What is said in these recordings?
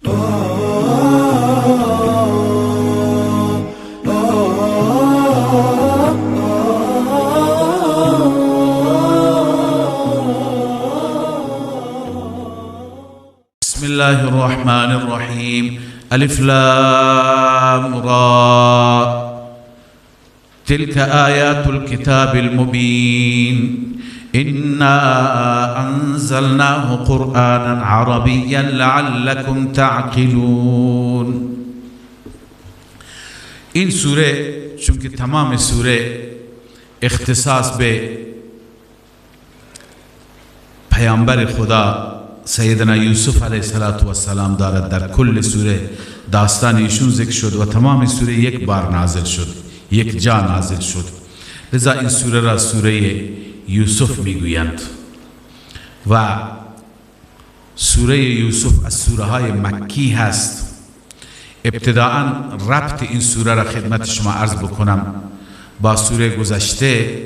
بسم الله الرحمن الرحیم. الف لام را، تلك آیات الكتاب المبین. انا انزلناه قرآنا عربیا لعلكم تعقلون. این سوره چون که تمام سوره اختصاص به پیامبر خدا سیدنا یوسف علیه السلام دارد، در کل سوره داستان ایشون ذکر شد و تمام سوره یک بار نازل شد، یک جا نازل شد. لذا این سوره را سوره یوسف میگویند و سوره یوسف از سوره های مکی هست. ابتداءً ربط این سوره را خدمت شما عرض بکنم با سوره گذشته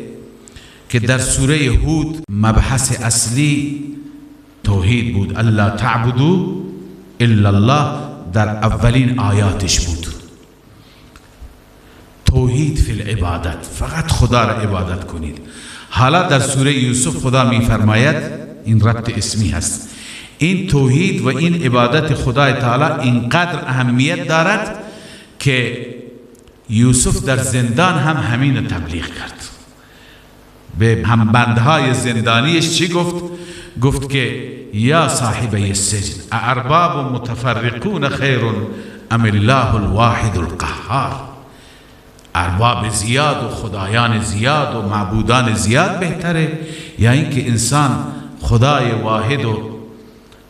که در سوره هود مبحث اصلی توحید بود، الا تعبدوا الا الله، در اولین آیاتش بود. توحید فی العبادت، فقط خدا را عبادت کنید. حالا در سوره یوسف خدا میفرماید، این ربط اسمی هست، این توحید و این عبادت خدای تعالی اینقدر اهمیت دارد که یوسف در زندان هم همین تبلیغ کرد. به همبندهای زندانیش چی گفت؟ گفت که یا صاحبی السجن ارباب متفرقون خیر ام الله الواحد القهار. ارباب زیاد و خدایان زیاد و معبودان زیاد بهتره یا اینکه انسان خدای واحد و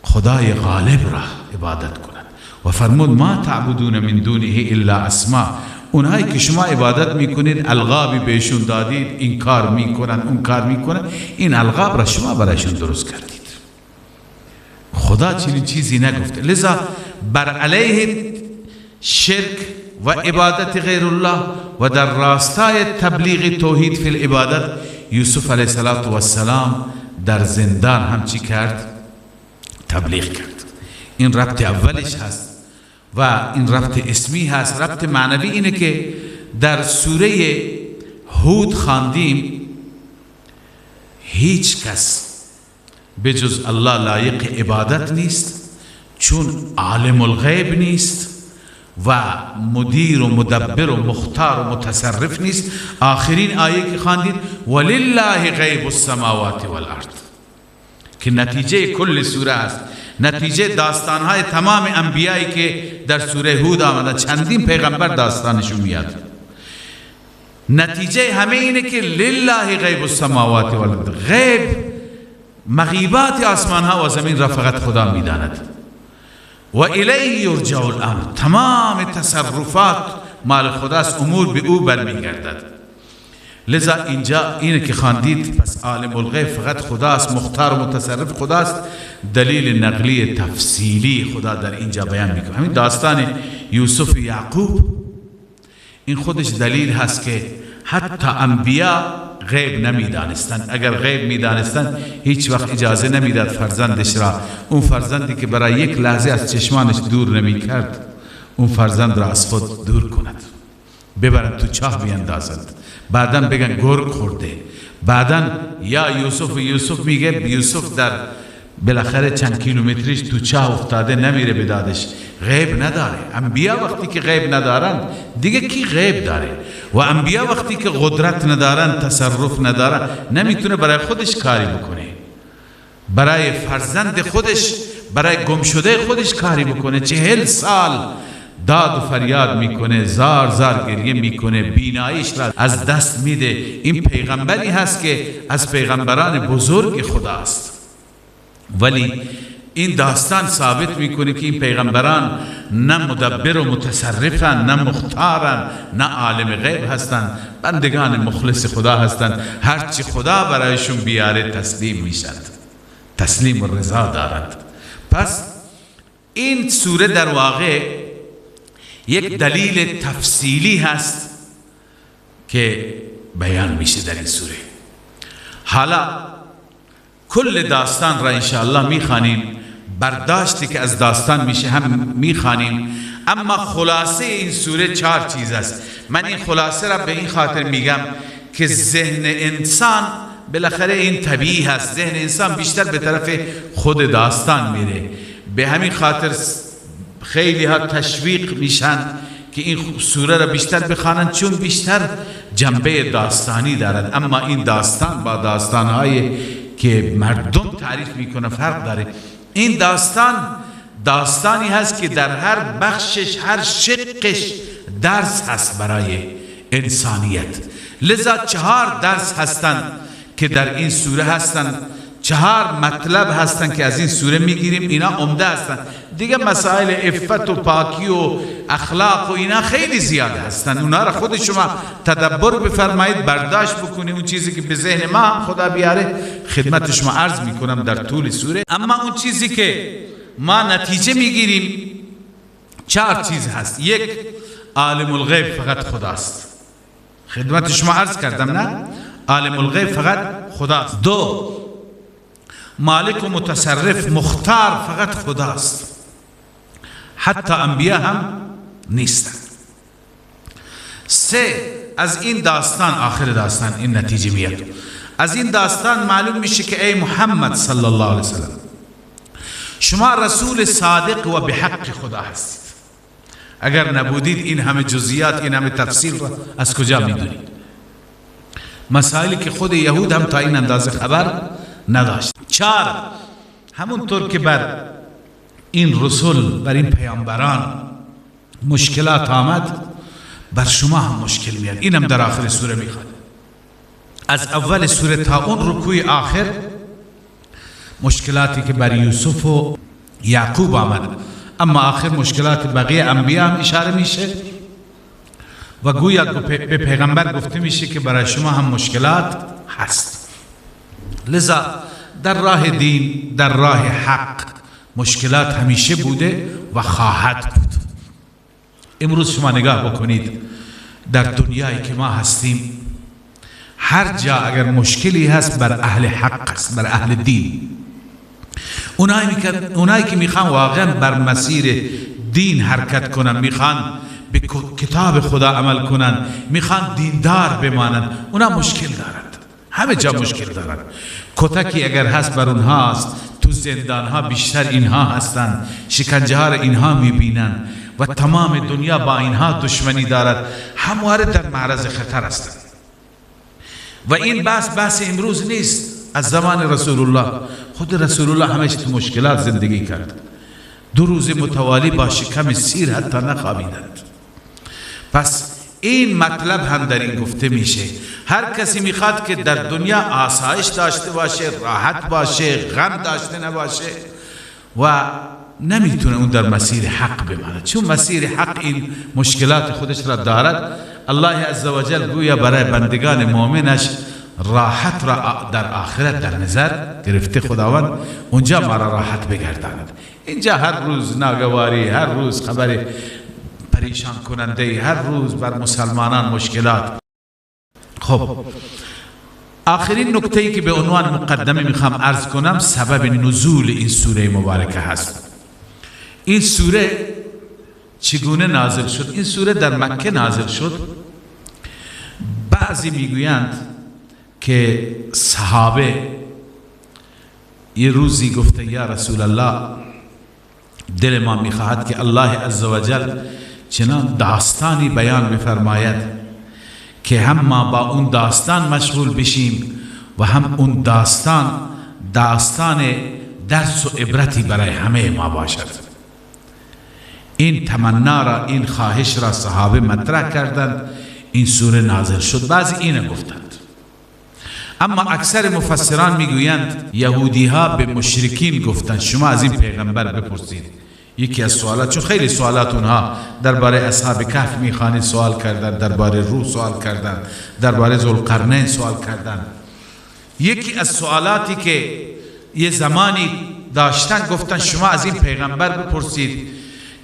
خدای غالب را عبادت کند؟ و فرمود ما تعبدون من دونه الا اسما. اونهایی که شما عبادت میکنید القابی بهشون دادید، این کار میکنن اون کار میکنن، این القاب را شما برایشون درست کردید. خدا چنین چیزی نگفته. لذا بر علیه شرک و عبادت غیر الله و در راستای تبلیغ توحید فی العبادت یوسف علیه السلام در زندان هم چی کرد؟ تبلیغ کرد. این ربط اولش هست و این ربط اسمی هست. ربط معنوی اینه که در سوره هود خواندیم هیچ کس به جز الله لایق عبادت نیست، چون عالم الغیب نیست و مدیر و مدبر و مختار و متصرف نیست. آخرین آیه که خواندید ولله غیب السماوات والارض، که نتیجه کل سوره است، نتیجه داستانهای تمام انبیایی که در سوره هود آمده، چندین پیغمبر داستانشون میاد. نتیجه همه اینه که لله غیب السماوات والارض، غیب مغیبات آسمان ها و زمین را فقط خدا میداند. و الیه یرجع الامر، تمام تصرفات مال خداست، امور به او برمیگردد. لذا اینجا اینه که خواندید پس عالم الغیب فقط خداست، مختار و متصرف خداست. دلیل نقلی تفصیلی خدا در اینجا بیان میکنه. همین داستان یوسف و یعقوب این خودش دلیل هست که حتی انبیا غیب نمیدانستند. اگر غیب میدانستند هیچ وقت اجازه نمیداد فرزندش را، اون فرزندی که برای یک لحظه از چشمانش دور نمیکرد، اون فرزند را از خود دور کند، ببرند تو چاه بیندازند، بعدا بگن گرگ خورده، بعدا یا یوسف. یوسف میگه یوسف در بالاخره چند کیلومتریش تو چاه افتاده، نمیره به دادش. غیب نداره. انبیا وقتی که غیب ندارند دیگه کی غیب داره؟ و انبیا وقتی که قدرت ندارن، تصرف ندارن، نمیتونه برای خودش کاری بکنه، برای فرزند خودش، برای گمشده خودش کاری بکنه. 40 سال داد و فریاد میکنه، زار زار گریه میکنه، بیناییش را از دست میده. این پیغمبری هست که از پیغمبران بزرگ خداست، ولی این داستان ثابت میکنه که این پیغمبران نه مدبر و متصرفن، نه مختارن، نه عالم غیب هستند، بندگان مخلص خدا هستند. هرچی خدا برایشون بیاره تسلیم میشند، تسلیم و رضا دارند. پس این سوره در واقع یک دلیل تفصیلی هست که بیان میشه در این سوره. حالا کل داستان را انشاءالله میخوانیم، برداشتی که از داستان میشه هم میخوانیم. اما خلاصه این سوره 4 چیز است. من این خلاصه را به این خاطر میگم که ذهن انسان بالاخره این طبیعی هست، ذهن انسان بیشتر به طرف خود داستان میره. به همین خاطر خیلی ها تشویق میشن که این سوره را بیشتر بخوانند، چون بیشتر جنبه داستانی دارد. اما این داستان با داستانهایی که مردم تعریف میکنه فرق داره. این داستان داستانی هست که در هر بخشش، هر شقش درس هست برای انسانیت. لذا 4 درس هستند که در این سوره هستند، 4 مطلب هستند که از این سوره میگیریم، اینا عمده هستند. دیگه مسائل عفت و پاکی و اخلاق و اینا خیلی زیاد هستند، اونا را خود شما تدبر بفرمایید، برداشت بکنید. اون چیزی که به ذهن ما خدا بیاره خدمت شما عرض میکنم در طول سوره. اما اون چیزی که ما نتیجه میگیریم 4 چیز هست. 1، عالم الغیب فقط خداست. خدمت شما عرض کردم نه؟ عالم الغیب فقط خداست. 2، مالک و متصرف مختار فقط خداست، حتی انبیا هم نیستند. 3، از این داستان، آخر داستان این نتیجه میاد، از این داستان معلوم میشه که ای محمد صلی الله علیه وسلم، شما رسول صادق و به حق خدا هستید. اگر نبودید این همه جزئیات، این همه تفصیل را از کجا میدونید؟ مسائلی که خود یهود هم تا این اندازه خبر نداشت. 4، همونطور که بر این رسول، بر این پیامبران مشکلات آمد، بر شما هم مشکل میاد. اینم در آخر سوره میخواد. از اول سوره تا اون رکوع آخر مشکلاتی که بر یوسف و یعقوب آمد، اما آخر مشکلات بقیه انبیا هم اشاره میشه و گویا به پیغمبر گفته میشه که برای شما هم مشکلات هست. لذا در راه دین، در راه حق مشکلات همیشه بوده و خواهد بود. امروز شما نگاه بکنید در دنیایی که ما هستیم، هر جا اگر مشکلی هست بر اهل حق است، بر اهل دین. اونایی که میخوان واقعا بر مسیر دین حرکت کنن، میخوان به کتاب خدا عمل کنن، میخوان دیندار بمانن، اونا مشکل دارند. همه جا مشکل دارند. کتکی اگر هست بر اونهاست، تو زندانها بیشتر اینها هستند، شکنجه ها را اینها میبینن و تمام دنیا با اینها دشمنی دارد، همواره در معرض خطر هستند. و این بحث امروز نیست، از زمان رسول الله، خود رسول الله همش تو مشکلات زندگی کرد. 2 روز متوالی با شکم سیر حتی نخوابیدند. پس این مطلب هم در این گفته میشه، هر کسی میخواد که در دنیا آسایش داشته باشه، راحت باشه، غم داشته نباشه، و نمیتونه اون در مسیر حق بماند، چون مسیر حق این مشکلات خودش را دارد. الله عزوجل گویا برای بندگان مؤمنش راحت را در آخرت در نظر گرفته، خداوند اونجا ما را راحت بگرداند. اینجا هر روز ناگواری، هر روز خبر پریشان کننده، هر روز بر مسلمانان مشکلات. خب آخرین نکته‌ای که به عنوان مقدمه میخوام عرض کنم، سبب نزول این سوره مبارکه هست. این سوره چگونه نازل شد؟ این سوره در مکه نازل شد. بعضی میگویند که صحابه یه روزی گفته یا رسول الله، دل ما میخواهد که الله عزوجل چنان داستانی بیان بفرماید که هم ما با اون داستان مشغول بشیم و هم اون داستان داستان درس و عبرتی برای همه ما باشد. این تمنا را، این خواهش را صحابه مطرح کردند، این سوره نازل شد. بعضی اینو گفتند، اما اکثر مفسران میگویند یهودی ها به مشرکین گفتند شما از این پیغمبر بپرسید. یکی از سوالات، چون خیلی سوالات اونها درباره اصحاب کهف میخوانید سوال کردند، درباره روح سوال کردند، درباره ذوالقرنین سوال کردند. یکی از سوالاتی که یه زمانی داشتن گفتن شما از این پیغمبر بپرسید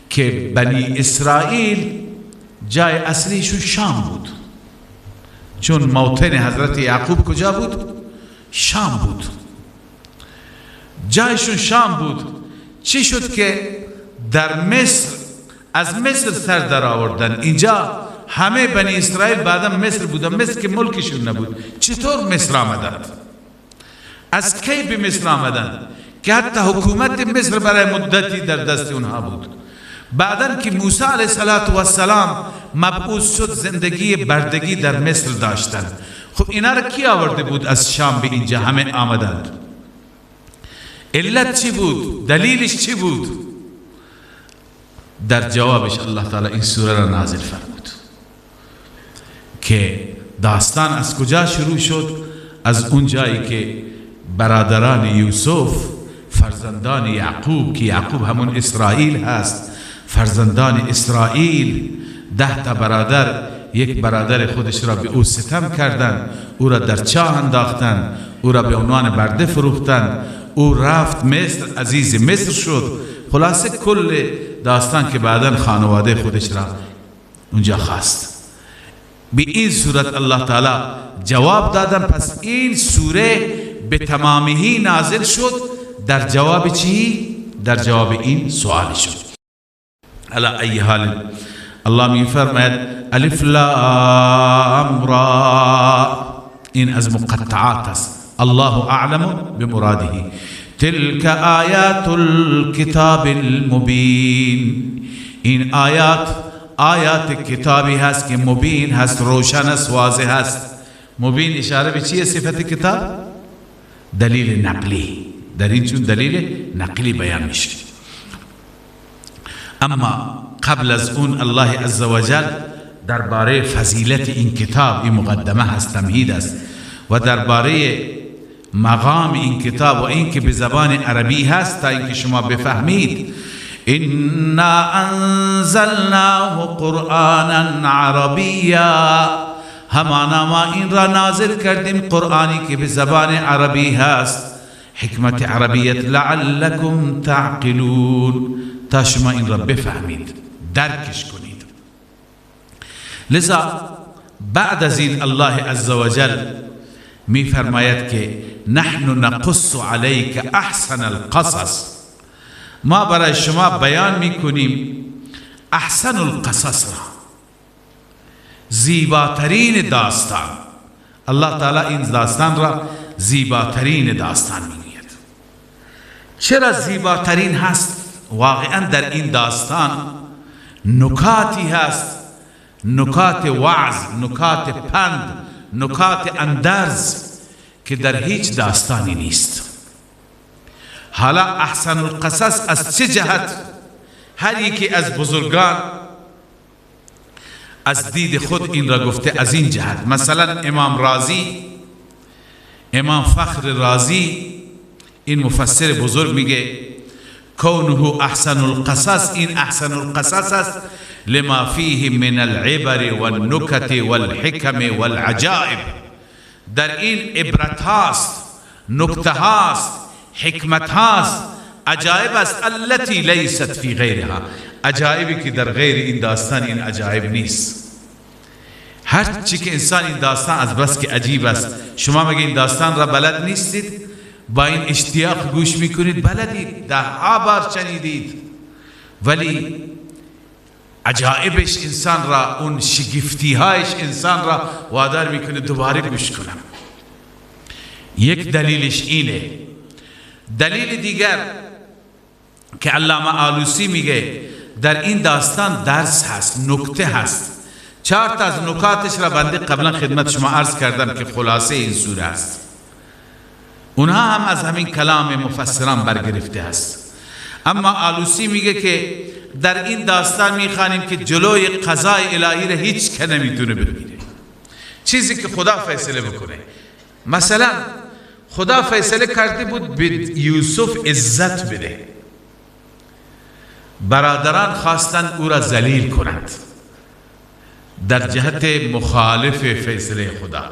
که بنی اسرائیل جای اصلیشون شام بود، چون موطن حضرت یعقوب کجا بود؟ شام بود، جایشون شام بود. چی شد که در مصر، از مصر سر در آوردن؟ اینجا همه بنی اسرائیل بعدا مصر بودن، مصر که ملکشون نبود، چطور مصر آمدند؟ از کی به مصر آمدند که حتی حکومت مصر برای مدتی در دست اونها بود؟ بعدا که موسی علیه السلام مبعوث شد، زندگی بردگی در مصر داشتند. خب اینا را کی آورده بود از شام به اینجا؟ همه آمدند. علت چی بود؟ دلیلش چی بود؟ در جوابش الله تعالی این سوره را نازل فرمود که داستان از کجا شروع شد؟ از اون جایی که برادران یوسف، فرزندان یعقوب که یعقوب همون اسرائیل هست، فرزندان اسرائیل 10 تا برادر، یک برادر خودش را به او ستم کردند، او را در چاه انداختند، او را به عنوان برده فروختند، او رفت مصر، عزیز مصر شد. خلاصه کل داستان که بعدا خانواده خودش را اونجا خواست. به این صورت الله تعالی جواب دادن. پس این سوره به تمامهی نازل شد در جواب چی؟ در جواب این سوال شد. علی ای حال الله می فرماید الف لام را، این از مقطعات است. الله اعلم بمراده. تلك آیات الكتاب المبین، این آیات آیات کتابی هست که مبین هست، روشن است، واضح هست. مبین اشاره به چیه؟ صفت کتاب، دلیل نقلی. در این چون دلیل نقلی بیان میشه. اما قبل از اون الله عزوجل درباره فضیلت این کتاب، این مقدمه هست، تمهید است، و درباره مقام این کتاب و این که به زبان عربی هست تا اینکه شما بفهمید. انا انزلناه قرآنا عربیا، همانا ما این را نازل کردیم قرآنی که به زبان عربی هست. حکمت عربیت لعلکم تعقلون، تا شما این را بفهمید، درکش کنید. لذا بعد از این الله عزوجل می فرماید که نحن نقص علیک احسن القصص، ما برای شما بیان میکنیم احسن القصص را، زیباترین داستان. الله تعالی این داستان را زیباترین داستان میگوید. چرا زیباترین هست؟ واقعا در این داستان نکاتی هست، نکات وعظ، نکات پند، نکات اندرز که در هیچ داستانی نیست. حالا احسن القصص از چه جهت؟ هر یکی از بزرگان از دید خود این را گفته از این جهت. مثلا امام رازی، امام فخر رازی، این مفسر بزرگ میگه کونه احسن القصص، این احسن القصص است لما فیه من العبر والنکت والحکم والعجائب. در این عبرت هاست، نکته هاست، حکمت هاست، عجائب است، التي لیست فی غیرها، عجائبی که در غیر این داستان این عجائب نیست. هر چی که انسان این داستان از بس که عجیب است، شما مگه این داستان را بلد نیستید؟ با این اشتیاق گوش میکنید، بلدید، ده ها بار شنیدید، ولی عجائبش انسان را، اون شگفتی هایش انسان را وادار میکنه دوباره گوش کنم. یک دلیلش اینه. دلیل دیگر که علامه آلوسی میگه در این داستان درس هست، نکته هست. 4 تا از نکاتش را بنده قبلا خدمت شما عرض کردم که خلاصه این سوره است. اونها هم از همین کلام مفسران برگرفته است. اما آلوسی میگه که در این داستان میخوانیم که جلوی قضای الهی را هیچ که نمیتونه بگیره، چیزی که خدا فیصله بکنه. مثلا خدا فیصله کرده بود به یوسف عزت بده، برادران خواستند او را ذلیل کنند در جهت مخالف فیصله خدا.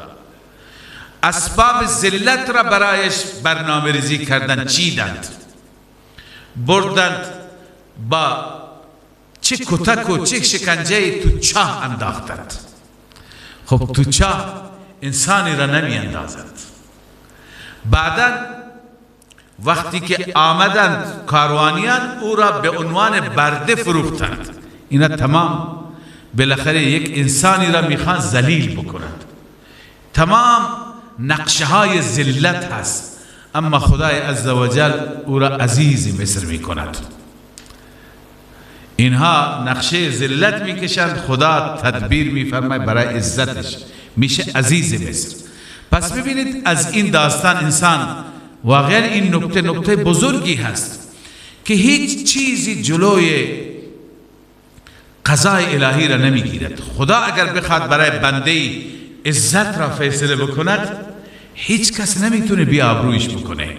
اسباب ذلت را برایش برنامه ریزی کردند، چیدند، بردند با چه کتک و چه شکنجه تو چاه انداختند. خب تو چاه انسانی را نمی اندازند. بعدا وقتی که آمدند کاروانیان او را به عنوان برده فروختند. اینا تمام بالاخره یک انسانی را میخوان ذلیل بکنند، تمام نقشه های ذلت هست، اما خدای عزوجل او را عزیز مصر میکند. اینها نقشه ذلت میکشند، خدا تدبیر میفرماید برای عزتش، میشه عزیز مصر. پس ببینید از این داستان انسان واقعا این نکته بزرگی هست که هیچ چیزی جلوی قضای الهی را نمیگیرد. خدا اگر بخواد برای بنده عزت را فیصله بکند، هیچ کس نمیتونه بی آبرویش بکنه.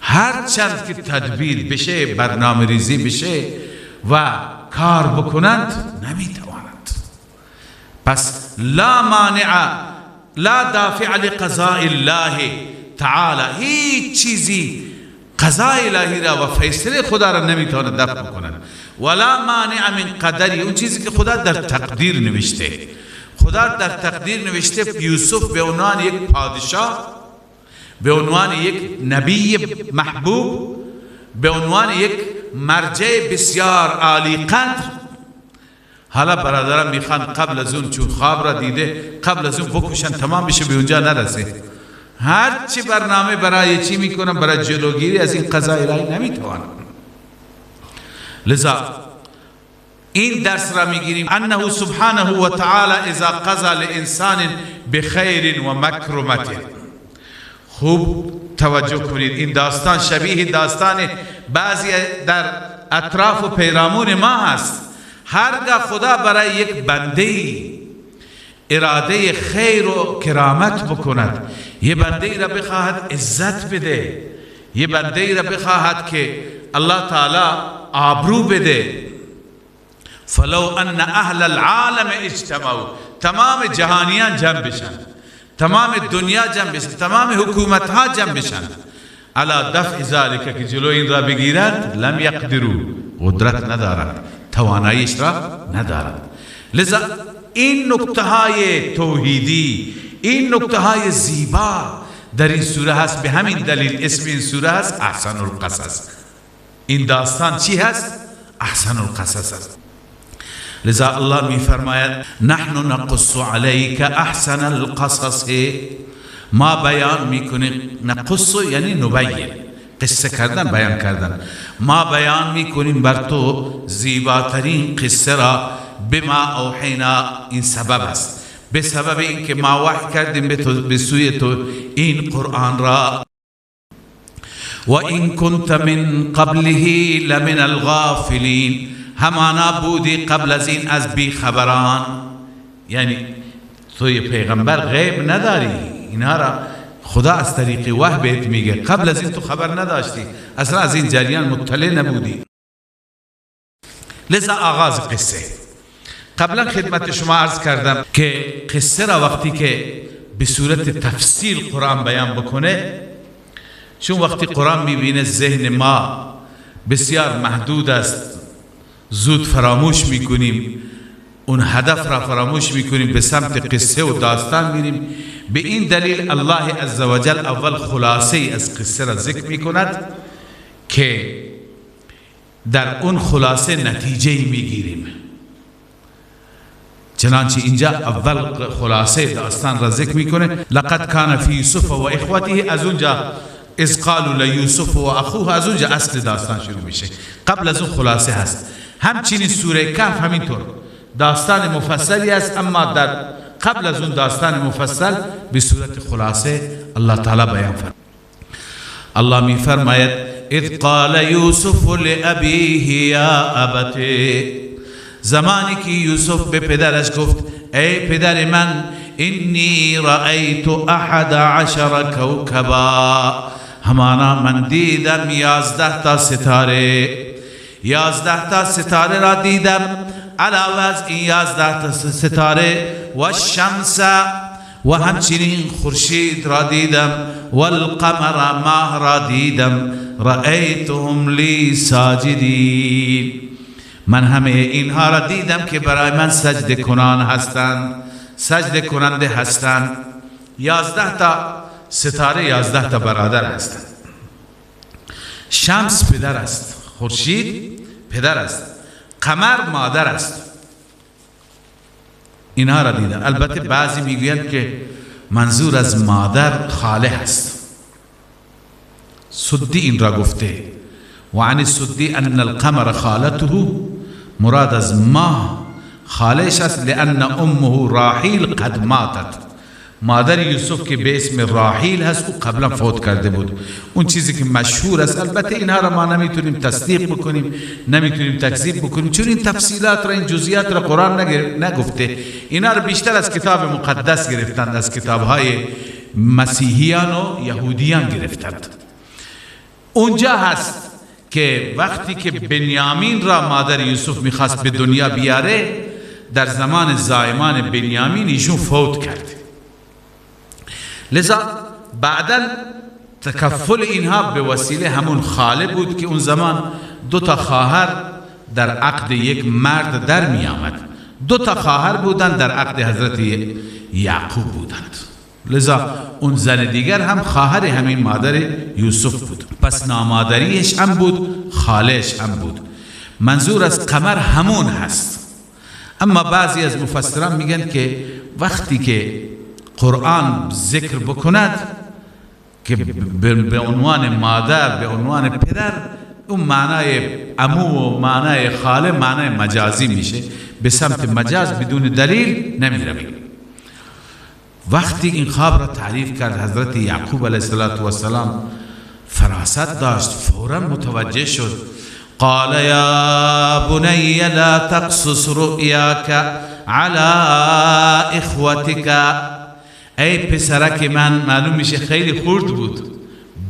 هر چند که تدبیر بشه، برنامه ریزی بشه و کار بکنند، نمیتوانند. پس لا مانع لا دافع لقضاء الله تعالی، هیچ چیزی قضای الهی را و فیصله خدا را نمیتواند دفع بکند. ولا مانع من قدری، اون چیزی که خدا در تقدیر نوشته، خدا در تقدیر نوشته یوسف به عنوان یک پادشاه، به عنوان یک نبی محبوب، به عنوان یک مرجع بسیار عالی قدر. حالا برادران میخوان قبل از اون، چون خواب را دیده، قبل از اون بکشن تمام بشه، به اونجا نرسه. هر چی برنامه برای چی میکنن، برای جلوگیری از این قضای الهی نمیتوانن. لذا این درس را میگیریم، انه سبحانه و تعالی اذا قضى لانسان بخیر و مکرمت. خوب توجه کنید، این داستان شبیه داستان بعضی در اطراف و پیرامون ما هست. هرگاه خدا برای یک بنده اراده خیر و کرامت بکند، یه بنده ای را بخواهد عزت بده، یه بنده ای را بخواهد که الله تعالی آبرو بده، فلو ان اهل العالم اجتمعوا، تمام جهانیان جمع بشن، تمام دنیا جمع بشن، تمام حکومت ها جمع بشن، علی دفع ذلک، که جلو این را بگیرند، لم یقدروا، قدرت ندارند، تواناییش را ندارند. لذا این نکته های توحیدی، این نکته های زیبا در این سوره هست. به همین دلیل اسم این سوره هست احسن القصص. این داستان چی هست؟ احسن القصص است. لذا الله می فرماید نحن نقص علیک احسن القصص، ما بیان میکنیم، نقص یعنی نبین، قصه کردن، بیان کردن، ما بیان میکنیم بر تو زیباترین قصه را، بما اوحینا، این سبب است، به سبب اینکه ما وحی کردیم به سوی تو این قرآن را. و این کنت من قبله لمن الغافلین، همانا بودی قبل از این از بی خبران. یعنی توی پیغمبر غیب نداری، اینها را خدا از طریق وحی بهت میگه، قبل از این تو خبر نداشتی، اصلا از این جریان مطلع نبودی. لذا آغاز قصه، قبلا خدمت شما عرض کردم که قصه را وقتی که به صورت تفصیل قرآن بیان بکنه، چون وقتی قرآن میبینه ذهن ما بسیار محدود است، زود فراموش میکنیم، اون هدف را فراموش میکنیم، به سمت قصه و داستان میریم. به این دلیل الله عزوجل اول خلاصه از قصه را ذکر میکند که در اون خلاصه نتیجه میگیریم. چنانچه اینجا اول خلاصه داستان را ذکر میکنه، لقد کان فی یوسف و اخوته، از اونجا اذ قالوا لیوسف و اخوه، از اونجا اصل داستان شروع میشه، قبل از اون خلاصه هست. همچنین سوره کهف همینطور داستان مفصلی است، اما در قبل از اون داستان مفصل به صورت خلاصه الله تعالی بیان فرمود. الله می فرماید اذ قال یوسف لابیه یا ابت، زمانی که یوسف به پدرش گفت ای پدر من، انی رأیت احد عشر کوکبا، همانا من دیدم 11 تا ستاره، 11 تا ستاره را دیدم، علاوه از این 11 تا ستاره و شمس و همچنین خورشید را دیدم، والقمر ماه را دیدم، رأیتهم لی ساجدین، من همه اینها را دیدم که برای من سجده کنان هستند، سجده کننده هستند. 11 تا ستاره 11 تا برادر هستند. شمس پدر است، خورشید پدر است، قمر مادر است. اینها را دیدن. البته بعضی میگویند که منظور از مادر خاله هست. سدی این را گفته، و عن سدی ان القمر خالته، مراد از ماه خالش است، لان امه راحیل قد ماتت. مادر یوسف که به اسم راحیل هست او قبلا فوت کرده بود. اون چیزی که مشهور است، البته اینها را ما نمیتونیم تصدیق بکنیم، نمیتونیم تکذیب بکنیم، چون این تفصیلات را، این جزئیات را قرآن نگفته. اینها را بیشتر از کتاب مقدس گرفتند، از کتابهای مسیحیان و یهودیان گرفتند. اونجا هست که وقتی که بنیامین را مادر یوسف میخواست به دنیا بیاره، در زمان زایمان بنیامین ایشون فوت کرد. لذا بعدا تکفل اینها به وسیله همون خاله بود که اون زمان دو تا خواهر در عقد یک مرد در می آمد. دو تا خواهر بودند، در عقد حضرت یعقوب بودند. لذا اون زن دیگر هم خواهر همین مادر یوسف بود. پس نامادریش هم بود، خالش هم بود. منظور از قمر همون هست. اما بعضی از مفسران میگن که وقتی که قرآن ذکر بکند که به عنوان مادر، به عنوان پدر، اون معنای عمو و معنای خاله معنای مجازی میشه، به سمت مجاز بدون دلیل نمیرویم. وقتی این خواب را تعریف کرد، حضرت یعقوب علیه السلام فراست داشت، فورا متوجه شد. قال یا بنی لا تقصص رؤیاک علی اخوتک. ای پسرک من، معلوم میشه خیلی خرد بود.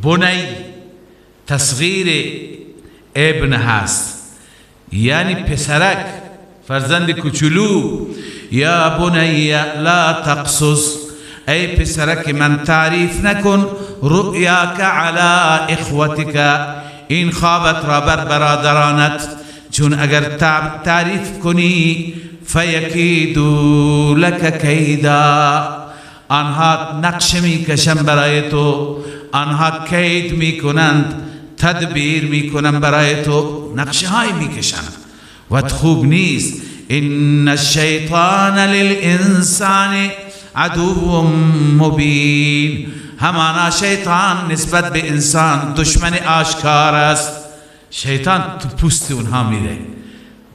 بنی تصغیر ابن هست، یعنی پسرک، فرزند کوچولو. یا بنی لا تقصص، ای پسرک من تعریف نکن، رؤیاک علی اخوتک، این خوابت را بر برادرانت، چون اگر تعریف کنی فیکیدوا لک کیدا، آنها نقش میکشن برای تو، آنها کید میکنند، تدبیر میکنند برای تو، نقشه های میکشند و خوب نیست. ان الشیطان للانسان عدو مبین، همانا شیطان نسبت به انسان دشمن آشکار است. شیطان تو پوست اونها میره،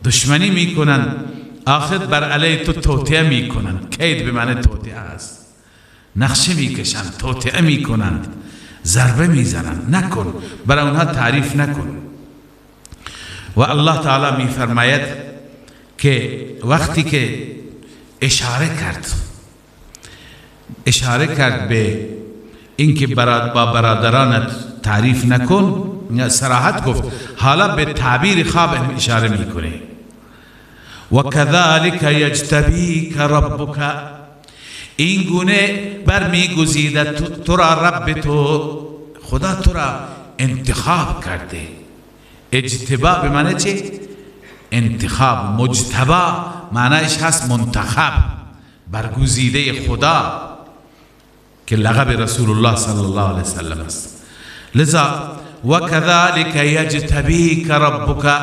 دشمنی میکنند، آخر بر علیه تو توطئه میکنند. کید به معنی توطئه است. نقشه میکشند، توطئه میکنند، ضربه میزنند. نکن، برای اونها تعریف نکن. و الله تعالی میفرماید که وقتی که اشاره کرد به اینکه با برادرانت تعریف نکن، صراحت گفت، حالا به تعبیر خواب هم اشاره میکنه. و کذالک یجتبیک ربک، این گونه برمیگزیدد تو را رب تو، خدا تو را انتخاب کرده. اجتبا به معنی چه؟ انتخاب. مجتبا معنیش هست منتخب، برگزیده خدا که لقب رسول الله صلی الله علیه وسلم است. لذا و کذالک یجتبیک ربک،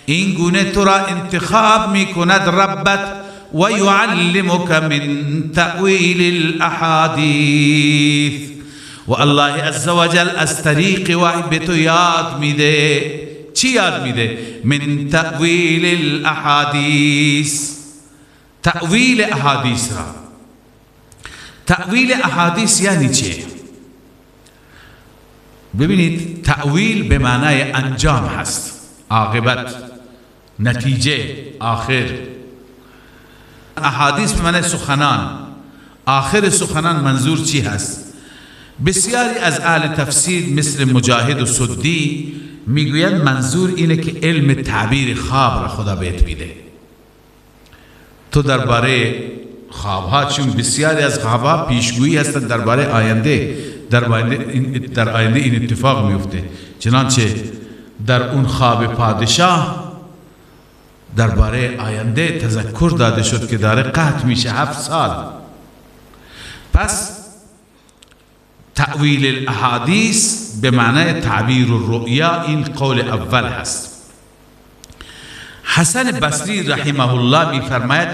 این گونه تو را انتخاب میکند ربت، و یعلمک من تأویل الاحادیث، و الله عزوجل از طریق وحی به تو یاد میده. چی یاد میده؟ من تأویل الاحادیث، تأویل احادیث را. تأویل احادیث یعنی چه؟ ببینید، تأویل به معنای انجام هست، عاقبت، نتیجه، آخر. احادیث به معنای سخنان، آخر سخنان منظور چی هست؟ بسیاری از اهل تفسیر مثل مجاهد و سدی میگویند منظور اینه که علم تعبیر خواب را خدا بهت میده. تو درباره خوابها، چون بسیاری از خوابها پیشگویی هستند درباره آینده، در آینده این اتفاق میفته. چنانچه در اون خواب پادشاه درباره آینده تذکر داده شد که داره قحط میشه 7 سال. پس تأویل الاحادیث به معنای تعبیر الرؤیا، این قول اول هست. حسن بصری رحمه الله میفرماید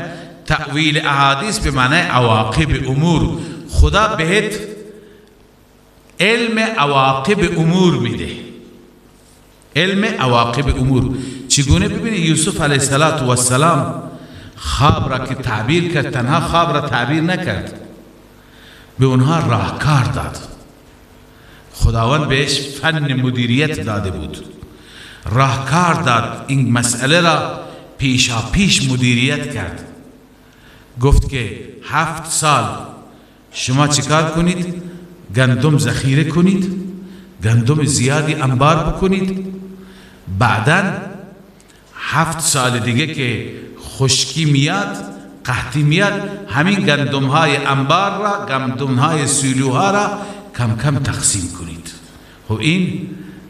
تأویل احادیث به معنای عواقب امور. خدا بهت علم عواقب امور میده، علم عواقب امور. چگونه؟ ببینید یوسف علیه السلام خواب را که تعبیر کرد، تنها خواب را تعبیر نکرد، به اونها راهکار داد. خداوند بهش فن مدیریت داده بود، راهکار داد، این مسئله را پیشا پیش مدیریت کرد. گفت که 7 سال شما چیکار کنید؟ گندم ذخیره کنید، گندم زیادی انبار بکنید، بعدا 7 سال دیگه که خشکی میاد، قحطی میاد، همین گندم های انبار را، گندم های سیلوها را کم کم تقسیم کنید. خب این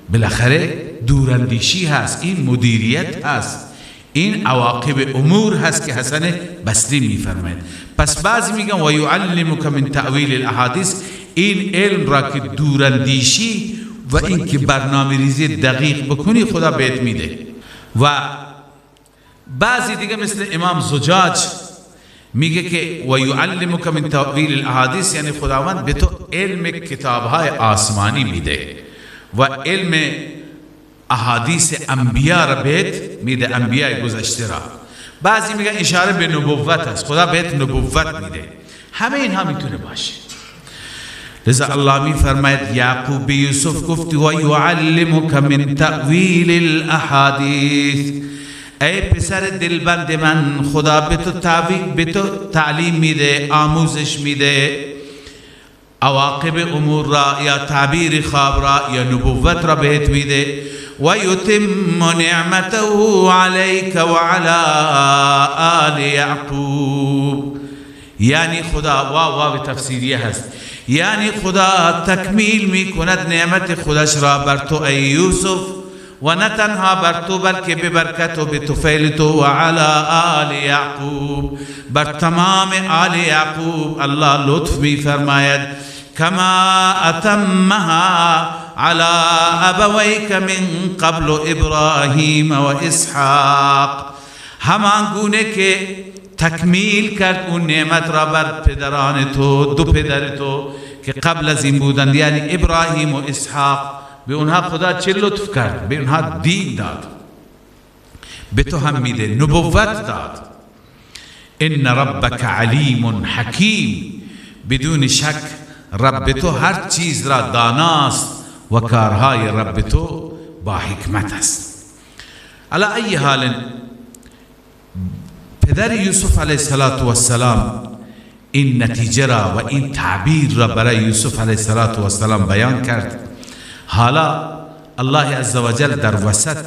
بالاخره دوراندیشی هست، این مدیریت هست، این عواقب امور هست که حسن بصری میفرماید. پس بعضی میگن و یعلمک من تأویل الاحادیث، این علم را که دوراندیشی و این که برنامه ریزی دقیق بکنی خدا بهت میده. و بعضی دیگه مثل امام زجاج میگه که و یعلمک من تأویل الاحادیث، یعنی خداوند به تو علم کتابهای آسمانی میده و علم احادیث انبیا را بهت میده، انبیاء گذشته را. بعضی میگن اشاره به نبوت است، خدا بهت نبوت میده. همه اینها میتونه باشه. لذا الله میفرماید یعقوب به یوسف گفت و یعلمک من تأویل الاحادیث، ای پسر دلبند من، خدا به تو تعلیم میده، آموزش میده عواقب امور را، یا تعبیر خواب را، یا نبوت را بهت میده. و یتم نعمته علیک و علی آل یعقوب، یعنی خدا، واو تفسیریه هست، یعنی خدا تکمیل میکند نعمت خودش را بر تو ای یوسف، و نه تنها بر تو بلکه به برکت و به طفیل تو، و علی آل یعقوب، بر تمام آل یعقوب الله لطف میفرماید. کما اتمها علی ابویک من قبل ابراهیم و اسحاق، همان گونه که تکمیل کرد اون نعمت را بر پدران تو، دو پدر تو که قبل از این بودند، یعنی ابراهیم و اسحاق. به اونها خدا چه لطف کرد؟ به اونها دین داد، به تو هم میده، نبوت داد. ان ربک علیم حکیم، بدون شک رب تو هر چیز را داناست و کارهای رب تو با حکمت است. علی ای حال پدر یوسف علیه السلام این نتیجه را و این تعبیر را برای یوسف علیه السلام بیان کرد. حالا الله عزوجل در وسط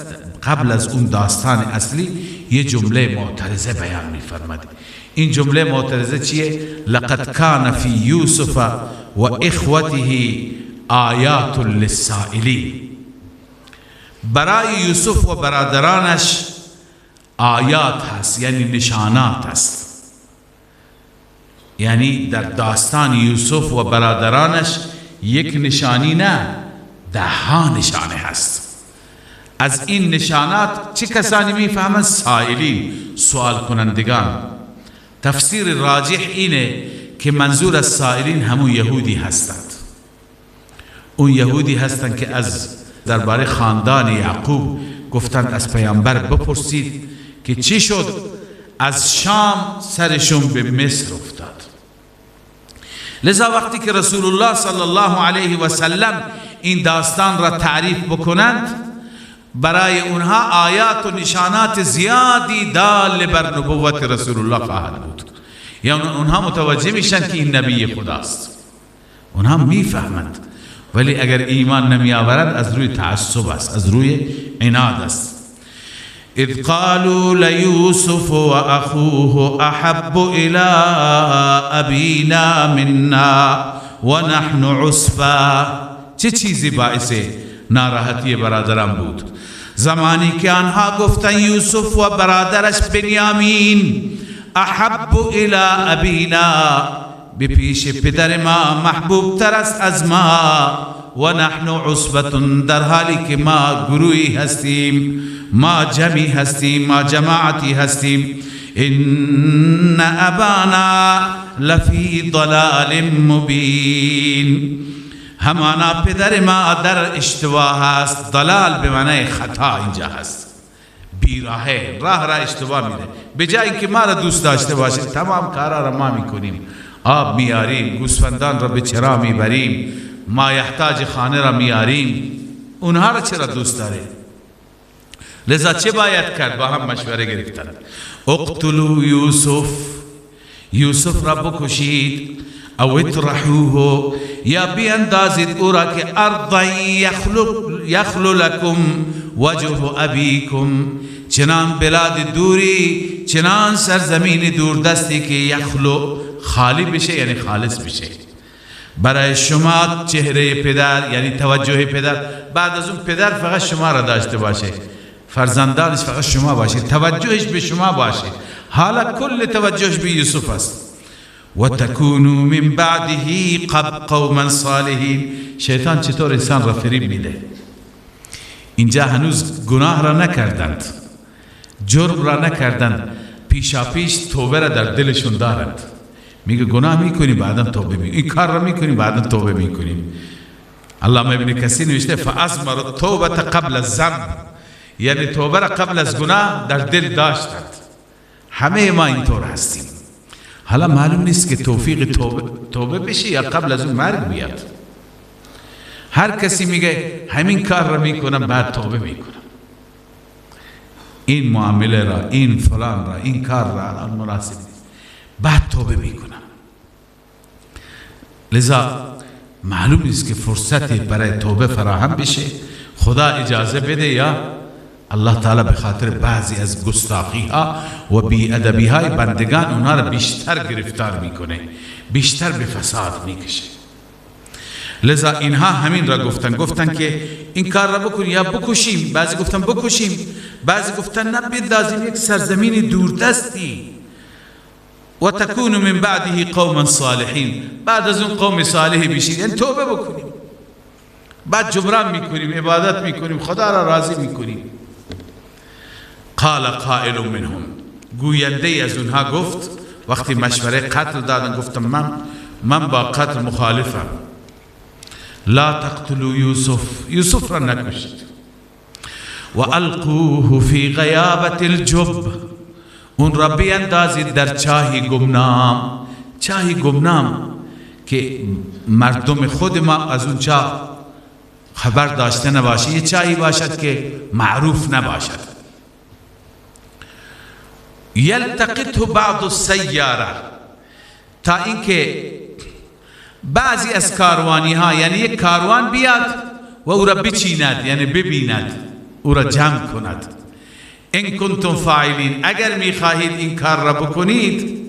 قبل از اون داستان اصلی یه جمله معترضه بیان می‌فرماد. این جمله معترضه چیه؟ لقد کان فی یوسف و اخوته آیات للسائلین. برای یوسف و برادرانش آیات هست، یعنی نشانات هست. یعنی در داستان یوسف و برادرانش یک نشانی نه، ده ها نشانه هست. از این نشانات چه کسانی میفهمند؟ سائلین، سوال کنندگان. تفسیر راجح اینه که منظور از سائلین همون یهودی هستند. اون یهودی هستند که از درباره خاندان یعقوب گفتند از پیامبر بپرسید که چی شد از شام سرشون به مصر افتاد. لذا وقتی که رسول الله صلی الله علیه و سلم این داستان را تعریف بکنند، برای اونها آیات و نشانات زیادی دال بر نبوت رسول الله خواهد بود. یعنی اونها متوجه میشن که این نبی خداست، اونها میفهمند، ولی اگر ایمان نمی آورند از روی تعصب است، از روی عناد است. اذ قالوا لیوسف و اخوه احب الى ابینا منا و نحن عصبه. چه چیزی باعث ناراحتی برادران بود؟ زمانی که آنها گفتن یوسف و برادرش بنیامین احب الى ابینا، به پیش پدر ما محبوب تر است از ما، و نحن عصبة، در حالی که ما گروهی هستیم، ما جمعی هستیم، ما جماعتی هستیم. ان ابانا لفی ضلال مبین، همانا پدر ما در اشتباه است. ضلال به معنای خطا اینجا هست، بیراهه، راه را اشتباه میره. به جای اینکه ما را دوست داشته باشه، تمام کارا را ما میکنیم، آب میاریم، گوسفندان را به چرا میبریم، ما یحتاج خانه را میاریم، اونها را چرا دوست داره؟ لذا چه باید کرد؟ با هم مشوره گرفتن. اقتلوا یوسف، یوسف را بکشید، او اطرحوه، یا بیندازید او را که ارضا یخلو لکم وجه ابیکم، چنان بلاد دوری، چنان سرزمین دور دستی که یخلو خالی بشه، یعنی خالص بشه برای شما چهره پدر، یعنی توجه پدر. بعد از اون پدر فقط شما را داشته باشه، فرزندانش فقط شما باشه، توجهش به شما باشه. حالا کل توجهش به یوسف است. و تکونوا من بعده قوما صالحین. شیطان چطور انسان را فریب میده؟ اینجا هنوز گناه را نکردند، جرم را نکردند، پیشاپیش توبه را در دلشون دارند. میگه گناه میکنیم بعدا توبه میکنیم، این کار را میکنیم بعدا توبه میکنیم. علامه ابن کثیر نوشته فازمر التوبه قبل الذنب، یعنی توبه را قبل از گناه در دل داشتند. همه ما اینطور هستیم. حالا معلوم نیست که توفیق توبه بشه یا قبل از اون مرگ بیاد. هر کسی میگه همین کار را میکنم بعد توبه میکنم، این معامله را، این فلان را، این کار را الان مناسب نیست، بعد توبه میکنم. لذا معلوم نیست که فرصتی برای توبه فراهم بشه، خدا اجازه بده یا الله تعالی به خاطر بعضی از گستاخی ها و بی ادبی های بندگان اونها را بیشتر گرفتار میکنه، بیشتر به فساد میکشه. لذا اینها همین را گفتن، گفتن که این کار را بکن یا بکشیم. بعضی گفتن بکشیم، بعضی گفتن نه بندازیم یک سرزمین دوردستی. و تکون من بعده قوما صالحین، بعد از اون قوم صالحی بشید، یعنی توبه بکنیم، بعد جبران میکنیم، عبادت میکنیم، خدا را راضی میکنیم. قال قائل منهم، گوینده از اونها گفت وقتی مشوره قتل دادن، گفتم من با قتل مخالفم. لا تقتلوا یوسف، یوسف را نکشید. و القوه فی غیابت الجب، اون را بیندازید در چاهی گمنام. چاهی گمنام که مردم خود ما از اون چاه خبر داشته نباشه، یه چاهی باشد که معروف نباشد. یلتقطه بعض السیاره، تا اینکه بعضی از کاروانی ها، یعنی یک کاروان بیاد و او را بچیند، یعنی ببیند، او را جمع کند. ان کنتم فاعلین، اگر میخواهید این کار را بکنید،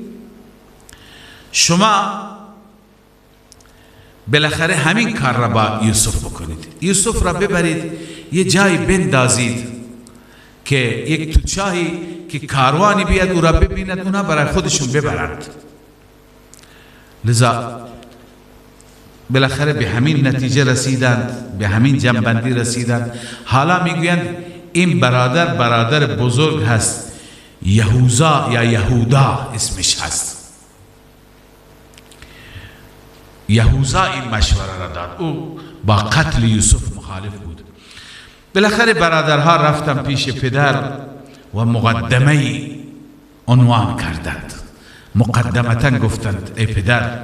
شما بالاخره همین کار را با یوسف بکنید. یوسف را ببرید یه جایی بندازید که یک تو چاهی که کاروانی بیاد او را ببیند، اونا برای خودشون ببرند. لذا بالاخره به همین نتیجه رسیدند، به همین جنبندی رسیدند. حالا میگویند این برادر، برادر بزرگ هست، یهوذا یا یهودا اسمش هست. یهوذا این مشوره را داد، او با قتل یوسف مخالف بود. بالاخره برادرها رفتن پیش پدر و مقدمه عنوان کردند. مقدمتا گفتند ای پدر،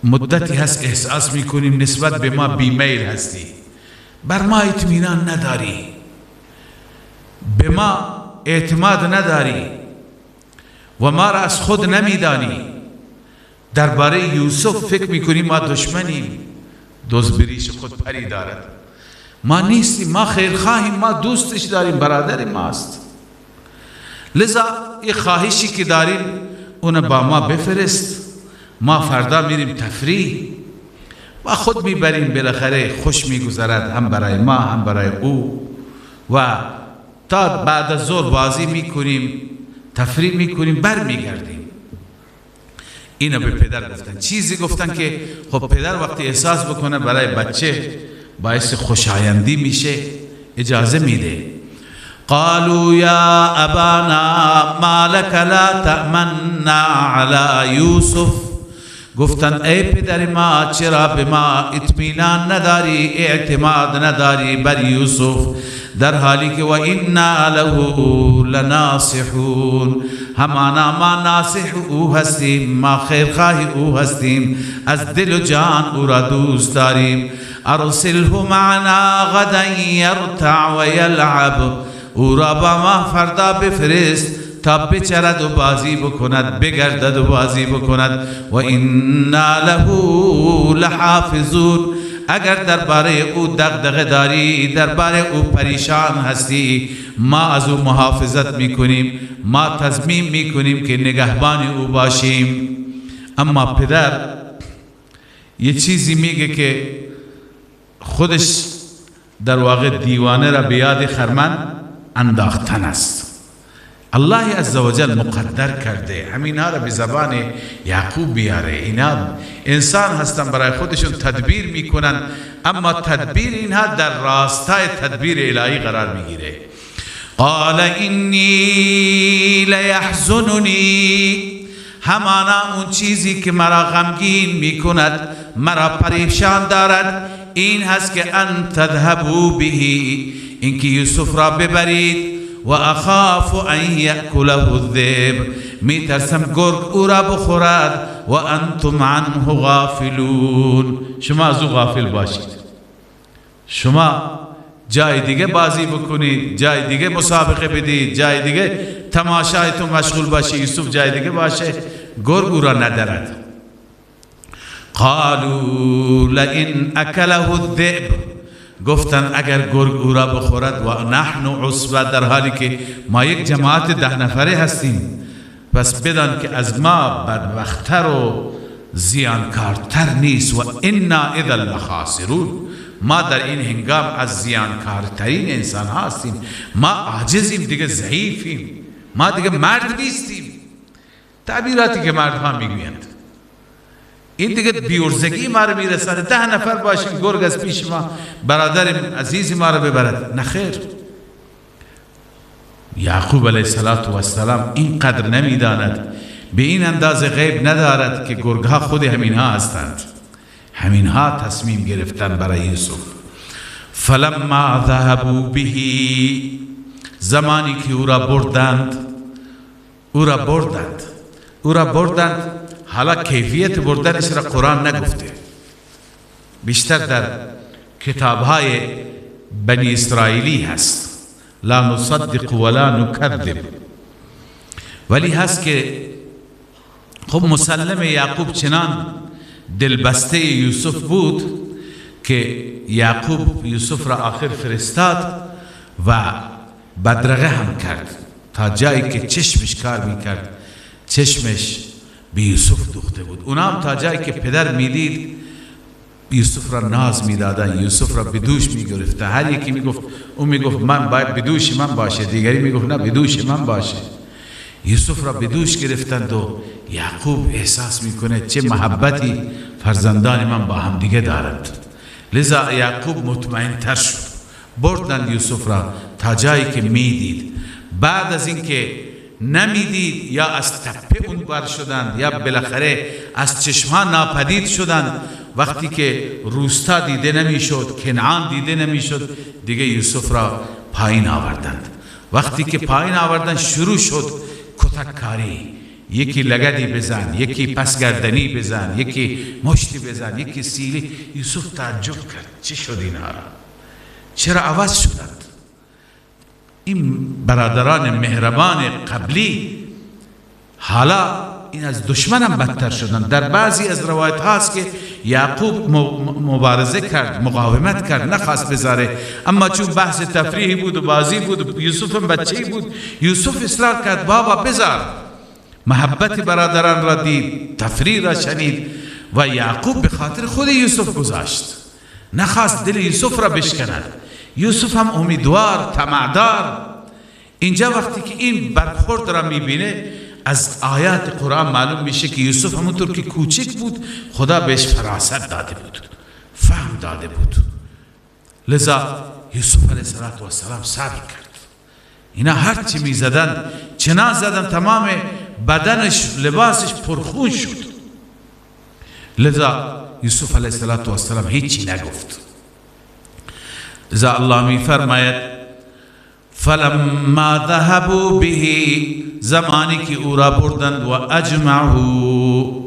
مدتی هست احساس میکنیم نسبت به ما بیمیل هستی، بر ما اطمینان نداری، به ما اعتماد نداری و ما را از خود نمیدانی. درباره یوسف فکر میکنیم ما دشمنیم، دوست بریش خود پری دارد، ما نیستیم، ما خیرخواهیم، ما دوستش داریم، برادر ماست. لذا این خواهشی که داریم اون با ما بفرست، ما فردا میریم تفریح و خود میبریم، بالاخره خوش میگذرد هم برای ما هم برای او، و تا بعد از ظهر بازی میکنیم، تفریح میکنیم، بر میگردیم. اینو به پدر گفتن. چیزی گفتن که خب پدر وقتی احساس بکنه برای بچه باعث خوشایندی میشه، اجازه میده. قالوا یا ابانا ما لك لا تأمنا على یوسف. گفتن ای پدر ما، چرا به ما اطمینان نداری، اعتماد نداری بر یوسف، در حالی که و انا له لناصحون، همانا ما ناصح او هستیم، ما خیرخواه او هستیم، از دل و جان او را دوست داریم. ارسله معنا غدا یرتع و یلعب، او را با ما فردا بفرست تا بچرد و بازی بکند، بگردد و بازی بکند. و انا له لحافظون، اگر درباره او دغدغه داری، درباره او پریشان هستی، ما از او محافظت میکنیم، ما تضمین میکنیم که نگهبان او باشیم. اما پدر یه چیزی میگه که خودش در واقع دیوانه را به یاد خرمن انداختن است. الله عزوجل مقدر کرده همینها را به زبان یعقوب بیاره. اینا انسان هستن، برای خودشون تدبیر میکنن، اما تدبیر اینها در راستای تدبیر الهی قرار میگیره. قال انی لیحزننی، همانا اون چیزی که مرا غمگین میکند، مرا پریشان دارد، این هست که ان تذهبوا به، اینکه یوسف را ببرید. و اخاف ان یأکله الذئب، میترسم گرگ او را بخورد. و انتم عنه غافلون، شما از او غافل باشید، شما جای دیگه بازی بکنید، جای دیگه مسابقه بدید، جای دیگه تماشایتون مشغول باشید، یوسف جای دیگه باشه، گرگ او را ندرد. قالوا لئن اکله الذئب، گفتن اگر گرگ او را بخورد، و نحن عصبه، در حالی که ما یک جماعت 10 نفره هستیم، پس بدان که از ما بدبختتر و زیانکارتر نیست. و انا اذا لخاسرون، ما در این هنگام از زیانکارترین انسان ها هستیم، ما عاجزیم دیگه، ضعیفیم، ما دیگه مرد نیستیم. تعبیراتی که مردها میگویند این دیگه بیورزگی ما رو میرسانه. 10 نفر باشیم گرگ از پیش ما برادر عزیز ما رو ببرد، نخیر. یعقوب علیه السلام اینقدر نمیداند، به این اندازه غیب ندارد که گرگ ها خود همینها هستند، همینها تصمیم گرفتن برای یوسف. فلما ذهبوا به، زمانی که او را بردند، او را بردند، او را بردند. حالا کیفیت بردنش را قرآن نگفته، بیشتر در کتابهای بنی اسرائیلی هست، لا نصدق ولا نکذب، ولی هست که خب مسلم یعقوب چنان دلبسته یوسف بود که یعقوب یوسف را آخر فرستاد و بدرقه هم کرد تا جایی که چشمش کار میکرد، چشمش به یوسف دوخته بود. اونا هم تا جایی که پدر میدید یوسف را ناز میدادن، یوسف را به دوش میگرفته. هر یکی میگفت، او میگفت من باید به دوش من باشه، دیگری میگفت نه به دوش من باشه. یوسف را به دوش گرفتند و یعقوب احساس میکنه چه محبتی فرزندان من با هم دیگه دارند. لذا یعقوب مطمئن تر شد. بردند یوسف را تا جایی که میدید. بعد از اینکه نمیدید یا از تپه اون بر شدند یا بالاخره از چشمها ناپدید شدند، وقتی که روستا دیده نمیشد، کنعان دیده نمیشد، دیگه یوسف را پایین آوردند. وقتی که پایین آوردند شروع شد کتککاری، یکی لگدی بزن، یکی پسگردنی بزن، یکی مشتی بزن، یکی سیلی. یوسف تعجب کرد چه شد اینها را، چرا عوض شدند؟ این برادران مهربان قبلی حالا این از دشمنم بدتر شدند. در بعضی از روایت هاست که یعقوب مبارزه کرد، مقاومت کرد، نخواست بذاره، اما چون بحث تفریحی بود و بازی بود و یوسف هم بچه‌ای بود، یوسف اصرار کرد بابا بذار. محبت برادران را دید، تفریح را شنید و یعقوب به خاطر خود یوسف گذاشت، نخواست دل یوسف را بشکند. یوسف هم امیدوار، طمعدار. اینجا وقتی که این برخورد را میبینه از آیات قرآن معلوم میشه که یوسف همونطور که کوچک بود خدا بهش فراست داده بود، فهم داده بود. لذا یوسف علیه السلام صبر کرد. اینا هر چی میزدن چنان زدن تمام بدنش لباسش پرخون شد. لذا یوسف علیه السلام هیچی نگفت. لذا الله می فرماید فلما ذهبوا به، زمانی که او را بردند و اجمعوا،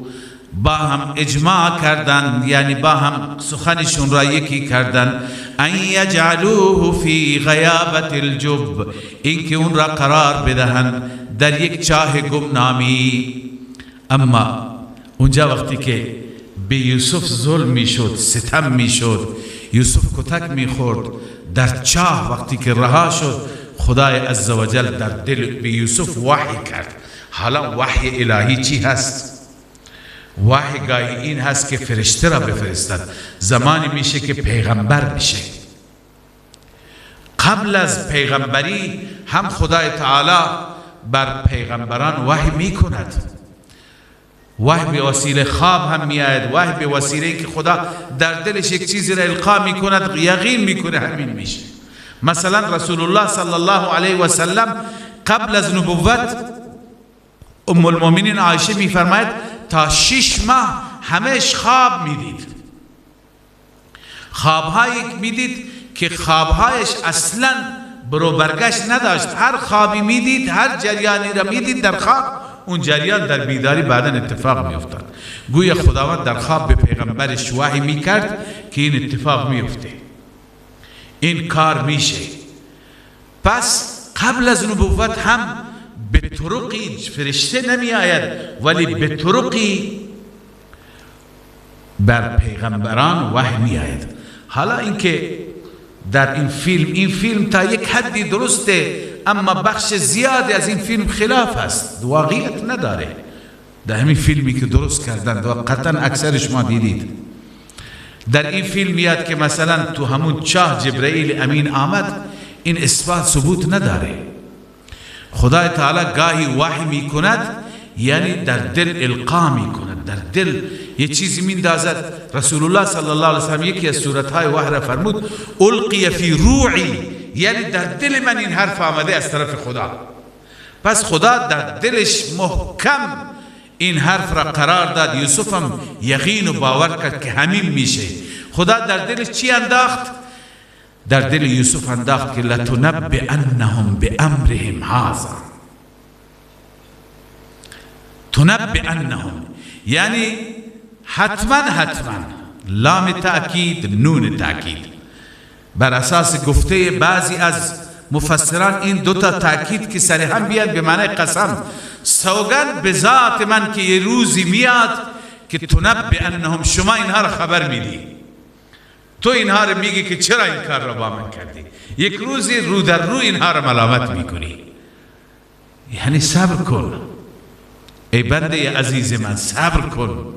با هم اجماع کردند، یعنی با هم سخنشون را یکی کردند، ان یجعلوه فی غیابت الجب، اینکه اون را قرار بدهند در یک چاه گمنامی. اما اونجا وقتی که به یوسف ظلم میشد، ستم میشد، یوسف کتک میخورد در چاه، وقتی که رها شد خدای عزوجل در دل به یوسف وحی کرد. حالا وحی الهی چی هست؟ وحی گاهی این هست که فرشته را بفرستد، زمانی میشه که پیغمبر میشه. قبل از پیغمبری هم خدای تعالی بر پیغمبران وحی میکند. وحی به وسیله خواب هم میآید، وحی به وسیله که خدا در دلش یک چیزی را القا میکند، یقین میکنه، همین میشه. مثلا رسول الله صلی الله علیه و سلم قبل از نبوت، ام المؤمنین عایشه میفرماید تا 6 ماه همش خواب میدید، خوابهایی میدید که خوابهایش اصلا برو برگشت نداشت. هر خوابی میدید، هر جریانی را میدید در خواب، اون جریان در بیداری بعدا اتفاق میافتاد. گویا خداوند در خواب به پیغمبرش وحی میکرد که این اتفاق میفته، این کار میشه. پس قبل از نبوت هم به طرقی فرشته نمی آید، ولی به طرقی بر پیغمبران وحی می آید. حالا اینکه در این فیلم، این فیلم تا یک حدی درسته، اما بخش زیادی از این فیلم خلاف است، واقعیت نداره. در همین فیلمی که درست کردند و قطعا اکثر شما دیدید، در این فیلم میاد که مثلا تو همون چاه جبرئیل امین آمد، این اثبات ثبوت نداره. خدای تعالی گاهی وحی میکند، یعنی در دل القا میکند، در دل یه چیزی میندازد. رسول الله صلی الله علیه وسلم یکی از صورتهای وحی را فرمود القی فی روعی، یعنی در دل من این حرف آمده از طرف خدا. پس خدا در دلش محکم این حرف را قرار داد. یوسف هم یقین و باور کرد که همین میشه. خدا در دلش چی انداخت؟ در دل یوسف انداخت که لتنبئنهم بامرهم هذا. تنبئنهم یعنی حتما حتما، لام تأکید نون تأکید. بر اساس گفته بعضی از مفسران این دوتا تأکید که سر هم بیاد به معنی قسم، سوگند به ذات من که یه روزی میاد که تنبئنهم، شما اینها را خبر میدی، تو اینها رو میگی که چرا این کار را با من کردی. یک روزی رو در رو اینها را ملامت میکنی. یعنی صبر کن ای بنده عزیز من، صبر کن.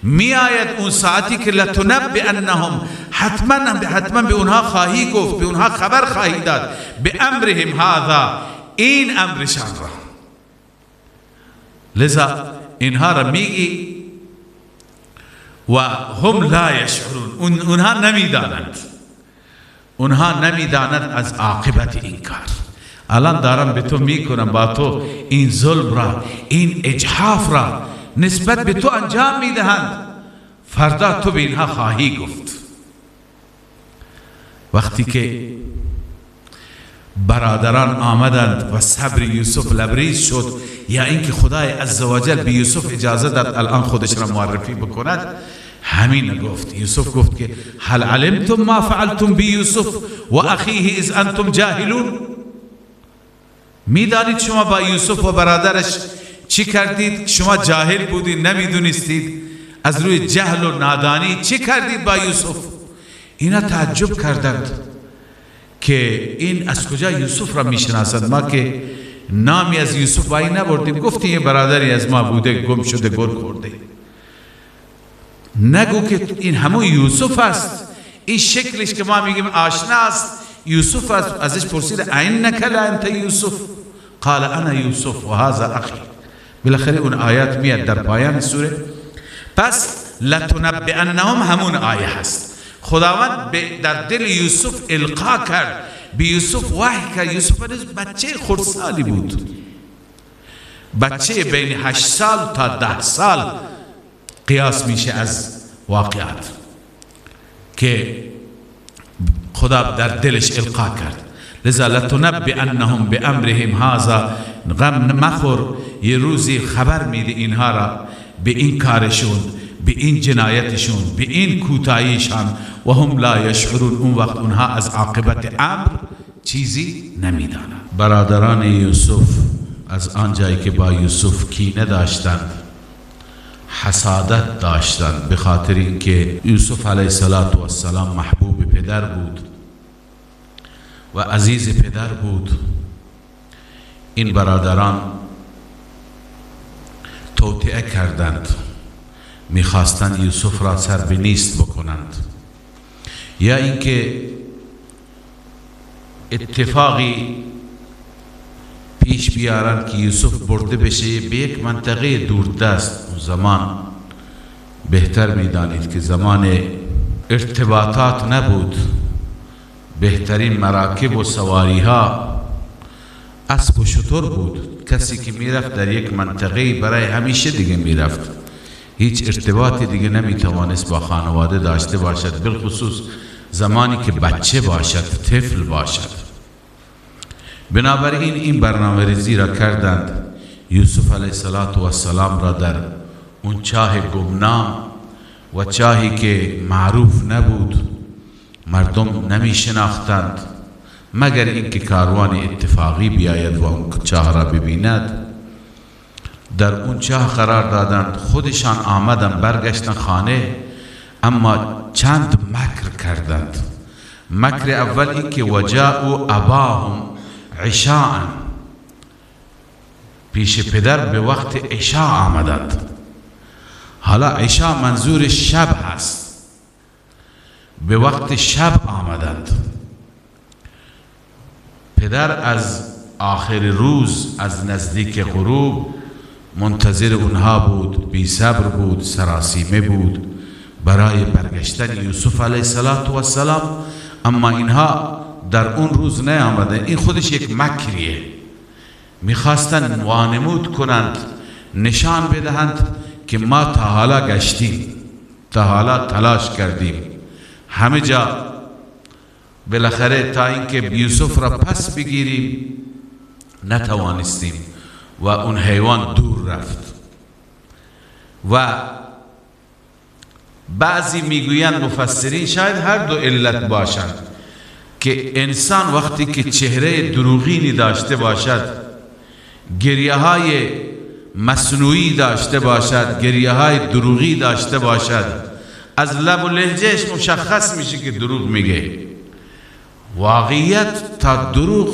میآید اون ساعتی که لتنبئنهم، حتما حتما به اونها خواهی گفت، به اونها خبر خواهی داد، به امرهم هذا، این امرشان را. لذا اینها را میگی و هم لا یشعرون، اونها نمیدانند، اونها نمیدانند از عاقبت این کار. الان دارم به تو میکنم، با تو این ظلم را، این اجحاف را نسبت به تو انجام میدهند، فردا تو به اینها خواهی گفت. وقتی که برادران آمدند و صبر یوسف لبریز شد، یا اینکه خدای عزوجل به یوسف اجازه داد الان خودش را معرفی بکند، همین گفت. یوسف گفت که هل علمتم ما فعلتم بیوسف و اخیه اذ انتم جاهلون. میدانید شما با یوسف و برادرش چی کردید؟ شما جاهل بودید، نمیدونستید، از روی جهل و نادانی چی کردید با یوسف؟ اینا تعجب کردند که این از کجا یوسف را میشناسد، ما که نامی از یوسف با این نبردیم، گفتیم یه برادری از ما بوده گم شده گرگ خورده. نگو که این همون یوسف است، این شکلش که ما میگیم آشنا است یوسف است. ازش پرسید اینک لانت یوسف؟ قال انا یوسف و هذا اخی، بالاخره اون آیات میاد در پایان سوره. پس لتنبئنهم همون آیه هست. خداوند در دل یوسف القا کرد، به یوسف وحی کرد. یوسف بچه خردسالی بود، بچه بین 8 سال تا 10 سال قیاس میشه از واقعات که خدا در دلش القا کرد. لذا لتنبئنهم بامرهم هذا، غم مخور، یه روزی خبر میده اینها را به این کارشون، به این جنایتشون، به این کوتاهیشان، و هم لا یشعرون، اون وقت اونها از عاقبت امر چیزی نمیدانند. برادران یوسف از آنجایی که با یوسف کینه داشتند، حسادت داشتند، به خاطر اینکه یوسف علیه السلام محبوب پدر بود و عزیز پدر بود، این برادران توطئه کردند، میخواستند یوسف را سر به نیست بکنند، یا اینکه اتفاقی پیش بیارند که یوسف برده بشه به یک منطقه دوردست. اون زمان بهتر میدانید که زمان ارتباطات نبود، بهترین مراکب و سواری ها اسب و شتر بود. کسی که میرفت در یک منطقه برای همیشه دیگه میرفت، هیچ ارتباطی دیگه نمیتوانست با خانواده داشته باشد، بالخصوص زمانی که بچه باشد، طفل باشد. بنابراین این برنامه ریزی را کردند، یوسف علیه السلام را در اون چاه گمنام و چاهی که معروف نبود، مردم نمی شناختند مگر اینکه کاروان اتفاقی بیاید و اون چاه را ببیند، در اون چاه قرار دادند. خودشان آمدن برگشتن خانه، اما چند مکر کردند. مکر اول اینکه وجاءوا اباهم عشاء، پیش پدر به وقت عشاء آمدند. حالا عشاء منظور شب هست، به وقت شب آمدند. پدر از آخر روز، از نزدیک غروب منتظر اونها بود، بی صبر بود، سراسیمه بود برای برگشتن یوسف علیه السلام. اما اینها در اون روز نیامده. این خودش یک مکریه، میخواستند وانمود کنند، نشان بدهند که ما تا حالا گشتیم، تا حالا تلاش کردیم همه جا، بالاخره تا اینکه یوسف را پس بگیریم نتوانستیم و اون حیوان دور رفت. و بعضی میگویند مفسرین شاید هر دو علت باشند، که انسان وقتی که چهره دروغینی داشته باشد، گریه های مصنوعی داشته باشد، گریه های دروغی داشته باشد، از لب و لهجهش مشخص میشه که دروغ میگه. واقعیت تا دروغ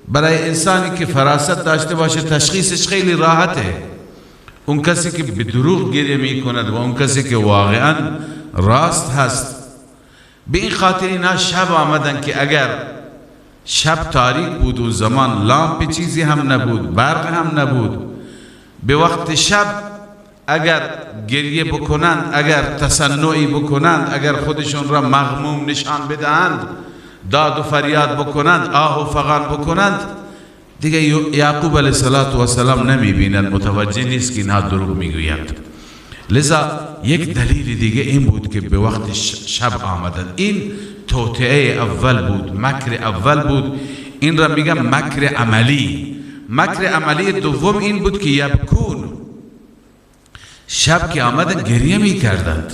برای انسانی که فراست داشته باشه تشخیصش خیلی راحته. اون کسی که به دروغ گریه میکند و اون کسی که واقعا راست هست. به این خاطر اینا شب آمدن که اگر شب تاریک بود و زمان لامپ چیزی هم نبود، برق هم نبود، به وقت شب اگر گریه بکنند، اگر تصنعی بکنند، اگر خودشون را مغموم نشان بدهند، داد و فریاد بکنند، آه و فغان بکنند، دیگه یعقوب علیه السلام نمیبینند، متوجه نیست که اینها دروغ میگویند. لذا یک دلیل دیگه این بود که به وقت شب آمدند. این توطئه اول بود، مکر اول بود. این را میگم مکر عملی. مکر عملی دوم این بود که یبکون، شب که آمدن گریه میکردند،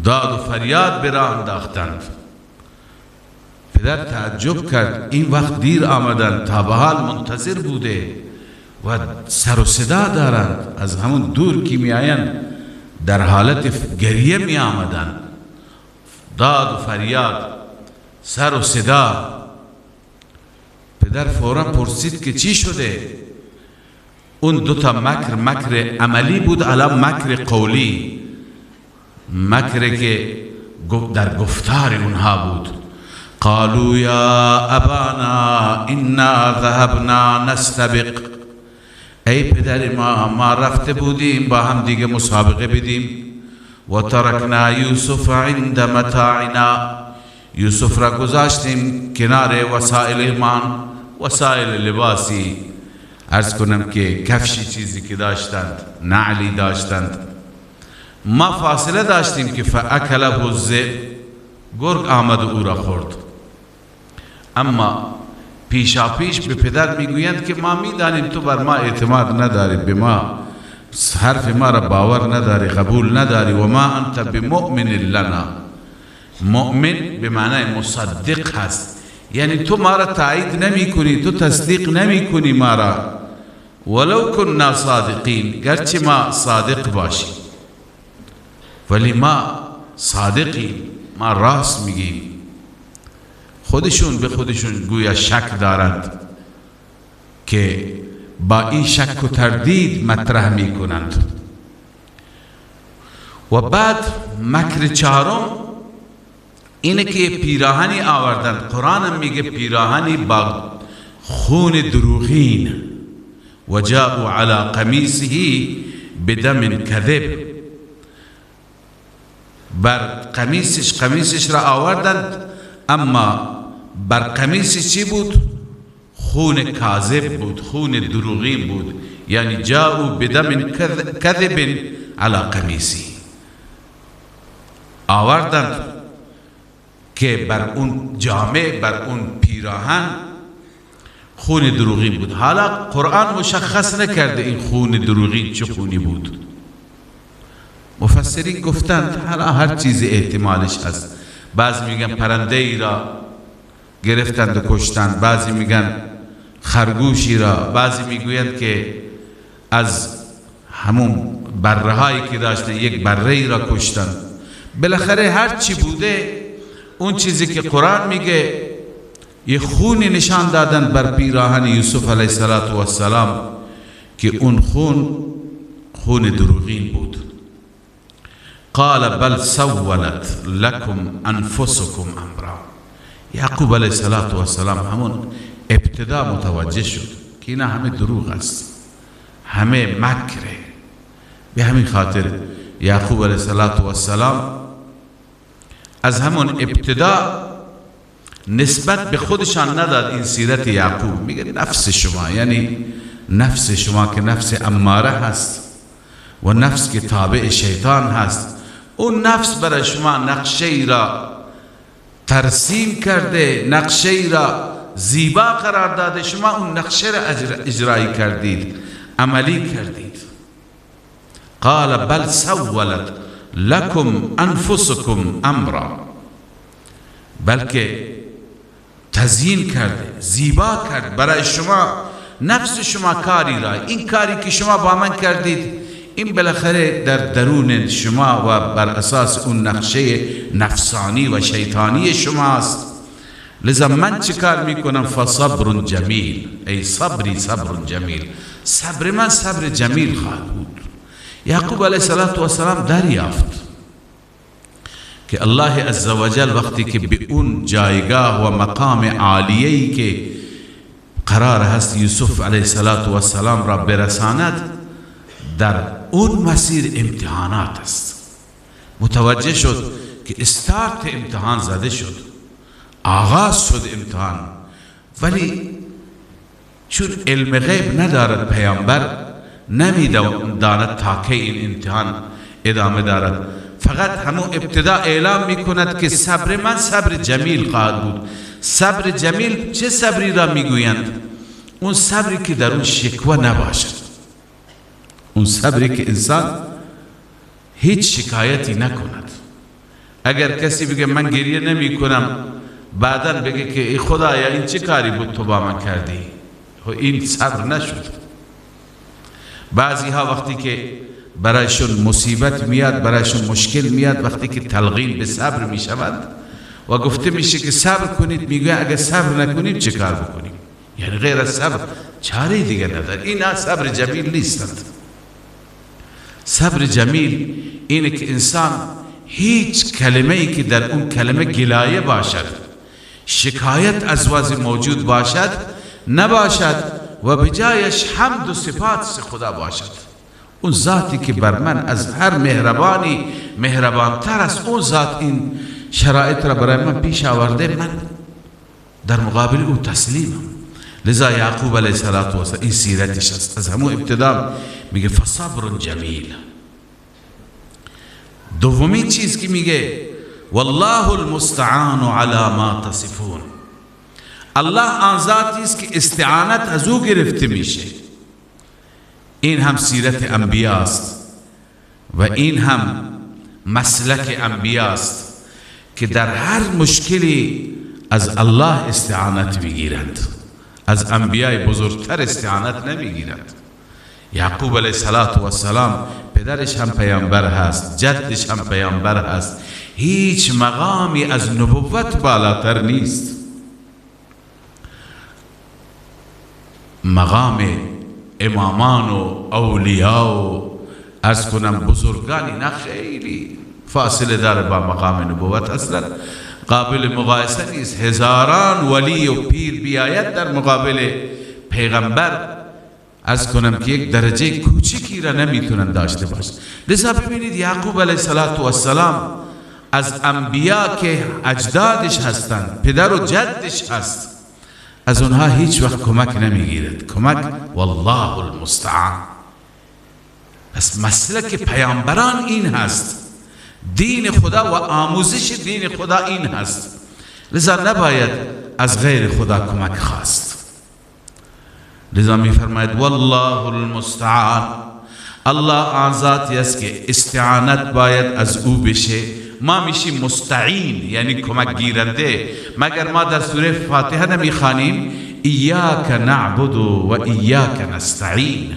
داد و فریاد به راه انداختند. پدر تعجب کرد، این وقت دیر آمدند، تا به حال منتظر بوده و سر و صدا دارند، از همون دور که می آیند در حالت گریه می آمدند، داد و فریاد، سر و صدا. پدر فورا پرسید که چی شده؟ اون دوتا مکر، مکر عملی بود، الان مکر قولی، مکر که در گفتار اونها بود. قالوا یا ابانا انا ذهبنا نستبق، ای پدر ما، ما رفته بودیم با هم دیگه مسابقه بدیم، و ترکنا یوسف عند متاعنا، یوسف را گذاشتیم کنار وسایل مان، وسایل لباسی، عرض کنم که کفشی چیزی که داشتند، نعلی داشتند، ما فاصله داشتیم که فاکله الذئب، گرگ آمد و او را خورد. اما پیشا پیش به پدر میگویند که ما میدانیم تو بر ما اعتماد نداری، به ما حرف ما را باور نداری، قبول نداری، و ما انت بمؤمن لنا. مؤمن به معنای مصدق هست، یعنی تو ما را تایید نمی کنی، تو تصدیق نمی کنی ما را، ولو كنا صادقین، گرچه ما صادق باشیم، ولی ما صادقیم، ما راست میگیم. خودشون به خودشون گویا شک دارند که با این شک و تردید مطرح میکنند. و بعد مکر چهارم اینه که پیراهنی آوردند. قرآن میگه پیراهنی با خون دروغین، و جاءوا علی قمیصه بدم کذب، بر قمیصش، قمیصش را آوردند، اما بر قمیصش چی بود؟ خون کاذب بود، خون دروغین بود، یعنی جاءوا بدم کذب علی قمیصی، آوردند که بر اون جامه، بر اون پیراهن خون دروغین بود. حالا قرآن مشخص نکرده این خون دروغین چه خونی بود. مفسرین گفتند حالا هر چیزی احتمالش هست. بعضی میگن پرنده ای را گرفتند و کشتند، بعضی میگن خرگوشی را، بعضی میگویند که از همون بره هایی که داشتن یک بره ای را کشتند. بالاخره هر چی بوده، اون چیزی که قرآن میگه یه خونی نشان دادن بر پیراهن یوسف علیه السلام که اون خون، خون دروغین بود. قال بل سولت لكم انفسكم امرا. یعقوب علیه السلام همون ابتدا متوجه شد که اینا همه دروغ است، همه مکره. به همین خاطر یعقوب علیه السلام از همون ابتدا نسبت به خودشان نداد این سیرت یعقوب. میگه نفس شما، یعنی نفس شما که نفس اماره هست و نفس که تابع شیطان هست، اون نفس برای شما نقشه ای را ترسیم کرده، نقشه ای را زیبا قرار داده، شما اون نقشه را اجرایی کردید، عملی کردید. قال بل سولت لکم انفسکم امرا، بلکه تزیین کرده، زیبا کرد برای شما نفس شما کاری را. این کاری که شما با من کردید، این بالاخره در درون شما و بر اساس اون نقشه نفسانی و شیطانی شماست. لذا من چه کار میکنم؟ فصبر جمیل، ای صبری صبر جمیل، صبر من صبر جمیل خواهد بود. یعقوب علیه السلام دریافت که الله عزوجل وقتی که به اون جایگاه و مقام عالیه‌ای که قرار هست یوسف علیه السلام را برساند، در اون مسیر امتحانات است. متوجه شد که استارت امتحان زده شد، آغاز شد امتحان، ولی چون علم غیب ندارد پیامبر، نمیداند تا کی این امتحان ادامه دارد. فقط همون ابتدا اعلام میکند که صبر من صبر جمیل خواهد بود. صبر جمیل چه صبری را میگویند؟ اون صبری که در اون شکوه نباشد، اون صبری که انسان هیچ شکایتی نکند. اگر کسی بگه من گریه نمی کنم، بعدا بگه که ای خدایا این چه کاری بود تو با من کردی، این صبر نشد. بعضی ها وقتی که برایشون مصیبت میاد، برایشون مشکل میاد، وقتی که تلقین به صبر می شود و گفته میشه که صبر کنید، میگه اگر صبر نکنیم چه کار بکنیم؟ یعنی غیر از صبر چاره دیگه نداره. اینا صبر جمیل نیستند. صبر جمیل اینه که انسان هیچ کلمه ای که در اون کلمه گلایه باشد، شکایت از وضع موجود باشد نباشد، و به جایش حمد و صفات خدا باشد. اون ذاتی که بر من از هر مهربانی مهربانتر است، اون ذات این شرایط را برای من پیش آورده، من در مقابل او تسلیمم. لذا یعقوب علیه السلام این سیرتش است، از همون ابتدا میگه فصبر جمیل. دومین چیز که میگه والله المستعان علی ما تصفون، الله آن ذاتی است که استعانت از او گرفته میشه. این هم سیرت انبیا است و این هم مسلک انبیا است که در هر مشکلی از الله استعانت میگیرند، از انبیای بزرگتر استعانت نمیگیرند. یعقوب علیه السلام پدرش هم پیامبر هست، جدش هم پیامبر هست، هیچ مقامی از نبوت بالاتر نیست. مقام امامان و اولیا و عرض کنم بزرگانی نه، خیلی فاصله داره با مقام نبوت، اصلا قابل مقایسه نیست. هزاران ولی و پیر بیاید در مقابل پیغمبر، عرض کنم که یک درجه کوچکی را نمیتونن داشته باش. لذا ببینید یعقوب علیه السلام از انبیا که اجدادش هستند، پدر و جدش هست، از اونها هیچ وقت کمک نمیگیرد. کمک والله المستعان. پس مسلک پیامبران این هست، دین خدا و آموزش دین خدا این هست. لذا نباید از غیر خدا کمک خواست. لذا میفرماید والله المستعان، الله آن ذاتی است که استعانت باید از او بشه. ما میشیم مستعین، یعنی کمک گیرنده. مگر ما در سوره فاتحه نمیخوانیم ایاک نعبد و ایاک نستعین؟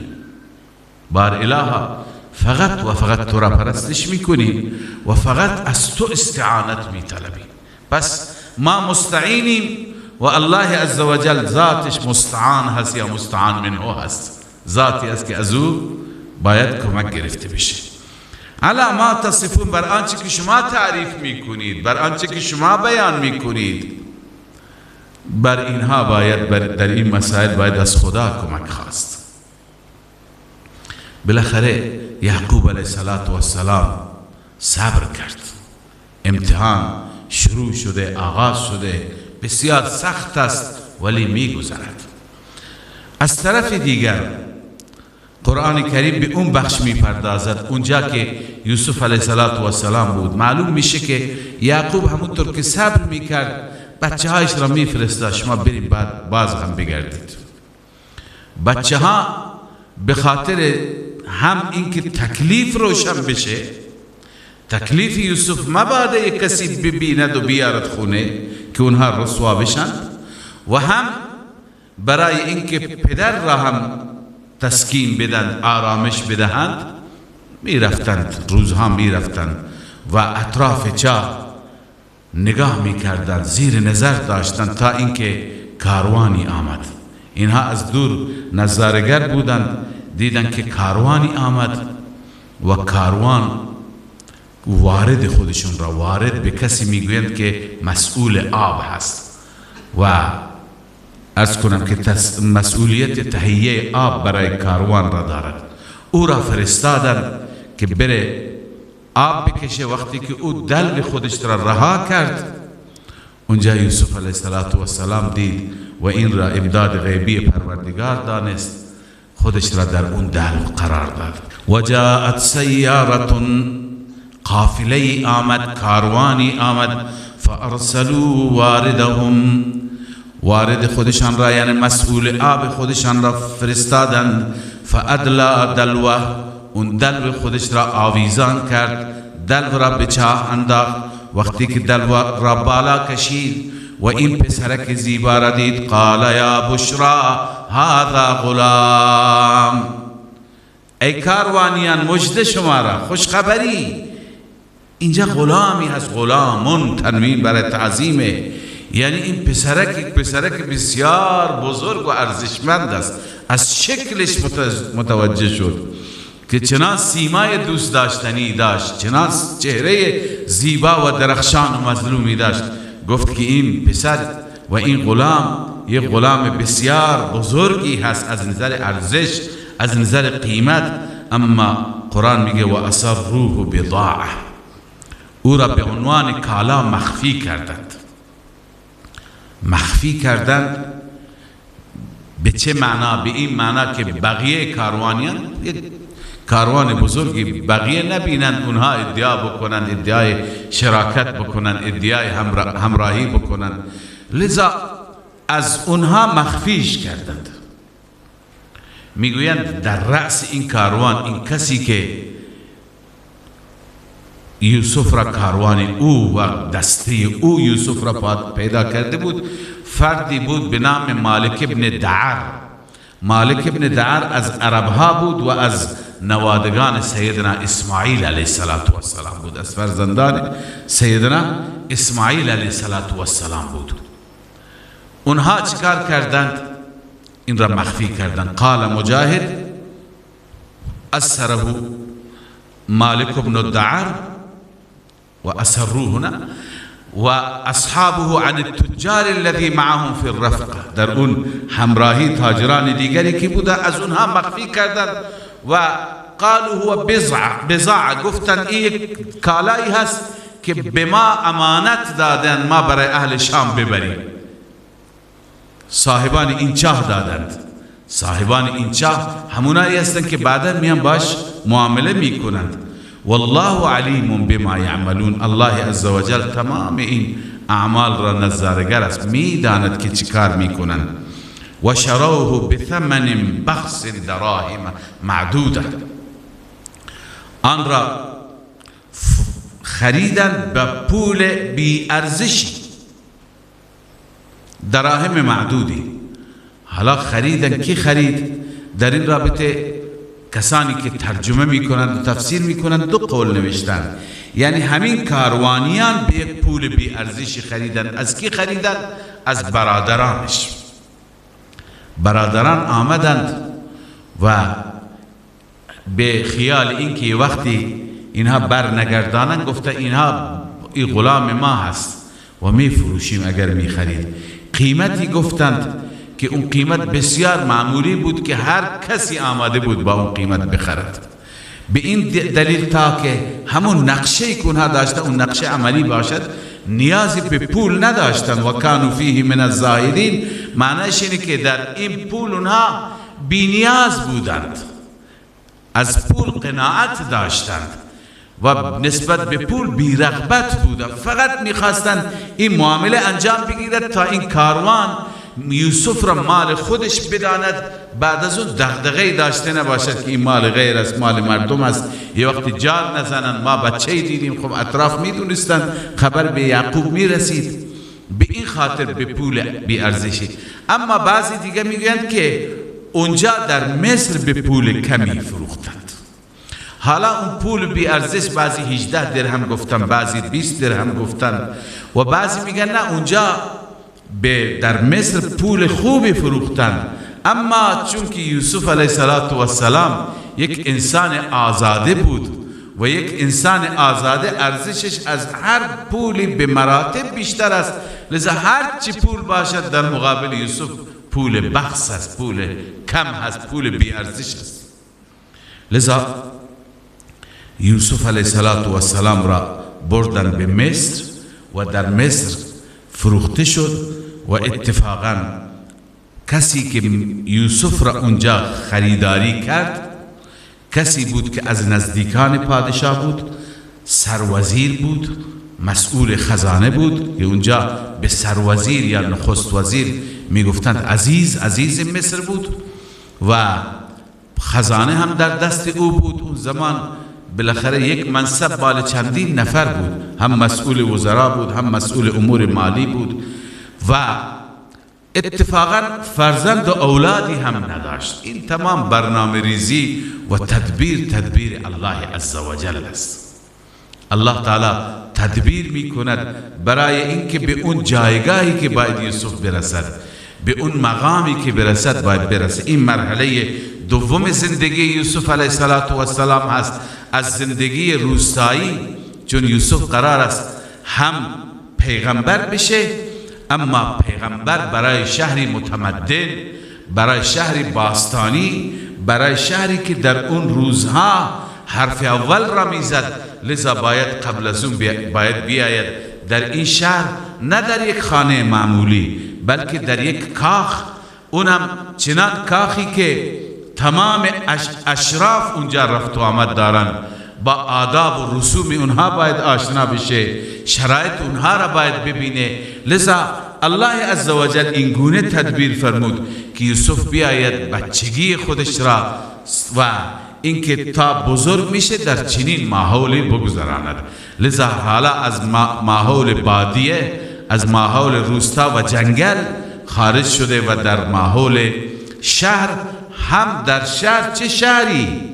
بار الها فقط و فقط تو را پرستش میکنیم و فقط از تو استعانت میطلبیم. پس ما مستعینیم و الله عزوجل ذاتش مستعان هست یا مستعان منه هست، ذاتی است که از او باید کمک گرفته بشه. علی ما تصفون، بر آنچه که شما تعریف میکنید، بر آنچه که شما بیان میکنید، بر اینها باید، در این مسائل باید از خدا کمک خواست. بالاخره یعقوب علیه السلام صبر کرد. امتحان شروع شده، آغاز شده، بسیار سخت است ولی میگذرد. از طرف دیگر قرآن کریم به اون بخش میپردازد، اونجا که یوسف علیه السلام بود. معلوم میشه که یعقوب همونطور که صبر میکرد بچه هایش را میفرستاد، شما بریم بعد باز هم بگردید. بچه ها به خاطر هم اینکه تکلیف روشن بشه، تکلیف یوسف مبادا یک کسی ببیند و بیارد خونه که اونها رسوا بشن، و هم برای اینکه پدر را هم تسکین بدن، آرامش بدهند، میرفتند، روزها میرفتند و اطراف چاه نگاه میکردند، زیر نظر داشتند تا اینکه کاروانی آمد. اینها از دور نظارگر بودند، دیدند که کاروانی آمد و کاروان وارد خودشون را، وارد به کسی میگویند که مسئول آب هست و عرض کنم که مسئولیت تهیه آب برای کاروان را دارد. او را فرستادند که بره آب بکشه. وقتی که او دلو خودش را رها کرد، اونجا یوسف علیه السلام دید و این را امداد غیبی پروردگار دانست، خودش را در اون دلو قرار داد. و جاءت سیارة، قافله آمد، کاروانی آمد، فارسلوا واردهم، وارد خودشان را یعنی مسئول آب خودشان را فرستادند. فادلا دلوه، اون دلو خودش را آویزان کرد، دلو را به چاه انداخت. وقتی که دلو را بالا کشید و این پسرک زیبا را دید، قال یا بشرا هذا غلام، ای کاروانیان مژده شما را، خوشخبری، اینجا غلامی هست، غلامون تنوین برای تعظیمه، یعنی این پسرک یک پسرک بسیار بزرگ و ارزشمند است. از شکلش متوجه شد که چنان سیمای دوست داشتنی داشت، چنان چهره زیبا و درخشان و مظلومی داشت. گفت که این پسر و این غلام یک غلام بسیار بزرگی هست از نظر ارزش، از نظر قیمت، اما قرآن میگه و اسروه بضاعه، او را به عنوان کالا مخفی کردند. مخفی کردند به چه معنا؟ به این معنا که بقیه کاروانیان، یک کاروان بزرگی، بقیه نبینند اونها ادعا بکنند، ادعای شراکت بکنند، ادعای همراهی بکنند، لذا از اونها مخفیش کردند. میگویند در رأس این کاروان، این کسی که یوسف را کاروان او و دسته او یوسف را پیدا کرده بود، فردی بود به نام مالک ابن دعر. مالک ابن دعر از عربها بود و از نوادگان سیدنا اسماعیل علیه السلام بود، از فرزندان سیدنا اسماعیل علیه السلام بود. اونها چیکار کردند؟ این را مخفی کردند. قال مجاهد اسره مالک ابن الدعر و اسروه و اصحابه عن التجار الذي معهم في الرفقه، در اون همراهی تاجران دیگری که بوده از اونها مخفی کردند و قالوا هو بضاعه، گفتند این کالایی هست که به ما امانت دادن، ما برای اهل شام ببریم. صاحبان این چاه دادند. صاحبان این چاه همونایی هستند که بعدا میان باش معامله میکنند. والله علیم بما یعملون، الله عزوجل تمام این اعمال را نظارگر است، میداند که چیکار میکنند. و شروه بثمن بخس دراهم معدوده، آن را خریدند به پول بی ارزشی، دراهم معدودی. حالا خریدن، کی خرید؟ در این رابطه کسانی که ترجمه میکنند و تفسیر میکنند دو قول نوشتند، یعنی همین کاروانیان به یک پول بی ارزشی خریدن. از کی خریدن؟ از برادرانش. برادران آمدند و به خیال اینکه وقتی اینها بر نگردانند گفته اینها این غلام ما هست و می فروشیم اگر می خرید. قیمتی گفتند که اون قیمت بسیار معمولی بود که هر کسی آماده بود با اون قیمت بخرد. به این دلیل تا که همون نقشه که اونها داشته اون نقشه عملی باشد، نیازی به پول نداشتند. و کانوا فیه من الزاهدین، معنیش اینه که در این پول اونها بی نیاز بودند، از پول قناعت داشتند و نسبت به پول بی رغبت بودند. فقط میخواستند این معامله انجام بگیرد تا این کاروان یوسف را مال خودش بداند، بعد از اون دغدغه‌ای داشته نباشد که این مال غیر است، مال مردم است، یه وقتی جار نزنند، ما بچه دیدیم. خب اطراف میدونستند، خبر به یعقوب میرسید. به این خاطر به پول بی ارزشی. اما بعضی دیگه میگویند که اونجا در مصر به پول کمی فروختند. حالا اون پول بی ارزش بعضی 18 درهم گفتن، بعضی 20 درهم گفتن و بعضی میگن نه اونجا در مصر پول خوبی فروختند. اما چون که یوسف علیه السلام یک انسان آزاده بود و یک انسان آزاده ارزشش از هر پولی به مراتب بیشتر است، لذا هر چی پول باشد در مقابل یوسف پول بخس است، پول کم است، پول بی ارزش است. لذا یوسف علیه السلام را بردن به مصر و در مصر فروخته شد و اتفاقا کسی که یوسف را اونجا خریداری کرد کسی بود که از نزدیکان پادشاه بود، سروزیر بود، مسئول خزانه بود که اونجا به سروزیر یا نخست وزیر میگفتند عزیز، عزیز مصر بود و خزانه هم در دست او بود. اون زمان بالاخره یک منصب بال چندین نفر بود، هم مسئول وزرا بود، هم مسئول امور مالی بود و اتفاقا فرزند و اولادی هم نداشت. این تمام برنامه ریزی و تدبیر، تدبیر الله عزوجل است. الله تعالی تدبیر می کند برای اینکه به اون جایگاهی که باید یوسف برسد، به اون مقامی که برسد باید برسد. این مرحله دوم زندگی یوسف علیه السلام هست، از زندگی روستایی، چون یوسف قرار است هم پیغمبر بشه اما پیغمبر برای شهری متمدن، برای شهری باستانی، برای شهری که در اون روزها حرف اول را میزد، لذا باید قبل از اون باید بیاید در این شهر، نه در یک خانه معمولی بلکه در یک کاخ، اونم چنان کاخی که تمام اشراف اونجا رفت و آمد دارند، با آداب و رسوم اونها باید آشنا بشه، شرایط اونها را باید ببینه. لذا الله عزوجل این گونه تدبیر فرمود که یوسف بیاید بچگی خودش را و اینکه تا بزرگ میشه در چنین ماحولی بگذراند. لذا حالا از ماحول بادیه، از ماحول روستا و جنگل خارج شده و در ماحول شهر، هم در شهر، چه شهری؟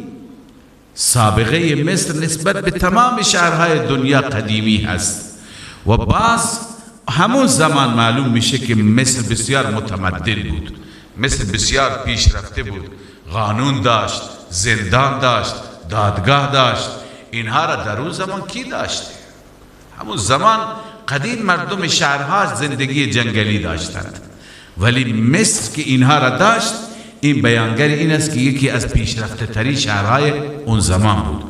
سابقه مصر نسبت به تمام شهرهای دنیا قدیمی هست و باز همون زمان معلوم میشه که مصر بسیار متمدن بود، مصر بسیار پیشرفته بود، قانون داشت، زندان داشت، دادگاه داشت. اینها را در اون زمان کی داشته؟ همون زمان قدیم مردم شهرها زندگی جنگلی داشتند، ولی مصر که اینها را داشت، این بیانگر این است که یکی از پیشرفته ترین شهرهای اون زمان بود.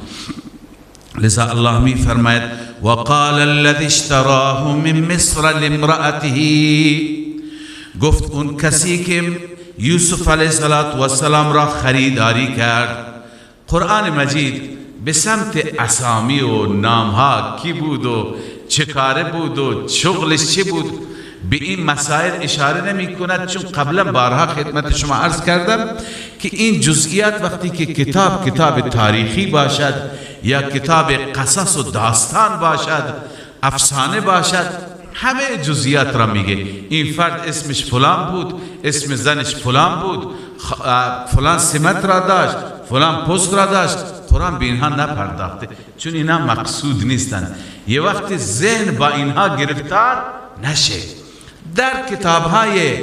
لذا الله می فرماید وقال الذي اشتراه من مصر لامرأته، گفت اون کسی که یوسف علیه السلام را خریداری کرد. قرآن مجید به سمت اسامی و نامها، کی بود و چه کاره بود و شغلش چه بود، به این مسائل اشاره نمی کند، چون قبلا بارها خدمت شما عرض کردم که این جزئیات وقتی که کتاب کتاب تاریخی باشد یا کتاب قصص و داستان باشد، افسانه باشد، همه جزئیات را میگه. این فرد اسمش فلان بود، اسم زنش فلان بود، فلان سمت را داشت، فلان پست را داشت. قرآن به اینها نپرداخته چون اینها مقصود نیستند. یه وقت ذهن با اینها گرفتار نشه. در کتابهای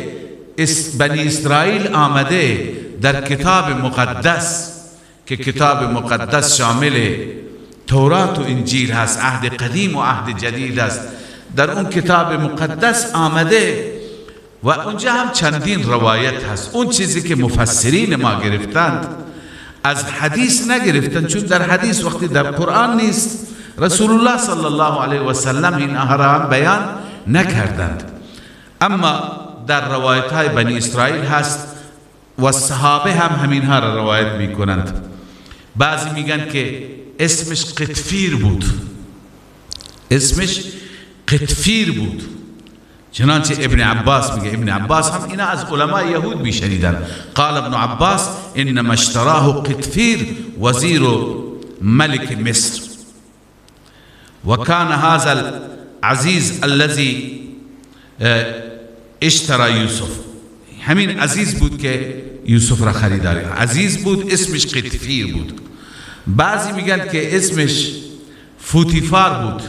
بنی اسرائیل آمده، در کتاب مقدس که کتاب مقدس شامل تورات و انجیل هست، عهد قدیم و عهد جدید است، در اون کتاب مقدس آمده و اونجا هم چندین روایت هست. اون چیزی که مفسرین ما گرفتند از حدیث نگرفتند، چون در حدیث وقتی در قرآن نیست، رسول الله صلی الله علیه و سلم این را بیان نکردند. اما در روایت های بنی اسرائیل هست و صحابه هم همینها را روایت میکنند. بعضی میگن که اسمش قطفیر بود، اسمش قطفیر بود. چنانچه ابن عباس میگه، ابن عباس هم اینا از علماء یهود میشنیدن. قال ابن عباس انما اشتراه قطفیر وزیر ملک مصر وكان هذا العزیز الذي اشترى یوسف. همین عزیز بود که یوسف را خریداری، عزیز بود، اسمش قطفیر بود. بعضی میگن که اسمش فوتیفار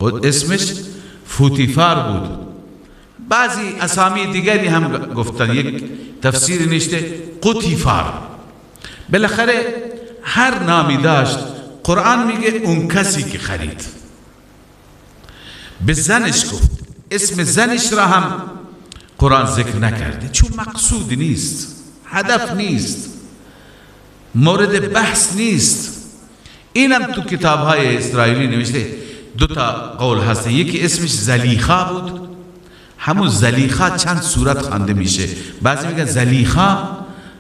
بود، اسمش فوتیفار بود. بعضی اسامی دیگری هم گفتن، یک تفسیر نشته قطیفار. بالاخره هر نامی داشت، قرآن میگه اون کسی که خرید. به زنش گفت، اسم زنش را هم قرآن ذکر نکرده چون مقصود نیست، هدف نیست، مورد بحث نیست. اینم تو کتاب‌های اسرائیلی نوشته دو تا قول هست، یکی اسمش زلیخا بود. همون زلیخا چند صورت خوانده میشه، بعضی میگن زلیخا،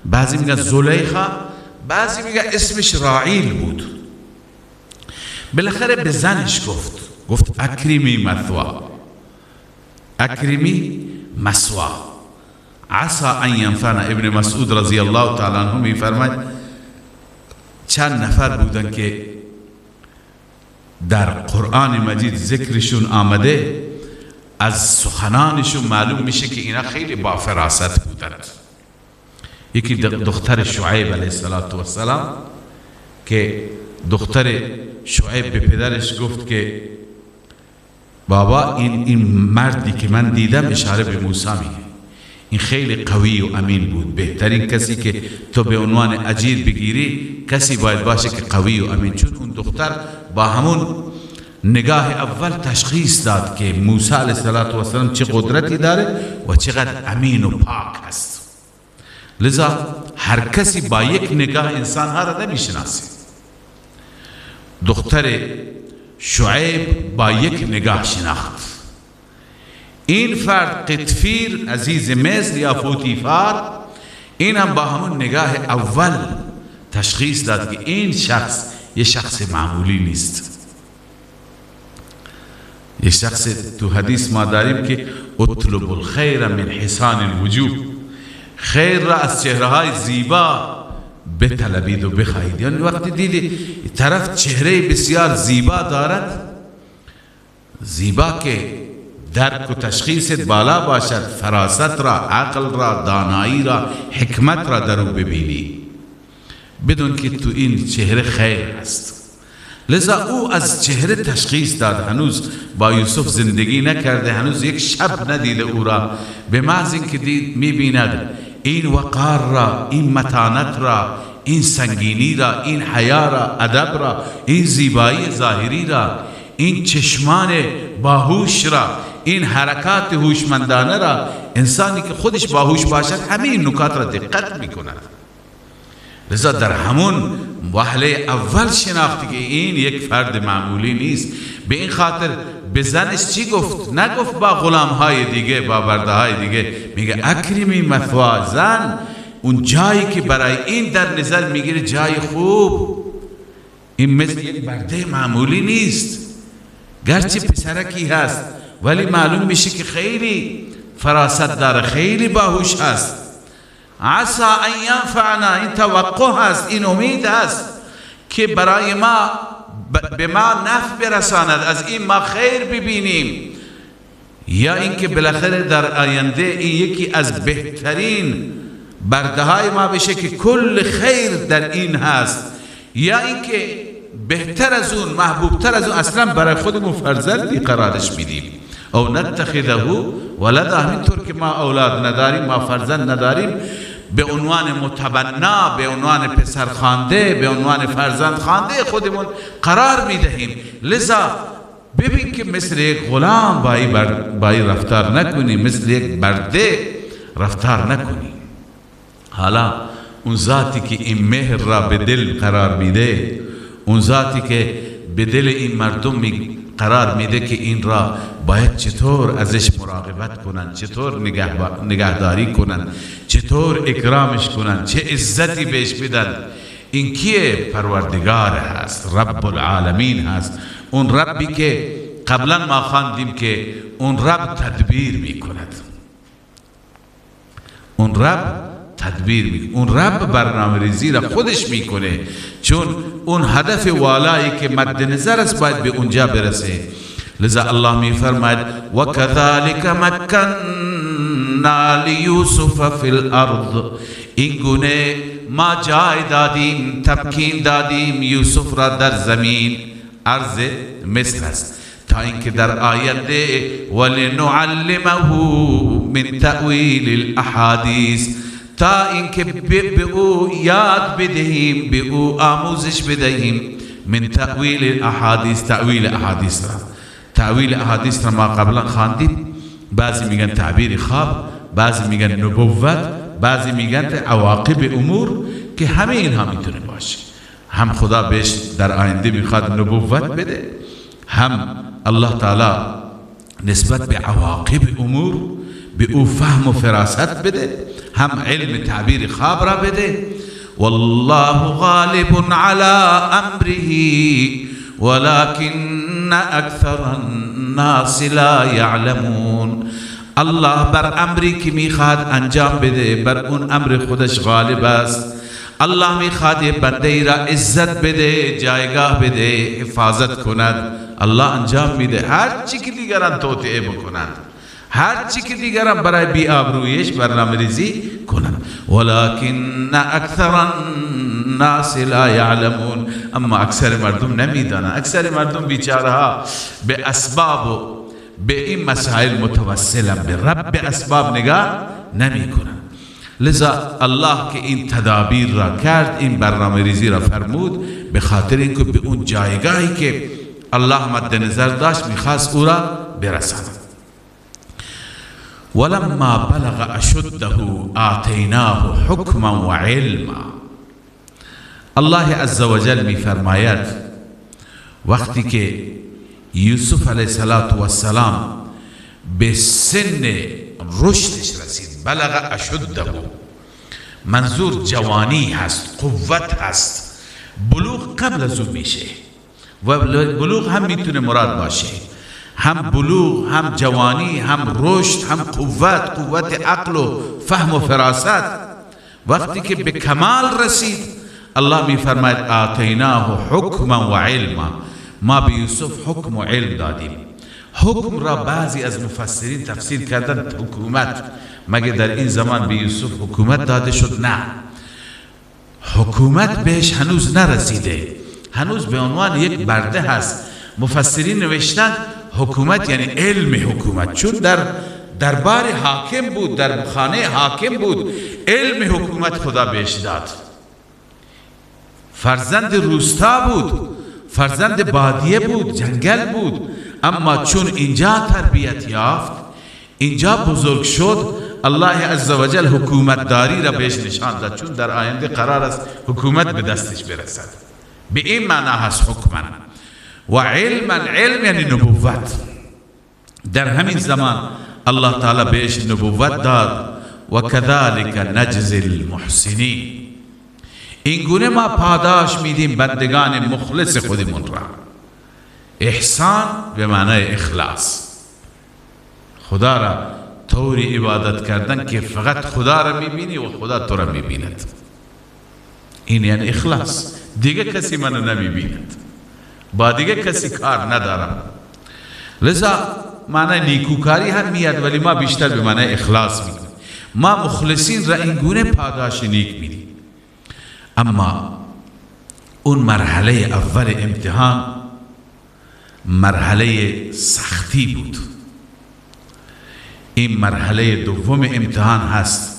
بعضی میگن زلیخا، بعضی میگن اسمش راعیل بود. بالاخره به زنش گفت، گفت اکرمی مثوا، اکرمی مثوا عسى ان ينفعنا. ابن مسعود رضی الله تعالی عنه میفرماید چند نفر بودن که در قرآن مجید ذکرشون آمده، از سخنانشون معلوم میشه که اینا خیلی با فراست بودند. یکی دختر شعیب علیه السلام که دختر شعیب به پدرش گفت که بابا این مردی که من دیدم، اشاره به موسی میگه، این خیلی قوی و امین بود، بهترین کسی که تو به عنوان اجیر بگیری کسی باید باشه که قوی و امین. چون اون دختر با همون نگاه اول تشخیص داد که موسی علیه السلام چه قدرتی داره و چقدر امین و پاک است. لذا هر کسی با یک نگاه انسانها را نمیشناسه. دختر شعیب با یک نگاه شناخت. این فرد قطفیر عزیز مصر یا فوتیفار، این هم با همون نگاه اول تشخیص داد که این شخص یه شخص معمولی نیست. یه شخص تو حدیث ما داریم که اطلب الخیر من حسان الوجوه، خیر را از چهره های زیبا بطلبید و بخواهید. یعنی وقتی دیدی طرف چهره بسیار زیبا دارد، زیبا که درک و تشخیص بالا باشد، فراست را، عقل را، دانایی را، حکمت را در او ببینی، بدون که تو این چهره خیر است. لذا او از چهره تشخیص داد. هنوز با یوسف زندگی نکرده، هنوز یک شب ندیده او را، به محض اینکه دید میبیند این وقار را، این متانت را، این سنگینی را، این حیا را، ادب را، این زیبایی ظاهری را، این چشمان باهوش را، این حرکات هوشمندانه را، انسانی که خودش باهوش باشد همه این نکات را دقت میکند. لذا در همون وهله اول شناختی که این یک فرد معمولی نیست. به این خاطر به زنش چی گفت؟ نگفت با غلام های دیگه، با برده های دیگه، میگه اکرمی مثوا، زن اون جایی که برای این در نظر میگیره جای خوب، این مثل یک برده معمولی نیست، گرچه پسرکی هست ولی معلوم میشه که خیلی فراست داره، خیلی باهوش هست. عسى ان ینفعنا، این توقع هست، این امید هست که برای ما، به ما نفع برساند، از این ما خیر ببینیم، یا اینکه بالاخره در آینده این یکی از بهترین برده های ما بشه که کل خیر در این هست، یا اینکه بهتر از اون، محبوبتر از اون، اصلا برای خودمون فرزندی قرارش میدیم. او نتخذه ولدا، همینطور که ما اولاد نداریم، ما فرزند نداریم، به عنوان متبنا، به عنوان پسر خوانده، به عنوان فرزند خوانده خودمون قرار میدهیم. لذا ببین که مثل یک غلام بایی رفتار نکنی، مثل یک برده رفتار نکنی. حالا اون ذاتی که این مهر را به دل قرار میده، اون ذاتی که به دل این مردم قرار میده که این را باید چطور ازش مراقبت کنند، چطور نگهداری کنند، چطور اکرامش کنند، چه عزتی بهش بدن، این کیه؟ پروردگار هست، رب العالمین هست، اون ربی که قبلا ما خواندیم که اون رب تدبیر میکند، اون رب تدبیر میکنه، اون رب برنامه ریزی را خودش میکنه، چون اون هدف والایی که مد نظر است باید به اونجا برسه. لذا الله میفرماید وَكَذَلِكَ مَكَّنَّا لِيُوسُفَ فِي الْأَرْضِ، این گونه ما جای دادیم، تمکین دادیم یوسف را در زمین، ارض مصر است، تا اینکه در آینده وَلِنُعَلِّمَهُ مِنْ تَأْوِيلِ الْأَحَادِيثِ، تا اینکه به او یاد بدهیم، به او آموزش بدهیم، من تأویل الاحادیث، تأویل احادیث را. تأویل احادیث را ما قبلا خواندیم. بعضی میگن تعبیر خواب، بعضی میگن نبوت، بعضی میگن عواقب امور، که همه اینها میتونه باشه. هم خدا بهش در آینده میخواد نبوت بده، هم الله تعالی نسبت به عواقب امور به او فهم و فراست بده، هم علم تعبیر خواب را بده. والله غالب على امره ولكن اکثر الناس لا یعلمون. الله بر امری که میخواد انجام بده، بر اون امر خودش غالب است. الله میخواد بنده ای را عزت بده، جایگاه بده، حفاظت کند، الله انجام میده. هر چی که دیگران توطئه بکنند، هر چی که دیگران برای بی آبرویش برنامه ریزی کنند، ولکن اکثر الناس لا یعلمون. اما اکثر مردم نمیدانند. اکثر مردم بیچاره ها به اسباب و به این مسائل متوسلن، به رب اسباب نگاه نمی کنند. لذا الله که این تدابیر را کرد، این برنامه ریزی را فرمود، به خاطر اینکه به اون جایگاهی که الله مد نظر داشت، میخواست او را برساند. ولما بلغ اشده آتیناه حکما و علما. الله عزوجل میفرماید وقتی که یوسف علیه السلام به سن رشدش رسید، بلغ اشده، منظور جوانی هست، قوت هست. بلوغ قبل از او میشه و بلوغ هم میتونه مراد باشه، هم بلوغ، هم جوانی، هم رشد، هم قوت، قوت عقل و فهم و فراست. وقتی که به کمال رسید، الله میفرماید آتیناه حکما و علما، ما به یوسف حکم و علم دادیم. حکم را بعضی از مفسرین تفسیر کردن حکومت. مگه در این زمان به یوسف حکومت داده شد؟ نه، حکومت بهش هنوز نرسیده، هنوز به عنوان یک برده هست. مفسرین نوشتن حکومت یعنی علم حکومت، چون در دربار حاکم بود، در خانه حاکم بود، علم حکومت خدا بهش داد. فرزند روستا بود، فرزند بادیه بود، جنگل بود، اما چون اینجا تربیت یافت، اینجا بزرگ شد، الله عزوجل حکومت داری را بهش نشان داد، چون در آینده قرار است حکومت به دستش برسد. به این معنا هست حکما و علما. علم یعنی نبوت. در همین زمان الله تعالی بهش نبوت داد. و کذالک نجزی المحسنین، این گونه ما پاداش میدیم بندگان مخلص خودمون را. احسان به معنای اخلاص، خدا را طوری عبادت کردن که فقط خدا را میبینی و خدا تو را میبیند، این یعنی اخلاص. دیگه کسی منو نمیبیند، با دیگه کسی کار ندارم. لذا معنی نیکوکاری هم میاد، ولی ما بیشتر به معنی اخلاص میگیم. ما مخلصین را این گونه پاداش نیک میدیم. اما اون مرحله اول امتحان مرحله سختی بود، این مرحله دوم امتحان هست.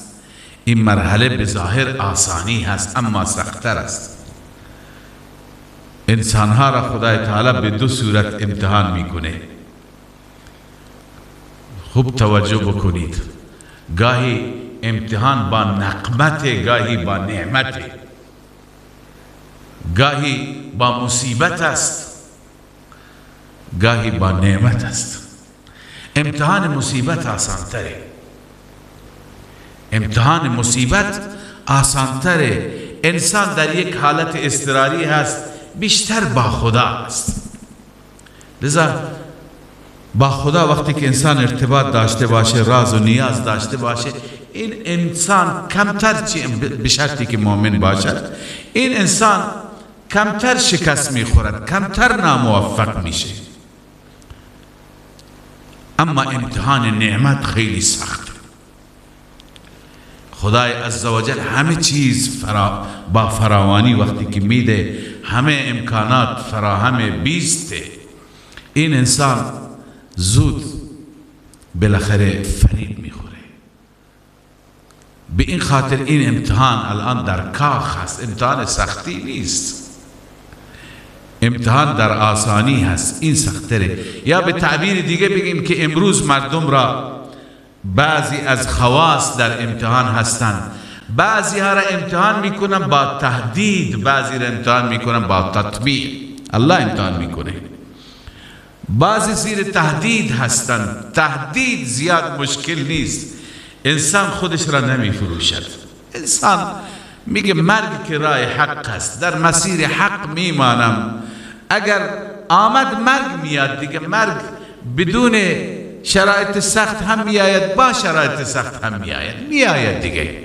این مرحله به ظاهر آسانی هست اما سخت‌تر است. انسانها را خدای تعالی به دو صورت امتحان میکنه. خوب توجه بکنید، گاهی امتحان با نقمت، گاهی با نعمت، گاهی با مصیبت است، گاهی با نعمت است. امتحان مصیبت آسانتره، امتحان مصیبت آسانتره. انسان در یک حالت اضطراری هست، بیشتر با خدا است. لذا با خدا وقتی که انسان ارتباط داشته باشه، راز و نیاز داشته باشه، این انسان کمتر، به شرطی که مؤمن باشد، این انسان کمتر شکست میخورد، کمتر ناموفق میشه. اما امتحان نعمت خیلی سخت. خدای عزوجل همه چیز با فراوانی وقتی که میده، همه امکانات فراهم بیسته، این انسان زود بالاخره فریب میخوره. به این خاطر این امتحان الان در کاخ هست، امتحان سختی نیست، امتحان در آسانی هست، این سختره. یا به تعبیر دیگه بگیم که امروز مردم را بعضی از خواص در امتحان هستند، بعضی ها را امتحان میکنن با تهدید، بعضی را امتحان میکنن با تطمیع. الله امتحان میکنه. بعضی زیر تهدید هستند، تهدید زیاد مشکل نیست، انسان خودش را نمیفروشد. انسان میگه مرگ که راه حق است، در مسیر حق میمانم، اگر آمد مرگ میاد دیگه، مرگ بدون شرایط سخت هم میآید، با شرایط سخت هم میآید دیگه.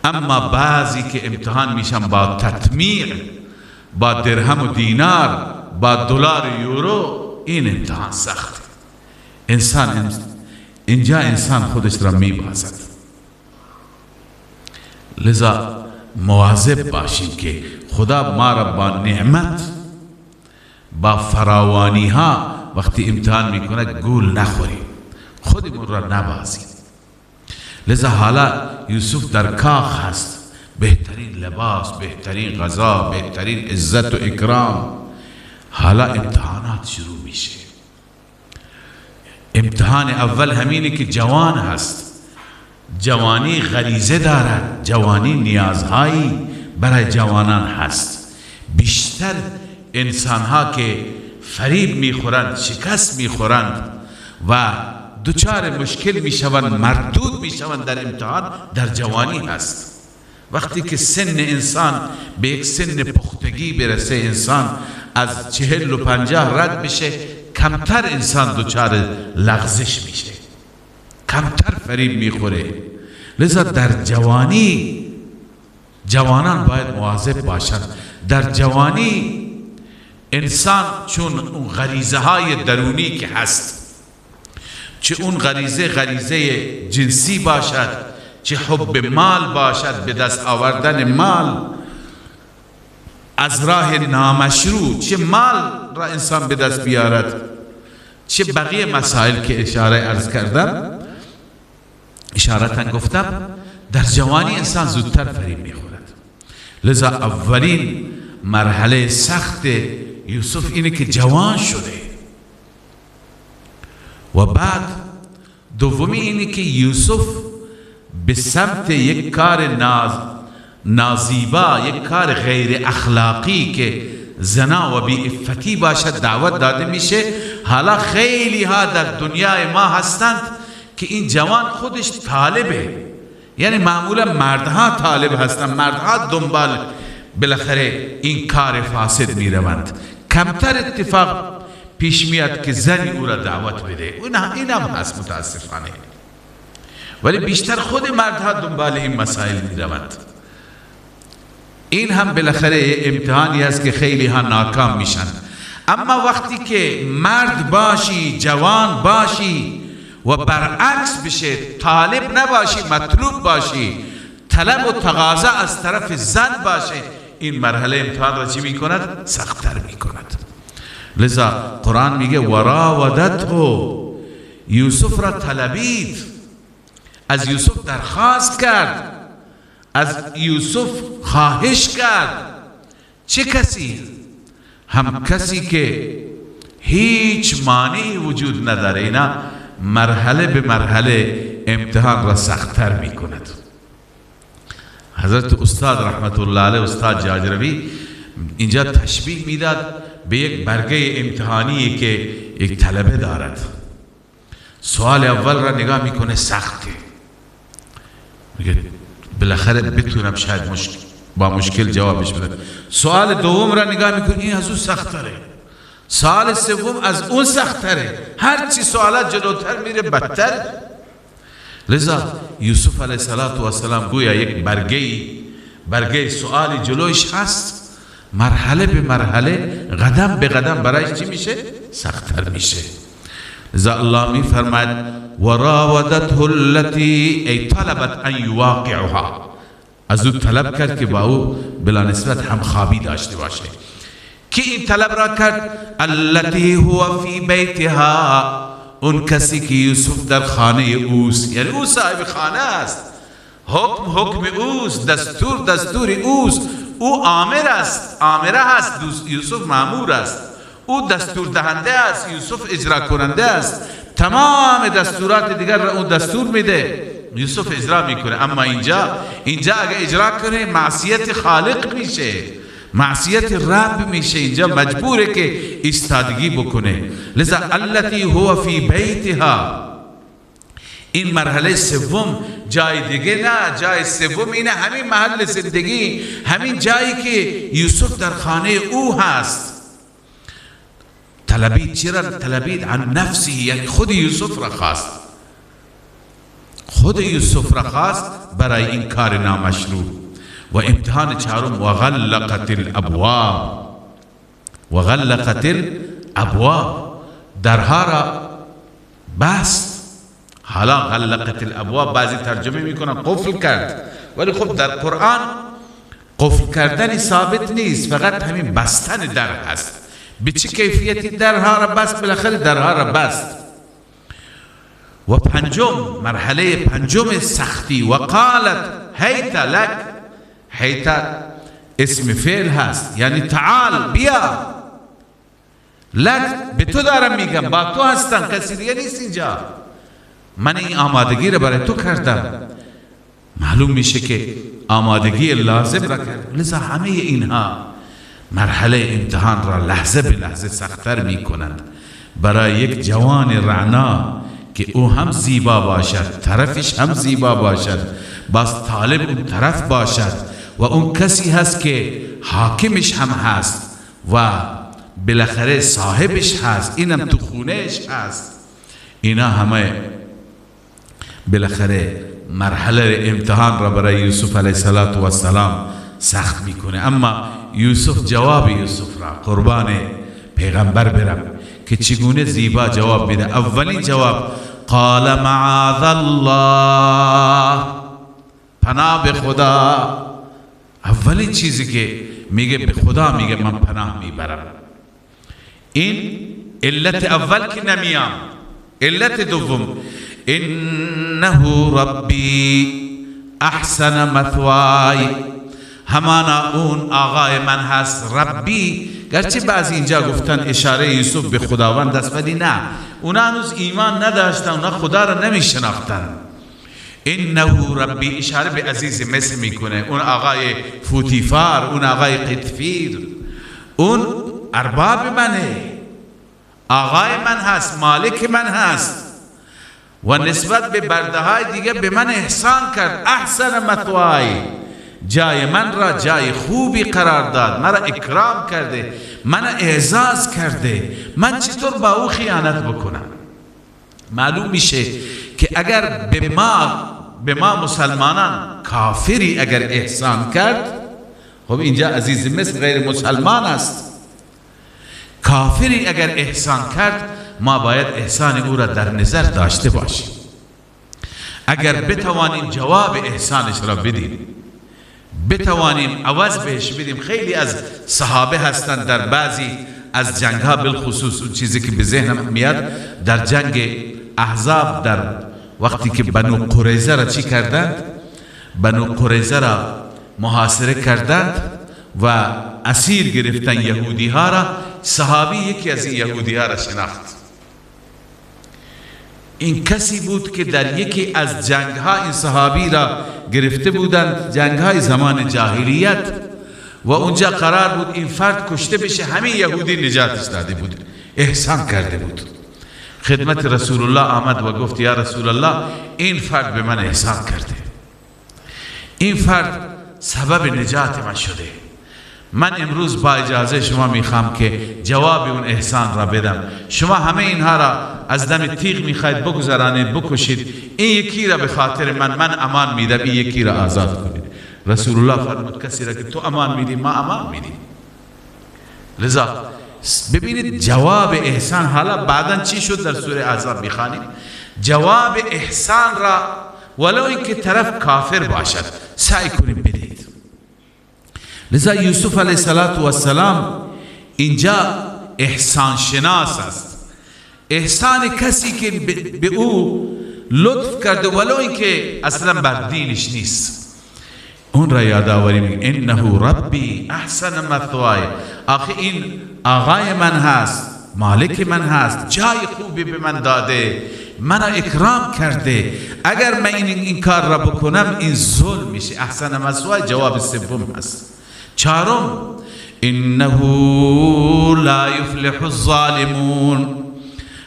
اما بعضی که امتحان میشن با تطمیع، با درهم و دینار، با دلار و یورو، این امتحان سخت. انسان اینجا انسان خودش را میبازد. لذا مواظب باشیم که خدا ما را با نعمت، با فراوانی ها وقتی امتحان میکنه گول نخوریم، خودمون را نبازیم. لذا حالا یوسف در کاخ هست، بهترین لباس، بهترین غذا، بهترین عزت و اکرام، حالا امتحانات شروع میشه. امتحان اول همینه که جوان هست، جوانی غریزه دارد، جوانی نیازهایی برای جوانان هست. بیشتر انسانها که فریب میخورند، شکست میخورند و دچار مشکل میشوند، مردود میشوند در امتحان، در جوانی هست. وقتی که سن انسان به یک سن پختگی برسه، انسان از 40 و 50 رد بشه، کمتر انسان دچار لغزش میشه، کمتر فریب میخوره. لذا در جوانی جوانان باید مواظب باشند. در جوانی انسان چون اون غریزه های درونی که هست، چه اون غریزه غریزه جنسی باشد، چه حب مال باشد، به دست آوردن مال از راه نامشروع، چه مال را انسان به دست بیارد، چه بقیه مسائل که اشاره عرض کردم، اشارتا گفتم، در جوانی انسان زودتر فریب میخورد. لذا اولین مرحله سخت یوسف اینه که جوان شده، و بعد دومی اینه که یوسف به سمت یک کار نازیبا، یک کار غیر اخلاقی که زنا و بی‌عفتی باشد دعوت داده میشه. حالا خیلی ها در دنیای ما هستند که این جوان خودش طالبه، یعنی معمولا مردها طالب هستند، مردها دنبال بالاخره این کار فاسد میروند. کمتر اتفاق پیش میاد که زنی او را دعوت بده، این هم هست متاسفانه، ولی بیشتر خود مردها دنبال این مسائل میروند. این هم بالاخره امتحانی هست که خیلی ها ناکام میشن. اما وقتی که مرد باشی، جوان باشی و برعکس بشه، طالب نباشی، مطلوب باشی، طلب و تقاضا از طرف زن باشه، این مرحله امتحان را چی میکند؟ سخت‌تر میکند. لذا قرآن میگه وراودته، یوسف را طلبید، از یوسف درخواست کرد، از یوسف خواهش کرد. چه کسی؟ هم کسی که هیچ مانعی وجود نداره. اینا مرحله به مرحله امتحان را سخت‌تر میکند. حضرت استاد رحمت الله علیه، استاد جاجروی، اینجا تشبیه میداد به یک برگه امتحانی که یک طلبه دارد. سوال اول را نگاه میکنه، سخته، میگه بالاخره بتونم شاید با مشکل جوابش بدم. سوال دوم را نگاه میکنه، این از اون سخت‌تره. سوال سوم از اون سخت‌تره. هر چی سوالات جلوتر میره بدتر. لذا یوسف علیه السلام گویا یک برگه سوالی جلوش هست، مرحله به مرحله، قدم به قدم برایش چی میشه؟ سخت‌تر میشه. لذا الله میفرماید وراودته التي ای طلبت ان یواقعها، از او طلب کرد که با او بلا نسبت همخوابی داشته باشه. کی این طلب را کرد؟ التي هو فی بیتها، اون کسی که یوسف در خانه اوست، یعنی او صاحب خانه است، حکم حکم اوست، دستور دستور اوست، او آمر است، آمره است، یوسف مامور است، او دستور دهنده است، یوسف اجرا کننده است. تمام دستورات دیگر را او دستور میده، یوسف اجرا میکنه. اما اینجا اگه اجرا کنه معصیت خالق میشه، معصیت رب میشه، اینجا مجبوره که ایستادگی بکنه. لذا التي هو فی بیتها، این مرحله سوم، جای دیگه نه، جای سوم اینه، همین محل زندگی، همین جایی که یوسف در خانه او هست. طلبید، چرا طلبید؟ عن نفسه، یعنی خود یوسف را خواست، خود یوسف را خواست برای این کار نامشروع. و امتحان چهارم، وغلقت الابواب، وغلقت الابواب، درها را بست. حالا غلقت الابواب بعضی ترجمه میکنن قفل کرد، ولی خب در قرآن قفل کردن ثابت نیست، فقط همین بستن در هست. به چه کیفیتی درها را بست؟ بالاخره درها را بست. و پنجم، مرحله پنجم سختی، و قالت هیت لک، هیت اسم فعل هست، یعنی تعال، بیا. لط به تو دارم میگم، با تو هستم، کسی دیگه نیست اینجا، من این آمادگی رو برای تو کردم. معلوم میشه که آمادگی لازم را کرد. لذا همه اینها مرحله امتحان را لحظه به لحظه سخت‌تر میکنند برای یک جوان رعنا که او هم زیبا باشد، طرفش هم زیبا باشد، باز طالب اون طرف باشد و اون کسی هست که حاکمش هم هست و بالاخره صاحبش هست، اینم تو خونهش هست. اینا همه بالاخره مرحله امتحان را برای یوسف علیه السلام سخت میکنه. اما یوسف، جواب یوسف را قربان پیغمبر برم که چگونه زیبا جواب میده. اولین جواب قال معاذ الله، پناه به خدا. اولین چیزی که میگه به خدا میگه من پناه میبرم. این علت اول که نمیام. علت دوم انه ربی احسن مثوای، همانا اون آقای من هست. ربی، گرچه بعضی اینجا گفتن اشاره یوسف به خداوند است، ولی نه، اونا هنوز ایمان نداشتن، اونا خدا را نمی شناختن. انه ربی اشاره به عزیز مصر میکنه، اون آقای فوتیفار، اون آقای قطفیر، اون ارباب منه، آقای من هست، مالک من هست و نسبت به برده های دیگه به من احسان کرد. احسن مثوای، جای من را جای خوبی قرار داد، مرا اکرام کرده، من اعزاز کرده، من چطور با او خیانت بکنم؟ معلوم میشه که اگر به ما مسلمانان کافری اگر احسان کرد، خب اینجا عزیز مصر غیر مسلمان است، کافری اگر احسان کرد ما باید احسان او را در نظر داشته باشیم. اگر بتوانیم جواب احسانش را بدیم، بتوانیم عوض بهش بدیم. خیلی از صحابه هستند در بعضی از جنگ ها، بالخصوص اون چیزی که به ذهنم میاد در جنگ احزاب، در وقتی که بنو قریظه را چی کردند، بنو قریظه را محاصره کردند و اسیر گرفتن یهودی ها را، صحابی یکی از این یهودی ها را شناخت. این کسی بود که در یکی از جنگ ها این صحابی را گرفته بودند، جنگ های زمان جاهلیت، و اونجا قرار بود این فرد کشته بشه، همین یهودی نجاتش داده بود، احسان کرده بود. خدمت رسول الله آمد و گفت یا رسول الله این فرد به من احسان کرده، این فرد سبب نجات من شده، من امروز با اجازه شما میخوام که جواب اون احسان را بدم. شما همه اینها را از دم تیغ میخواید بگذرانید، بکشید، این یکی را به خاطر من امان میدم، این یکی را آزاد کنید. رسول الله فرمود کسی را که تو امان میدی ما امان میدیم. لذا ببینید جواب احسان، حالا بعدا چی شد در سوره احزاب میخوانیم، جواب احسان را ولو اینکه طرف کافر باشد سعی کنیم بدید. لذا یوسف علیه السلام اینجا احسان شناس است، احسان کسی که به او لطف کرده ولو اینکه اصلا بر دینش نیست، اون را یادآوری میکنه. انه ربی احسن مثوای، آخه این آقای من هست، مالک من هست، جای خوبی به من داده، من اکرام کرده، اگر من این کار را بکنم این ظلم میشه. احسن مثوای جواب سوم هست. چهارم انه لا یفلح الظالمون،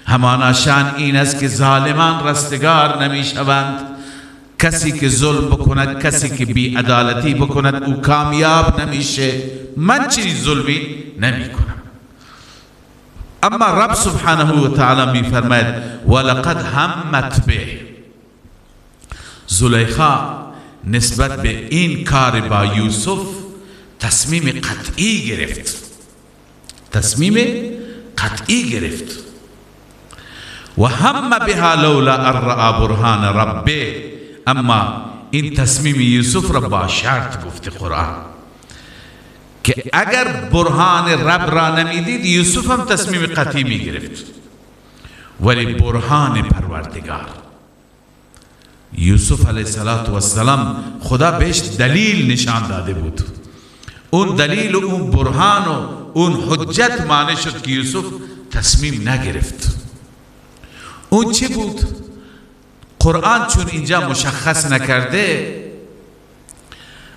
همانا شان این است که ظالمان رستگار نمیشوند. کسی که ظلم بکند، کسی که بی عدالتی بکند، او کامیاب نمیشه. من چنین ظلمی نمی کنم. اما رب سبحانه و تعالی می فرماید ولقد همت به، زلیخا نسبت به این کار با یوسف تصمیم قطعی گرفت، تصمیم قطعی گرفت. و هم بها لولا ان رأى برهان ربه، اما این تصمیم یوسف را با شرط گفت قرآن که اگر برهان رب را نمیدید یوسف هم تصمیم قطعی می گرفت، ولی برهان پروردگار یوسف علیه السلام خدا بهش دلیل نشان داده بود، اون دلیل و اون برهان و اون حجت معنی شد که یوسف تصمیم نگرفت. اون چه بود؟ قرآن چون اینجا مشخص نکرده،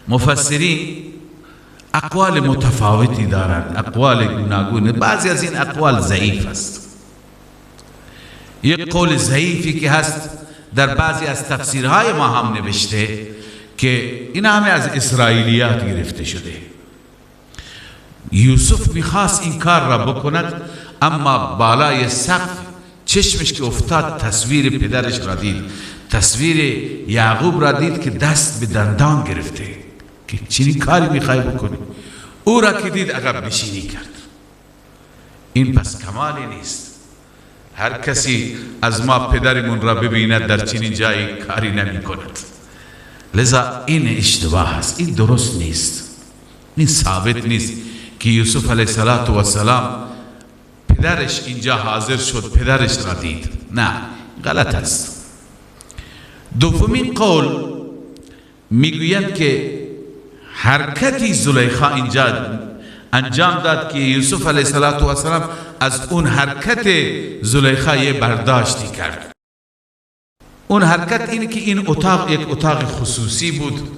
مفسرین اقوال متفاوتی دارند، اقوال گوناگون. بعضی از این اقوال ضعیف است. یک قول ضعیفی که هست در بعضی از تفسیرهای ما هم نوشته که این همه از اسرائیلیات گرفته شده. یوسف میخواست این کار را بکند، اما بالای سقف چشمش که افتاد تصویر پدرش را دید، تصویر یعقوب را دید که دست به دندان گرفته که چنین کاری میخوای بکنی. او را که دید عقب نشینی کرد. این پس کمالی نیست. هر کسی از ما پدرمون را ببیند در چنین جایی کاری نمی کند. لذا این اشتباه است، این درست نیست، این ثابت نیست که یوسف علیه السلام پدرش اینجا حاضر شد پدرش را دید. نه، غلط است. دومین قول میگویند که حرکتی زلیخا اینجا انجام داد که یوسف علیه السلام از اون حرکت زلیخا یه برداشتی کرد. اون حرکت اینه که این اتاق یک اتاق خصوصی بود،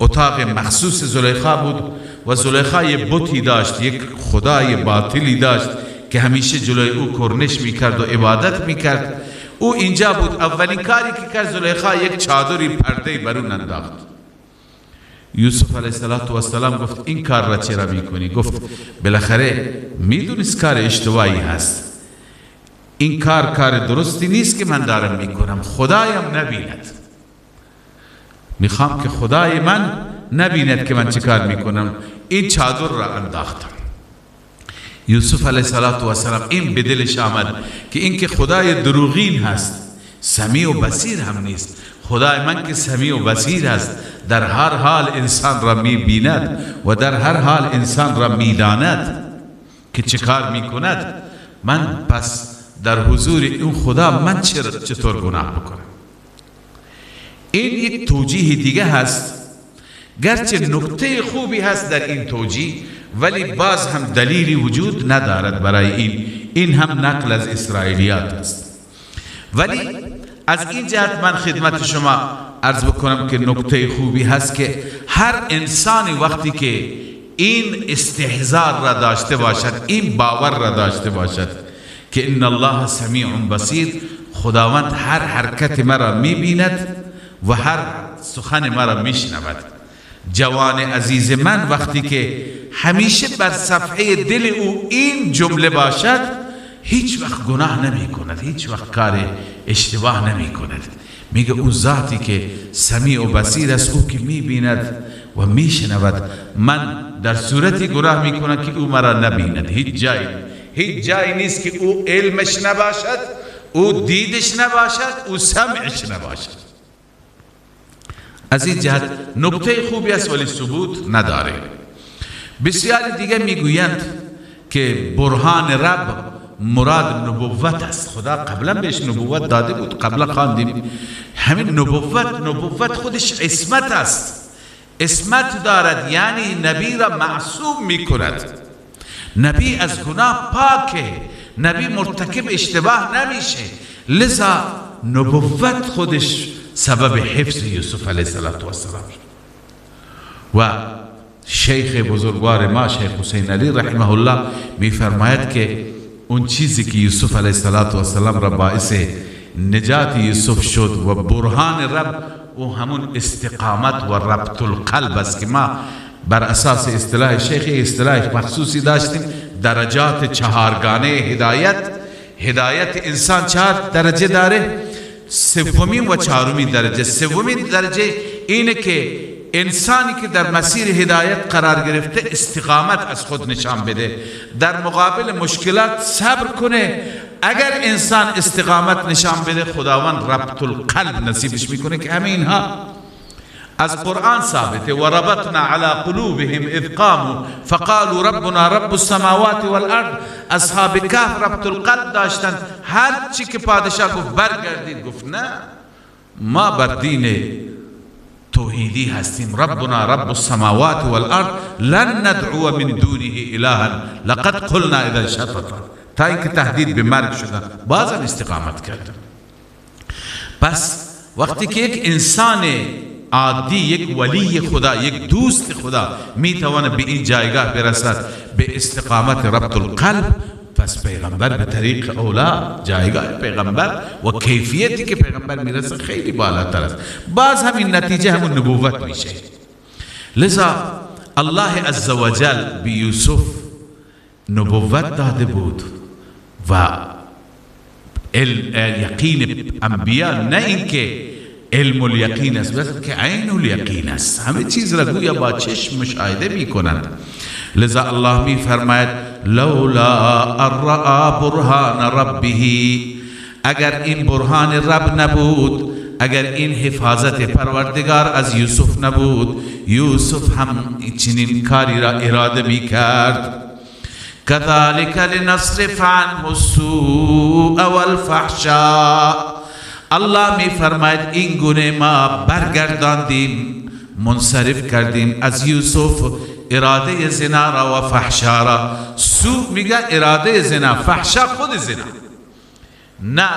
اتاق مخصوص زلیخا بود و زلیخا یه بتی داشت، یک خدای باطلی داشت که همیشه جلوی او کرنش میکرد و عبادت میکرد. او اینجا بود. اولین کاری که کرد زلیخا یک چادری پرده بر اون انداخت. یوسف علیه السلام گفت این کار را چرا میکنی؟ گفت بالاخره میدونست کار اشتباهی هست، این کار کار درستی نیست که من دارم میکنم، خدایم نبیند، میخوام که خدای من نبیند که من چه کار میکنم، این چادر را انداختم. یوسف علیه السلام این به دلش آمد که این که خدای دروغین هست، سمیع و بصیر هم نیست، خدای من که سمیع و بصیر است، در هر حال انسان را میبیند و در هر حال انسان را میداند که چه کار میکند. من پس در حضور این خدا من چطور گناه بکنم؟ این یک توجیه دیگه هست، گرچه نکته خوبی هست در این توجیه، ولی باز هم دلیلی وجود ندارد برای این. این هم نقل از اسرائیلیات است. ولی از این جهت من خدمت شما عرض بکنم که نکته خوبی هست که هر انسانی وقتی که این استحضار را داشته باشد، این باور را داشته باشد که ان الله سمیع بصیر، خداوند هر حرکت مرا میبیند و هر سخن مرا میشنود. جوان عزیز من وقتی که همیشه بر صفحه دل او این جمله باشد، هیچ وقت گناه نمی کند، هیچ وقت کار اشتباه نمی کند. میگه او ذاتی که سمیع و بصیر است، او که میبیند و میشنود، من در صورتی گناه میکنم که او مرا نبیند. هیچ جایی نیست که او علمش نباشد، او دیدش نباشد، او سمعش نباشد. از این جهت نکته خوبی است ولی ثبوت نداره. بسیاری دیگه میگویند که برهان رب مراد نبوت است. خدا قبلا بهش نبوت داده بود، قبلا خواندیم همین نبوت خودش عصمت است، عصمت دارد، یعنی نبی را معصوم میکند، نبی از گناه پاکه، نبی مرتکب اشتباه نمیشه. لذا نبوت خودش سبب حفظ یوسف علیه السلام. و شیخ بزرگوار ما شیخ حسین علی رحمه الله میفرماید که اون چیزی که یوسف علیه السلام را باعث نجات یوسف شد و برهان رب، او همون استقامت و ربط القلب است که ما بر اساس اصطلاح شیخ اصطلاح مخصوصی داشتیم، درجات چهارگانه هدایت. هدایت انسان چهار درجه داره، سومین و چهارمین درجه. سومین درجه اینه که انسانی که در مسیر هدایت قرار گرفته استقامت از خود نشان بده، در مقابل مشکلات صبر کنه. اگر انسان استقامت نشان بده، خداوند ربط القلب نصیبش میکنه که همه اینها از قرآن ثابته. و ربطنا على قلوبهم اذ قاموا فقالوا ربنا رب السماوات والارض. اصحاب کهف ربط القلب داشتند، هر چی که پادشاه گفت برگردید، گفت نه، ما بر دین توحیدی هستیم. ربنا رب السماوات والارض لن ندعو من دونه الها لقد قلنا اذا شططا. تا اینکه تهدید به مرگ شدن بازم استقامت کردن. پس وقتی که یک انسان عادی، یک ولی خدا، یک دوست خدا میتواند به این جایگاه برسد، به استقامت ربط القلب، پس پیغمبر به طریق اولا، جایگاه پیغمبر و کیفیتی که پیغمبر میرسه خیلی بالاتر است. باز همین نتیجه همون نبوت میشه. لذا الله عزوجل به یوسف نبوت داده بود و یقین انبیا، نه اینکه علم الیقین است، بلکه عین الیقین است، همه چیز را گویا با چشم مشاهده میکنند. لذا الله می فرماید لولا ان رآ برهان ربه، اگر این برهان رب نبود، اگر این حفاظت پروردگار از یوسف نبود، یوسف هم چنین کاری را اراده می کرد. كذلك لنصرف عنه السوء والفحشاء. الله می فرماید این گونه ما برگرداندیم، منصرف کردیم از یوسف اراده زنا را و فحشا را. سوء میگه اراده زنا، فحشا خود زنا، نه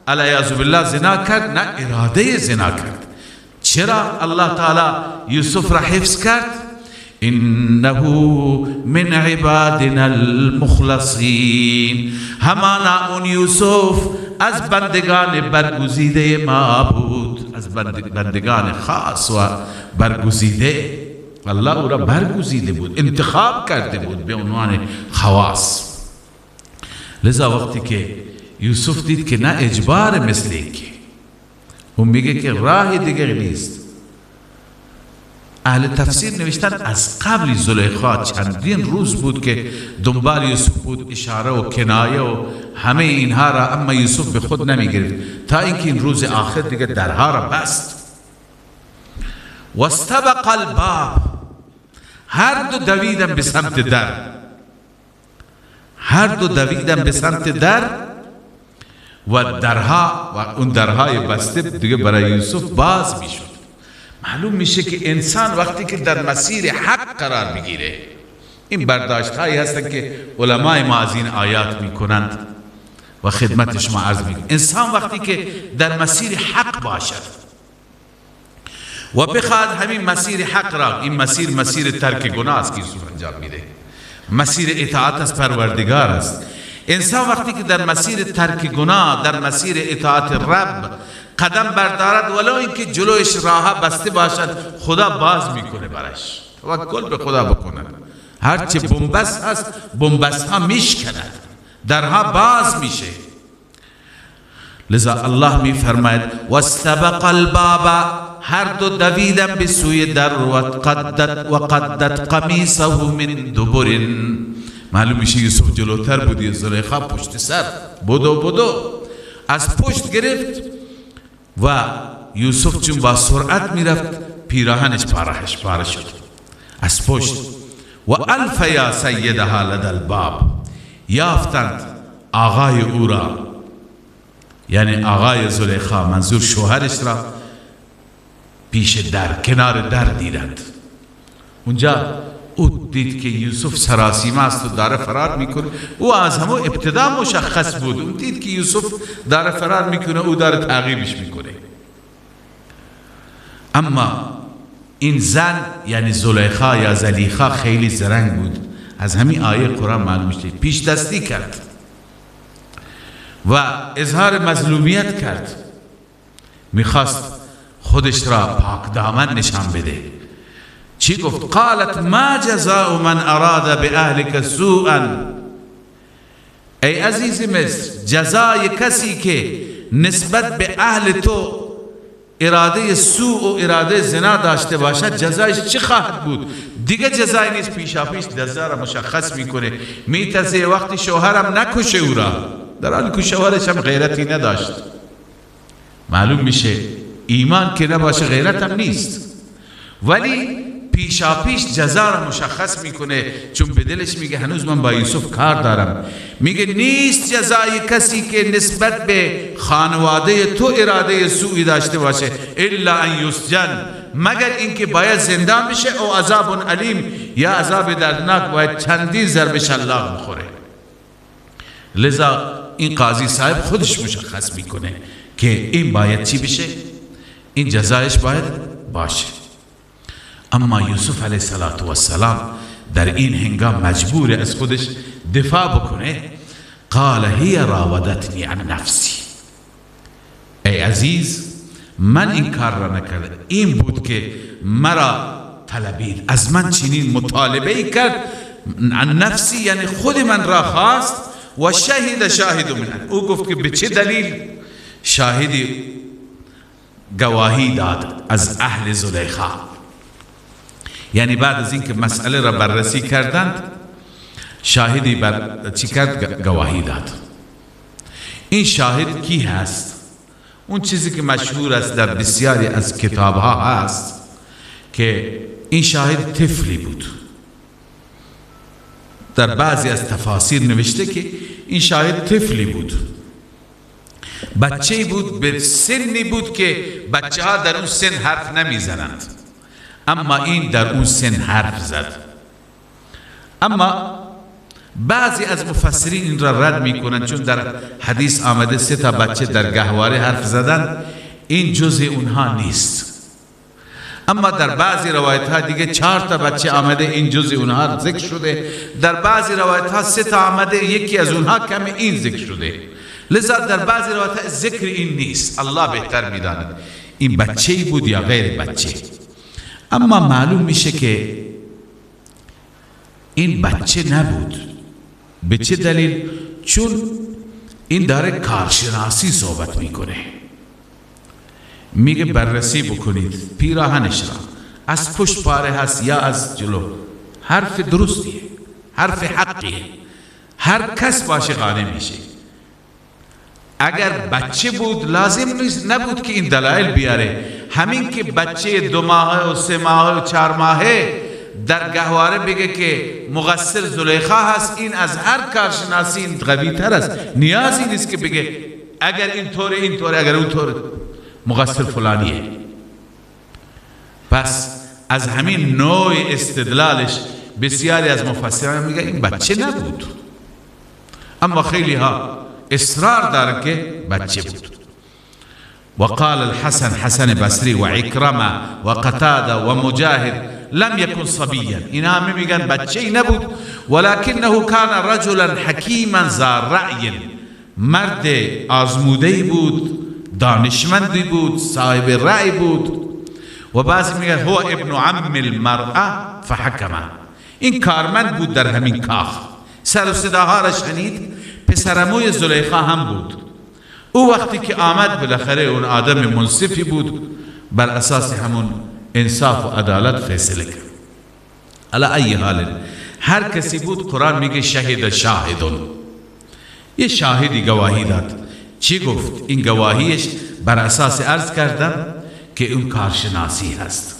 علیاذ بالله زنا کرد، نه اراده زنا کرد. چرا الله تعالی یوسف را حفظ کرد؟ انه من عبادنا المخلصین، همانا اون یوسف از بندگان برگزیده ما بود، از بندگان خاص و برگزیده. الله او را برگزیده بود، انتخاب کرده بود به عنوان خواص. لذا وقتی که یوسف دید که نه اجبار مثل این که اون میگه که راه دیگر نیست، اهل تفسیر نوشتن از قبل زلیخا چندین روز بود که دنبال یوسف بود، اشاره و کنایه و همه اینها را، اما یوسف به خود نمی گرفت تا اینکه این روز آخر دیگه درها را بست. واستبق الباب، هر دو دویدن به سمت در، هر دو دویدن به سمت در و درها و اون درهای بسته دیگه برای یوسف باز میشد. معلوم میشه که انسان وقتی که در مسیر حق قرار میگیره، این برداشت هایی هستن که علمای ما از این آیات میکنند و خدمت شما عرض میکنم. انسان وقتی که در مسیر حق باشد و بخواد همین مسیر حق را، این مسیر مسیر ترک گناه است که یوسف انجام میده، مسیر اطاعت از پروردگار است. انسان وقتی که در مسیر ترک گناه، در مسیر اطاعت رب قدم بردارد، ولو اینکه جلوش راه بسته باشد، خدا باز میکنه براش. توکل به خدا بکند. هرچه بنبست هست، بنبست ها میشکند، درها باز میشه. لذا الله میفرماید واستبق الباب، هر دو دویدن به سوی در، وقدت قمیصه من دبر. معلوم میشه یوسف جلوتر بود، زلیخا پشت سر بدو بدو از پشت گرفت و یوسف چون با سرعت میرفت پیراهنش پاره شد از پشت. و الف یا سیدها لدى الباب، یافتند آقای او را، یعنی آقای زلیخا، منظور شوهرش را، پیش در، کنار در دیدند. اونجا او دید که یوسف سراسیمه است و داره فرار میکنه. او از همون ابتدا مشخص بود، اون دید که یوسف داره فرار میکنه، او داره تعقیبش میکنه. اما این زن یعنی زلیخا یا زلیخا خیلی زرنگ بود، از همین آیه قرآن معلوم میشه پیش دستی کرد و اظهار مظلومیت کرد، میخواست خودش را پاک دامن نشان بده. چی گفت؟ قالت ما جزاء من اراد باهلك سوءا. ای عزیز مصر، جزای کسی که نسبت به اهل تو اراده سوء و اراده زنا داشته باشد، جزایش چی خواهد بود؟ دیگه جزایی نیست. پیشاپیش جزا را مشخص میکنه. میترسه وقتی شوهرم نکشه او را، در حالی که شوهرش هم غیرتی نداشت. معلوم میشه ایمان که نباشه غیرت هم نیست، ولی پیشاپیش جزا را مشخص میکنه، چون به دلش میگه هنوز من با یوسف کار دارم. میگه نیست جزای کسی که نسبت به خانواده تو اراده سوئی داشته باشه الا ان یسجن، مگر اینکه باید زندان بشه او عذاب علیم یا عذاب دردناک، باید چندین ضرب شلاق بخوره. لذا این قاضی صاحب خودش مشخص میکنه که این باید چی بشه، این جزایش باید باشه. اما یوسف علیه السلام در این هنگام مجبور از خودش دفاع بکنه. قال هی راودتنی عن نفسی، ای عزیز من این کار را نکردم، این بود که مرا طلبید، از من چنین مطالبه ای کرد، عن نفسی یعنی خود من را خواست، و شهد شاهد من، او گفت که به چه دلیل؟ شاهدی گواهی داد از اهل زلیخا، یعنی بعد از اینکه مسئله را بررسی کردند شاهدی بر چی کرد؟ گواهی داد. این شاهد کی هست؟ اون چیزی که مشهور است در بسیاری از کتابها هست که این شاهد طفلی بود. در بعضی از تفاسیر نوشته که این شاهد طفلی بود، بچه‌ای بود، به سنی بود که بچه ها در اون سن حرف نمیزنند، اما این در اون سن حرف زد. اما بعضی از مفسرین این را رد میکنند، چون در حدیث آمده 3 تا بچه در گهواره حرف زدن، این جزء اونها نیست. اما در بعضی روایت ها دیگه 4 تا بچه آمده، این جزء اونها ذکر شده. در بعضی روایت ها 3 تا آمده، یکی از اونها کم این ذکر شده. لذا در بعضی روایت ها ذکر این نیست. الله بهتر میداند این بچه‌ای بود یا غیر بچه. اما معلوم میشه که این بچه نبود. به چه دلیل؟ چون این داره کارشناسی صحبت میکنه، میگه بررسی بکنید پیراهنش را، از پشت پاره هست یا از جلو. حرف درستیه، حرف حقیه، هر کس باشه قانع میشه. اگر بچه بود لازم نبود که این دلایل بیاره. همین که بچه 2 ماهه و 3 ماهه و 4 ماهه در گهواره بگه که مقصر زلیخا هست، این از هر کارشناسی این قوی تر است. نیازی نیست که بگه اگر این طوره این طوره، اگر اون طوره، مقصر فلانیه. پس از همین نوع استدلالش بسیاری از مفسران میگه این بچه نبود، اما خیلی ها اصرار دارن که بچه بود. وقال الحسن، حسن بصری و عکرمه و قتاده و مجاهد لم يكن صبيا، اینا همه میگن بچه نبود، ولكنه كان رجلا حکیما ذا رأی، مرد آزموده بود، دانشمندی بود، صاحب رأی بود. و بعضی میگن هو ابن عم المرأة فحکم، این کارمند بود در همین کاخ، سر و صداها را شنید، پسرعموی زلیخا هم بود. او وقتی که آمد بالاخره اون آدم منصفی بود، بر اساس همون انصاف و عدالت فیصله کرد. علی ای حال هر کسی بود، قرآن میگه شهد شاهدون، یه شاهدی گواهی داد. چی گفت؟ این گواهیش بر اساس عرض کردم که اون کارشناسی هست.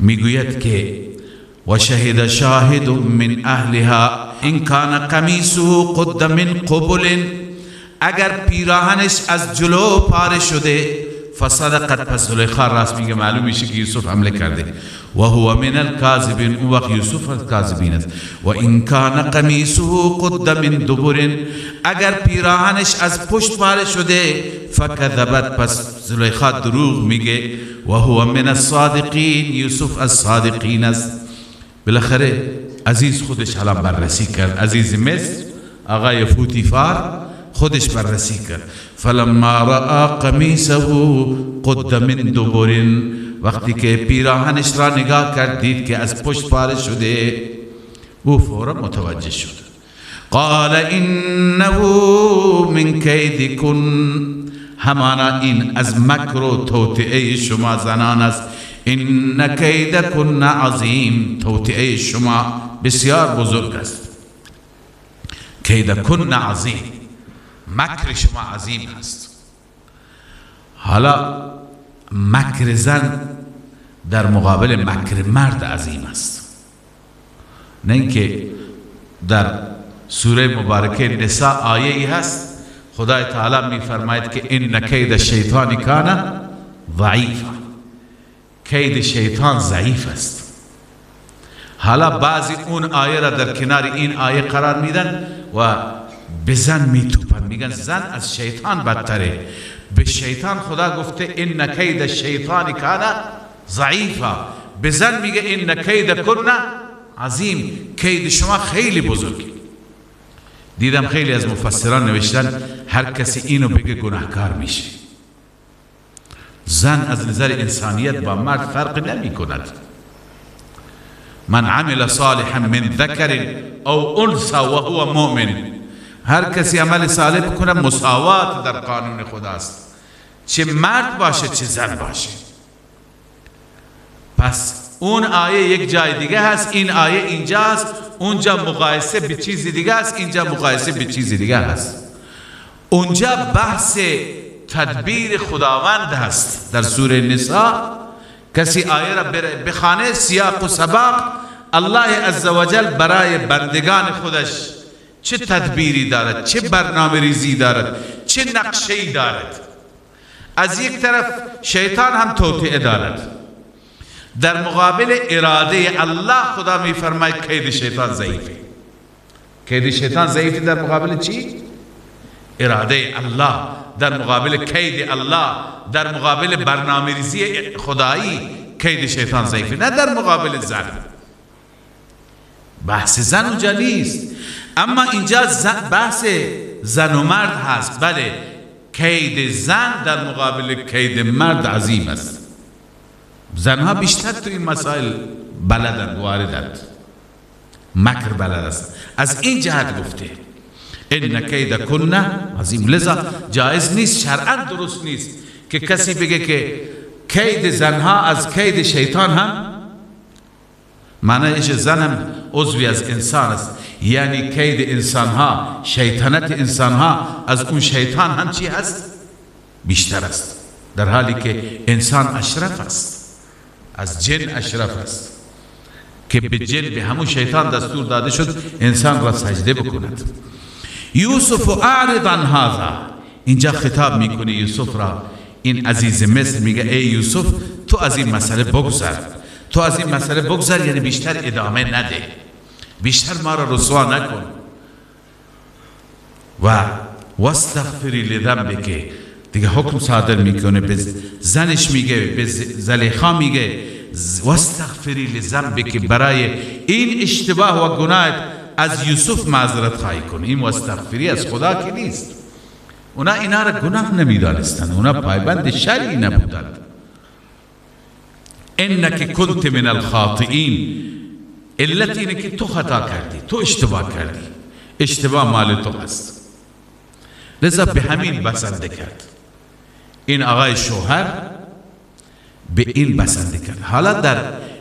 میگوید که و شهد شاهد من اهلها ان کان قمیصه قد من قبل، اگر پیراهنش از جلو پاره شده، فصدقت، پس زلیخا راست میگه، معلوم میشه که یوسف حمله کرده. و هو من الکاذبین، اون وقت یوسف از کاذبین است. و ان کان قمیصه قد من دبر، اگر پیراهنش از پشت پاره شده، فکذبت، پس زلیخا دروغ میگه. و هو من الصادقین، یوسف از صادقین است. بالاخره عزیز خودش حالا بررسی کرد، عزیز مصر آقای فوتیفار خودش بررسی کرد. فلما رأى قمیصه قد من دبر، وقتی که پیراهنش را نگاه کرد دید که از پشت پاره شده، او فورا متوجه شد. قال انه من کیدکن، همانا این از مکر و توطئه شما زنان است. ان کیدکن عظیم، توطئه شما بسیار بزرگ است. کیدکن عظیم، مکر شما عظیم هست. حالا مکر زن در مقابل مکر مرد عظیم است. نه اینکه در سوره مبارکه نساء آیه ای هست، خدای تعالی می فرماید که ان کید الشیطان کان ضعیفا، کید شیطان ضعیف است. حالا بعضی اون آیه را در کنار این آیه قرار میدن و به زن میتوپن، میگن زن از شیطان بدتره. به شیطان خدا گفته ان کید الشیطان کان ضعیفا، به زن میگه ان کید کن عظیم، کید شما خیلی بزرگه. دیدم خیلی از مفسران نوشتن هر کسی اینو بگه گناهکار میشه. زن از نظر انسانیت با مرد فرق نمی کند. من عمل صالحا من ذکر او انثى وهو مؤمن، هر کسی عمل صالح بکنه مساوات در قانون خداست، چه مرد باشه چه زن باشه. پس اون آیه یک جای دیگه هست، این آیه اینجا هست، اونجا مقایسه به چیز دیگه است، اینجا مقایسه به چیز دیگه هست. اونجا بحث تدبیر خداوند هست. در سوره نساء کسی آیه را بخانه، سیاق و سباق الله عزوجل برای بندگان خودش چه تدبیری دارد، چه برنامه ریزی دارد، چه نقشه‌ای دارد. از یک طرف شیطان هم توطئه دارد، در مقابل اراده الله خدا میفرماید کید شیطان ضعیفه. کید شیطان ضعیفه در مقابل چی؟ اراده الله، در مقابل کید الله، در مقابل برنامه ریزی خدایی کید شیطان ضعیفه، نه در مقابل زن. بحث زن اونجا نیست، اما اینجا بحث زن و مرد هست. بله، کید زن در مقابل کید مرد عظیم است. زنها بیشتر تو این مسائل بلدند، واردند، مکر بلد است. از این جهت گفته ان کید کن عظیم. لذا جایز نیست، شرعا درست نیست که کسی بگه که کید زنها از کید شیطان هم، معنیش زن هم عضوی از انسان است، یعنی کید انسانها، شیطنت انسانها از اون شیطان هم چی هست؟ بیشتر است، در حالی که انسان اشرف است، از جن اشرف است که به جن، به همون شیطان دستور داده شد انسان را سجده بکند. یوسف اعرض عن هذا، اینجا خطاب میکنه یوسف را، این عزیز مصر میگه ای یوسف تو از این مسئله بگذر، تو از این مسئله بگذر، یعنی بیشتر ادامه نده، بیشتر ما را رسوا نکن. و واستغفری لذنبک، دیگه حکم صادر میکنه، به زنش میگه، به زلیخا میگه واستغفری لذنبک، برای این اشتباه و گناهت از یوسف معذرت خواهی کن. این واستغفری از خدا که نیست، اونا اینا را گناه نمیدانستند، اونا پایبند شرعی نبودند. انک کنت من الخاطئین، علت اینه که تو خطا کردی، تو اشتباه کردی، اشتباه مال تو هست. لذا به همین بسنده کرد این آقای شوهر، به این بسنده کرد. حالا در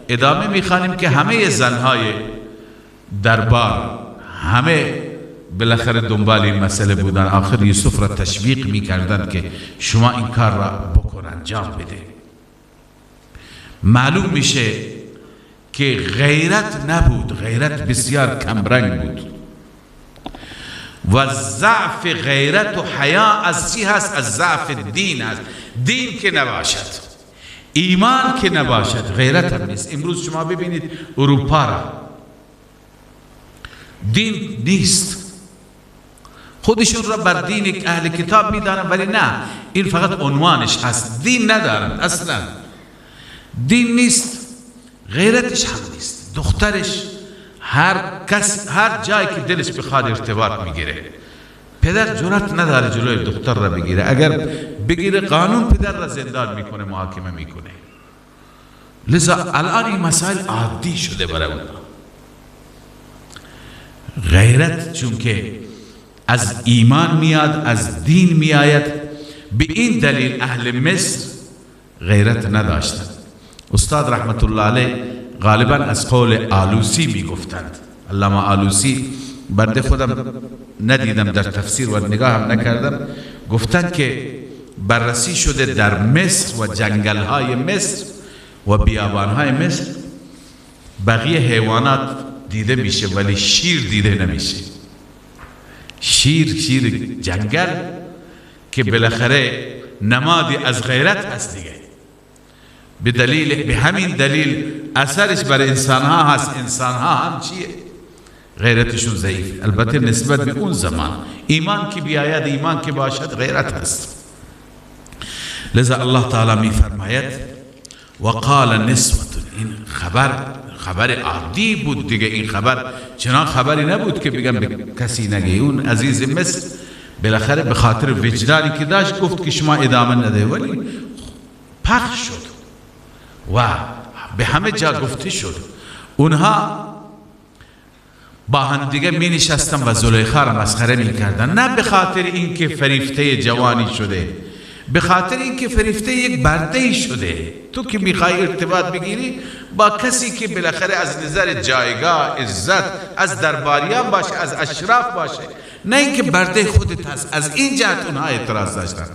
ادامه میخوانیم که همه زنهای دربار همه بالاخره دنبال این مسئله بودن، آخر یوسف را تشویق میکردند که شما این کار را بکن، انجام بده. معلوم میشه که غیرت نبود، غیرت بسیار کمرنگ بود و ضعف غیرت و حیا از چی هست؟ از ضعف دین هست. دین که نباشد، ایمان که نباشد، غیرت هم نیست. امروز شما ببینید اروپا را، دین نیست، خودشون را بر دین اهل کتاب میدانن، ولی نه، این فقط عنوانش هست، دین ندارن اصلا، دین نیست، غیرتش هم نیست. دخترش هر کس هر جایی که دلش بخواد ارتباط میگیره، پدر جرأت نداره جلوی دختر را بگیره، اگر بگیره قانون پدر را زندان میکنه، محاکمه میکنه. لذا الان این مسائل عادی شده برای اونها. غیرت چون که از ایمان میاد، از دین میآید، به این دلیل اهل مصر غیرت نداشتند. استاد رحمت الله علیه غالبا از قول آلوسی میگفتند، علامه آلوسی، بنده خودم ندیدم در تفسیر و نگاه هم نکردم، گفتند که بررسی شده در مصر و جنگل های مصر و بیابان های مصر بقیه حیوانات دیده میشه ولی شیر دیده نمیشه. شیر، شیر جنگل که بالاخره نمادی از غیرت هست دیگه، به دلیل، به همین دلیل اثرش بر انسان ها هست. انسان ها هم چیه؟ غیرتشون ضعیف. البته نسبت به اون زمان، ایمان که بیاید، ایمان که باشد، غیرت هست. لذا الله تعالی می فرماید وقال نسوة. این خبر خبر عادی بود دیگه، این خبر چنان خبری نبود که بگم به کسی نگه. اون عزیز مصر بالاخره به خاطر وجدانی که داشت گفت که شما ادامه نده، ولی پخش شد و به همه جا گفته شد. اونها با هم دیگه می نشستن و زلیخا را مسخره می کردن، نه به خاطر اینکه فریفته جوانی شده، به خاطر اینکه فریفته یک برده شده. تو که میخوای ارتباط بگیری با کسی که بالاخره از نظر جایگاه، عزت، از درباریان باشه، از اشراف باشه، نه اینکه برده خودت هست. از این جهت اونها اعتراض داشتن.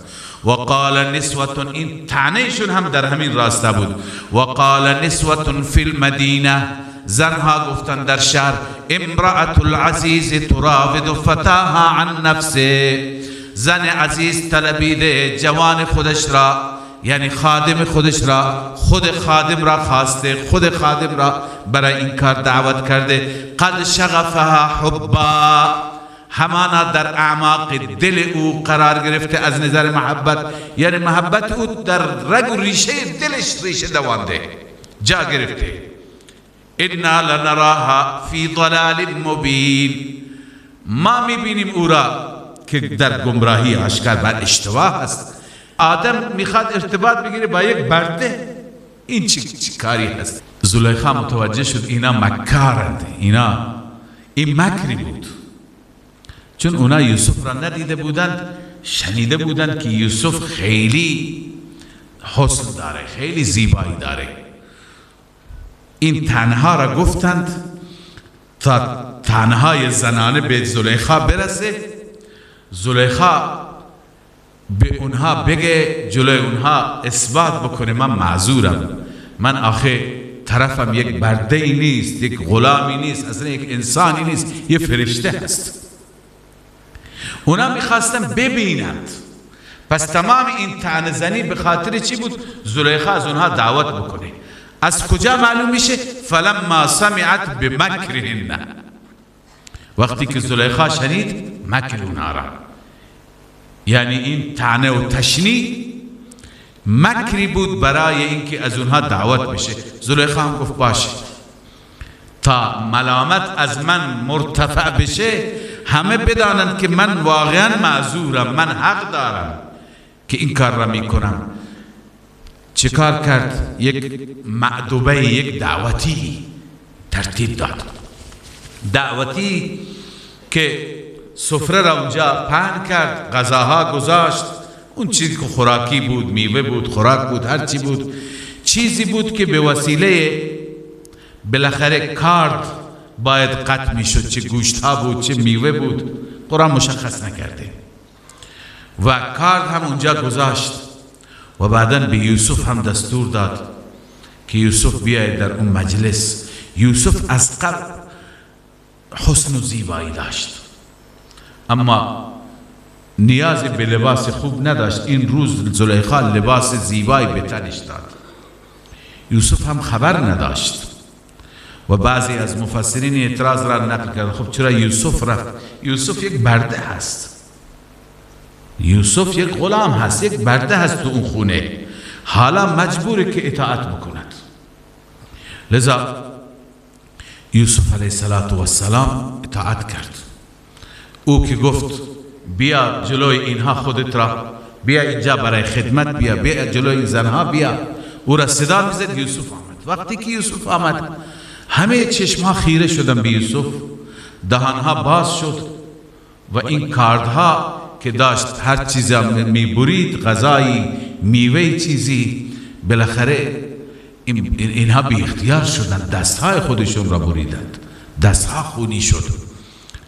وقال نسوة، این طعنهشون هم در همین راسته بود. وقال نسوة فی المدینه، زنها گفتن در شهر، امرأة العزیز تراود فتاها عن نفسه، زن عزیز طلبیده جوان خودش را، یعنی خادم خودش را، خود خادم را خواسته، خود خادم را برای این کار دعوت کرده. قد شغفها حبا، همانا در اعماق دل او قرار گرفته از نظر محبت، یعنی محبت او در رگ و ریشه دلش ریشه دوانده، جا گرفته. انا لنراها فی ضلال مبین، ما میبینیم او را که در گمراهی آشکار، بر اشتباه هست. آدم میخواد ارتباط بگیره با یک برده، این چی کاری هست؟ زلیخا متوجه شد اینا مکارند، اینا این مکری بود، چون اونا یوسف را ندیده بودند، شنیده بودند که یوسف خیلی حسن داره، خیلی زیبایی داره. این تنها را گفتند تا تنهای زنانه به زلیخا برسه، زلیخا به اونها بگه، جلوی اونها اثبات بکنه من معذورم، من آخه طرفم یک برده ای نیست، یک غلامی نیست، اصلا یک انسانی نیست، یه فرشته هست. اونا میخواستن ببینند. پس تمام این طعنه زنی به خاطر چی بود؟ زلیخا از اونها دعوت بکنه. از کجا معلوم میشه؟ فلما سمعت بمکرهن، وقتی که زلیخا شنید مکر اونها را، یعنی این طعنه و تشنیع مکری بود برای اینکه از اونها دعوت بشه. زلیخا هم گفت باشه، تا ملامت از من مرتفع بشه، همه بدانند که من واقعا معذورم، من حق دارم که این کار را میکنم. چه کار کرد؟ یک معدوبه، یک دعوتی ترتیب داد، دعوتی که سفره را اونجا پهن کرد، غذاها گذاشت، اون چیزی که خوراکی بود، میوه بود، خوراک بود، هر چی بود، چیزی بود که به وسیله بالاخره کارد باید قطع میشد، چه گوشت ها بود چه میوه بود، قرآن مشخص نکرده. و کارد هم اونجا گذاشت و بعدا به یوسف هم دستور داد که یوسف بیاید در اون مجلس. یوسف از قبل حسن و زیبایی داشت، اما نیاز به لباس خوب نداشت. این روز زلیخا لباس زیبایی به تنش داد، یوسف هم خبر نداشت. و بعضی از مفسرین اعتراض را نقل کردند، خب چرا یوسف رفت؟ یوسف یک برده هست، یوسف یک غلام هست، یک برده هست تو اون خونه، حالا مجبوره که اطاعت بکند. لذا یوسف علیه السلام اطاعت کرد. او که گفت بیا جلوی اینها خودت را، بیا اینجا برای خدمت، بیا بیا جلوی این زنها بیا، او را صدا میزد، یوسف آمد. وقتی که یوسف آمد همه چشمها خیره شدن به یوسف، دهانها باز شد و این کاردها که داشت هر چیزی میبرید، غذایی، میوه، چیزی، بالاخره اینها بی اختیار شدند، دستهای خودشون را بریدند، دستها خونی شد.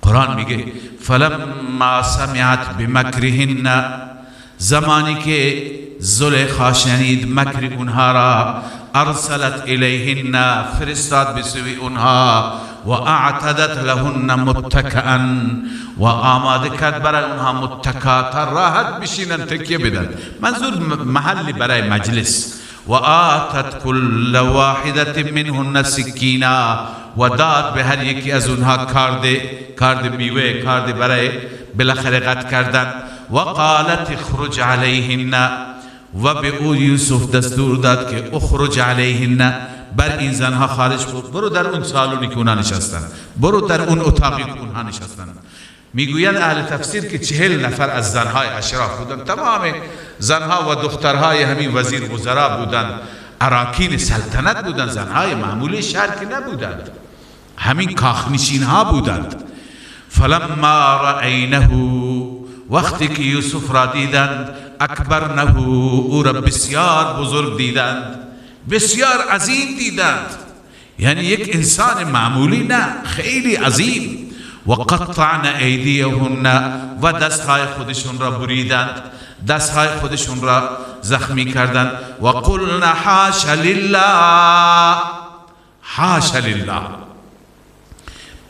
قرآن میگه فلما سمعت بمکرهن، زمانی که زلیخا شنید مکر اونها را، ارسلت الیهن، فرستاد به سوی اونها، و اعتدت لهن متکئا، و آماده کرد برای اونها متکا تا راحت بشینن، تکیه بدن، منظور محل برای مجلس. و آتت کل واحدة منهن سکینا، و داد به هر یکی از اونها کارد میوه، کارد برای بالاخره قطع کردن. و قالت اخرج علیهن، و به او یوسف دستور داد که اخرج علیهن، بر این زنها خارج برو در اون سالونی که اونها نشستن، برو در اون اتاقی که اونها نشستن. میگویند اهل تفسیر که 40 نفر از زنهای اشراف بودند، تمام زنها و دخترهای همین وزیر وزرا بودند، اراکین سلطنت بودند، زنهای معمولی شهر که نبودند، همین کاخنشین ها بودند. فلما رأینه، وقتی که یوسف را دیدند، اکبرنه، او را بسیار بزرگ دیدند، بسیار عظیم دیدند، یعنی یک انسان معمولی نه، خیلی عظیم. و قطعن ایدیهن، و دستهای خودشون را بریدند، دستهای خودشون را زخمی کردند. و قلنا حاش لله، حاش لله،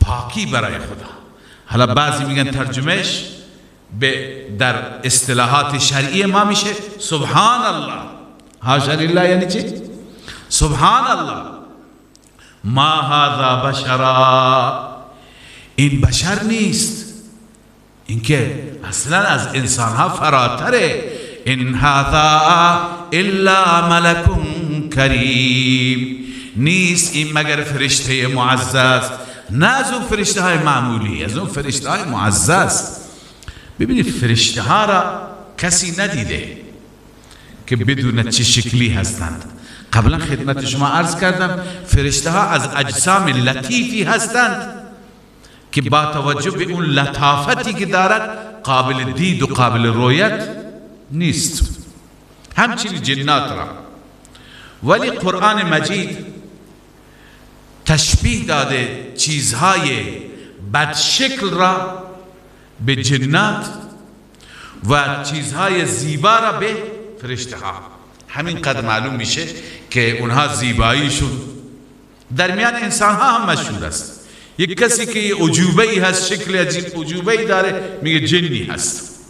پاکی برای خدا. حالا بعضی میگن ترجمهش به در اصطلاحات شرعی ما میشه سبحان الله. حاش لله یعنی چی؟ سبحان الله. ما هذا بشرا، این بشر نیست، این که اصلا از انسان ها فراتره. ان هذا الا ملک کریم، نیست این مگر فرشته معزز، نه از اون فرشته های معمولی، از اون فرشته های معزز. ببینید فرشته ها را کسی ندیده که بدون چه شکلی هستند. قبلا خدمت شما عرض کردم فرشته ها از اجسام لطیفی هستند که با توجه به اون لطافتی که دارد قابل دید و قابل رویت نیست، همچنین جنات را. ولی قرآن مجید تشبیه داده چیزهای بدشکل را به جنات و چیزهای زیبا را به فرشته ها. همین قدر معلوم میشه که اونها زیباییشون در میان انسان ها هم مشهور است. یک کسی که عجوبه ای هست، شکل عجیب عجوبه ای داره، میگه جنی هست.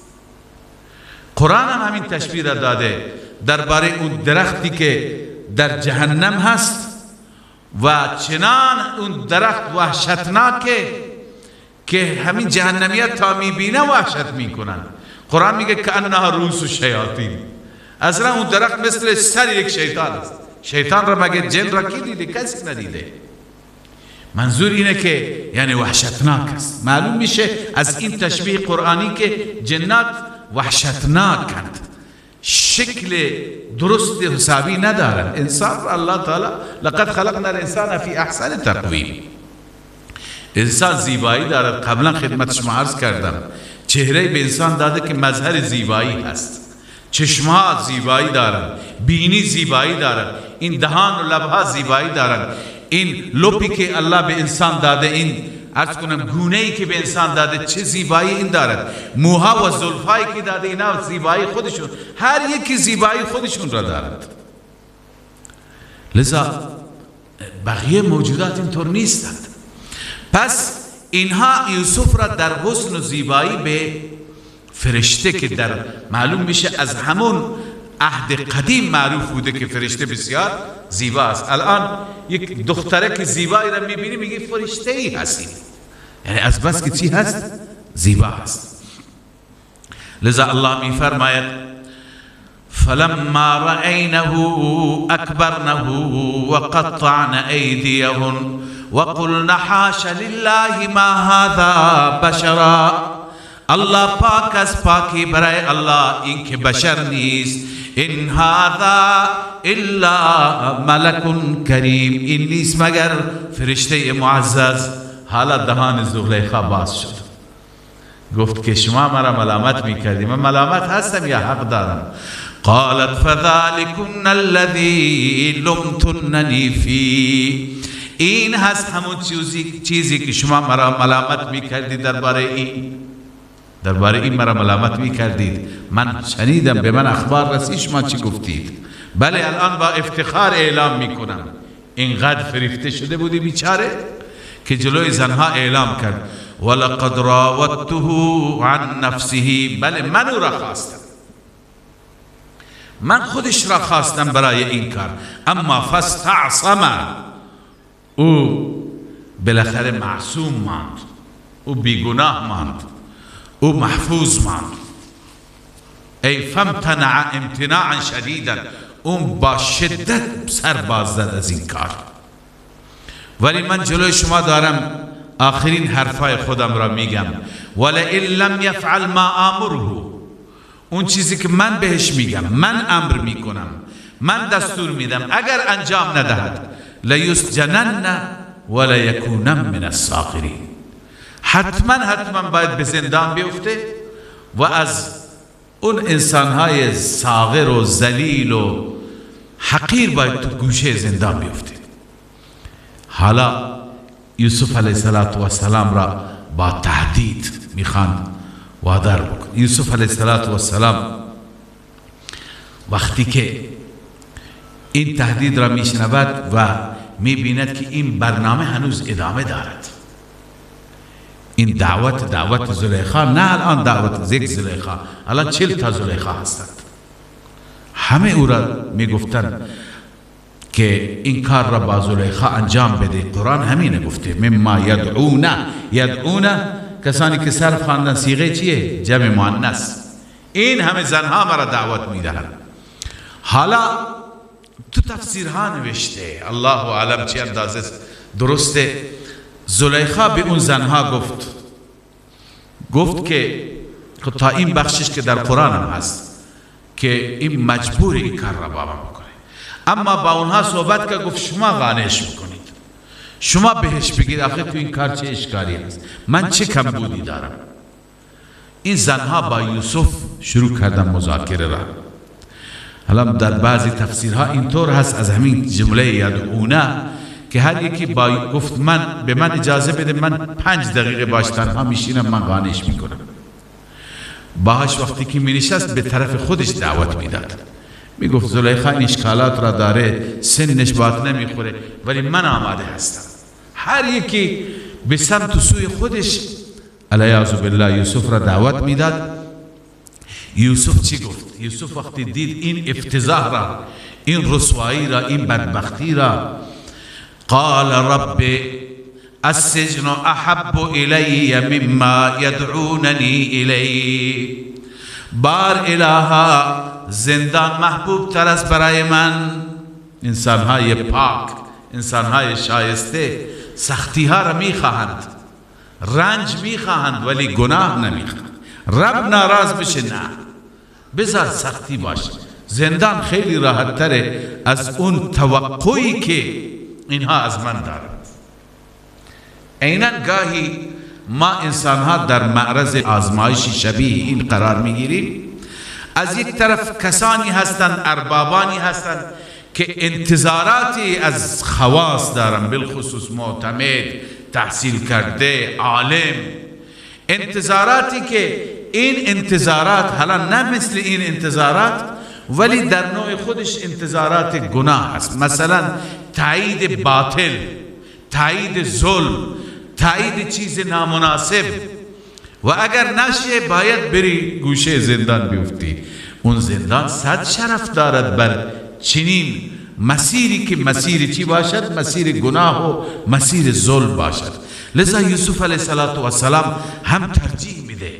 قرآن هم همین تشبیه را داده درباره اون درختی که در جهنم هست و چنان اون درخت وحشتناکه که همین جهنمیت تا میبینه وحشت میکنن. قرآن میگه که انها رؤوس الشیاطین، اصلا اون درخت مثل سر یک شیطان است. شیطان را مگه جن را کی دیده؟ کسی ندیده. منظور اینه که یعنی وحشتناک است. معلوم میشه از این تشبیه قرآنی که جنات وحشتناکند، شکل درست حسابی ندارند. انسان را الله تعالی لقد خلقنا الانسان فی احسن تقویم، انسان زیبایی دارد. قبلا خدمت شما عرض کردم چهره به انسان داده که مظهر زیبایی هست، چشمها زیبایی دارند، بینی زیبایی دارد، این دهان و لبها زیبایی دارند، این لپی که الله به انسان داده، این عرض کنم گونه ای که به انسان داده چه زیبایی این دارد، موها و زلفایی که داده، اینا زیبایی خودشون، هر یکی زیبایی خودشون را دارد. لذا بقیه موجودات اینطور نیستند. پس اینها یوسف را در حسن و زیبایی به فرشته که در معلوم میشه از همون عهد قدیم معروف بوده که فرشته بسیار زیبا است. الان یک دختره که زیبایی را میبینی میگه فرشته ای هستی، یعنی از بس که چی هست؟ زیبا هست. لذا الله میفرماید فلما رأینه اکبرنه وقطعن ایدیهن وقلن حاش لله ما هذا بشرا. الله پاک از پاکی برای الله، این که بشر نیست. ان هذا الا ملک کریم، این نیست مگر فرشته معزز. حالا دهان زلیخا باز شد، گفت که شما مرا ملامت میکردی، من ملامت هستم یا حق دارم؟ قالت فذلكن الذي لمتنني فيه، این هست همون چیزی که شما مرا ملامت میکردید، درباره این مرا ملامت میکردید، من شنیدم، به من اخبار رسید شما چی گفتید. بله الان با افتخار اعلام میکنم. اینقدر فریفته شده بودی بیچاره که جلوی زنها اعلام کرد ولقد راودته عن نفسه، بله من او را خواستم، من خودش را خواستم برای این کار، اما فاستعصم، او بالاخره معصوم ماند، او بیگناه ماند، او محفوظ ماند. ای فامتنع امتناعا شدیدا، اون با شدت سر باز زد از این کار. ولی من جلوی شما دارم آخرین حرفای خودم را میگم، ولئن لم یفعل ما آمره، اون چیزی که من بهش میگم، من امر میکنم، من دستور میدم، اگر انجام ندهد لیسجنن ولیکونن من الصاغرین، حتما حتما باید به زندان بیفته و از اون انسانهای صاغر و ذلیل و حقیر باید تو گوشه زندان بیفته. حالا یوسف علیه السلام را با تهدید میخوان وادار بکن. یوسف علیه السلام وقتی که این تهدید را میشنود و میبیند که این برنامه هنوز ادامه دارد، این دعوت دعوت زلیخا، نه الان دعوت یک زلیخا، الان 40 تا زلیخا هستند، همه او را میگفتند که این کار را با زلیخا انجام بده. قرآن همینه گفته، مما یدعونه، یدعونه کسانی که صرف خواندن، صیغه چیه؟ جمع مؤنث. این همه زنها مرا دعوت میدهند. حالا تو تفسیرها نوشته، الله اعلم چه اندازه درسته، زلیخا به اون زنها گفت، گفت که تا این بخشش که در قرآن هم هست که این مجبور این کار را با من بکنه، اما با اونها صحبت که گفت شما قانعش بکنید، شما بهش بگید آخه تو این کار چه اشکالی هست، من چه کمبودی دارم. این زنها با یوسف شروع کردن مذاکره را. حالا در بعضی تفسیرها اینطور هست از همین جمله یدعونه که هر یکی با گفت من به من اجازه بده، من 5 دقیقه باش تنها میشینم، من قانعش میکنم. باهاش وقتی که مینشست به طرف خودش دعوت میداد، میگفت زلیخا این اشکالات را داره، سنش بات نمیخوره، ولی من آماده هستم. هر یکی به سمت سوی خودش علیاذ بالله یوسف را دعوت میداد. یوسف چی گفت؟ یوسف وقتی دید این افتضاح را، این رسوایی را، این بدبختی را، قال رب السجن احب الی مما یدعوننی الیه، بار الها زندان محبوب تر است برای من. انسانهای پاک، انسانهای شایسته سختی ها را میخواهند، رنج میخواهند، ولی گناه نمیخواهند. رب ناراض بشه نه، بذار سختی باشه. زندان خیلی راحت تره از اون توقعی که اینها از من دارند. عینا گاهی ما انسانها در معرض آزمایش شبیه این قرار میگیریم. از یک طرف کسانی هستند، اربابانی هستند که انتظاراتی از خواص دارند، بالخصوص معتمد، تحصیل کرده، عالم، انتظاراتی که این انتظارات حالا نه مثل این انتظارات، ولی در نوع خودش انتظارات گناه است. مثلا تایید باطل، تایید ظلم، تایید چیز نامناسب، و اگر نشه باید بری گوشه زندان بیفتی. اون زندان 100 شرف دارد بر چنین مسیری که مسیر چی باشد؟ مسیر گناه و مسیر ظلم باشد. لذا یوسف علیه السلام هم ترجیح میده،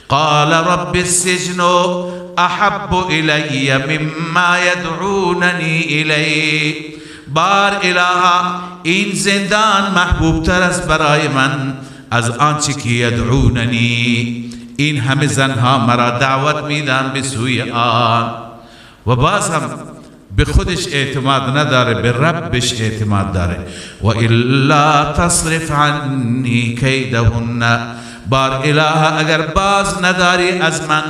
قال رب السجن احب الی مما یدعوننی الیه، بار الها این زندان محبوب تر است برای من از آنچه که یدعوننی، این همه زنها مرا دعوت میدن به سوی آن. و باز هم به خودش اعتماد نداره، به ربش اعتماد داره. و الا تصرف عنی کیدهن، بار اله اگر باز نداری از من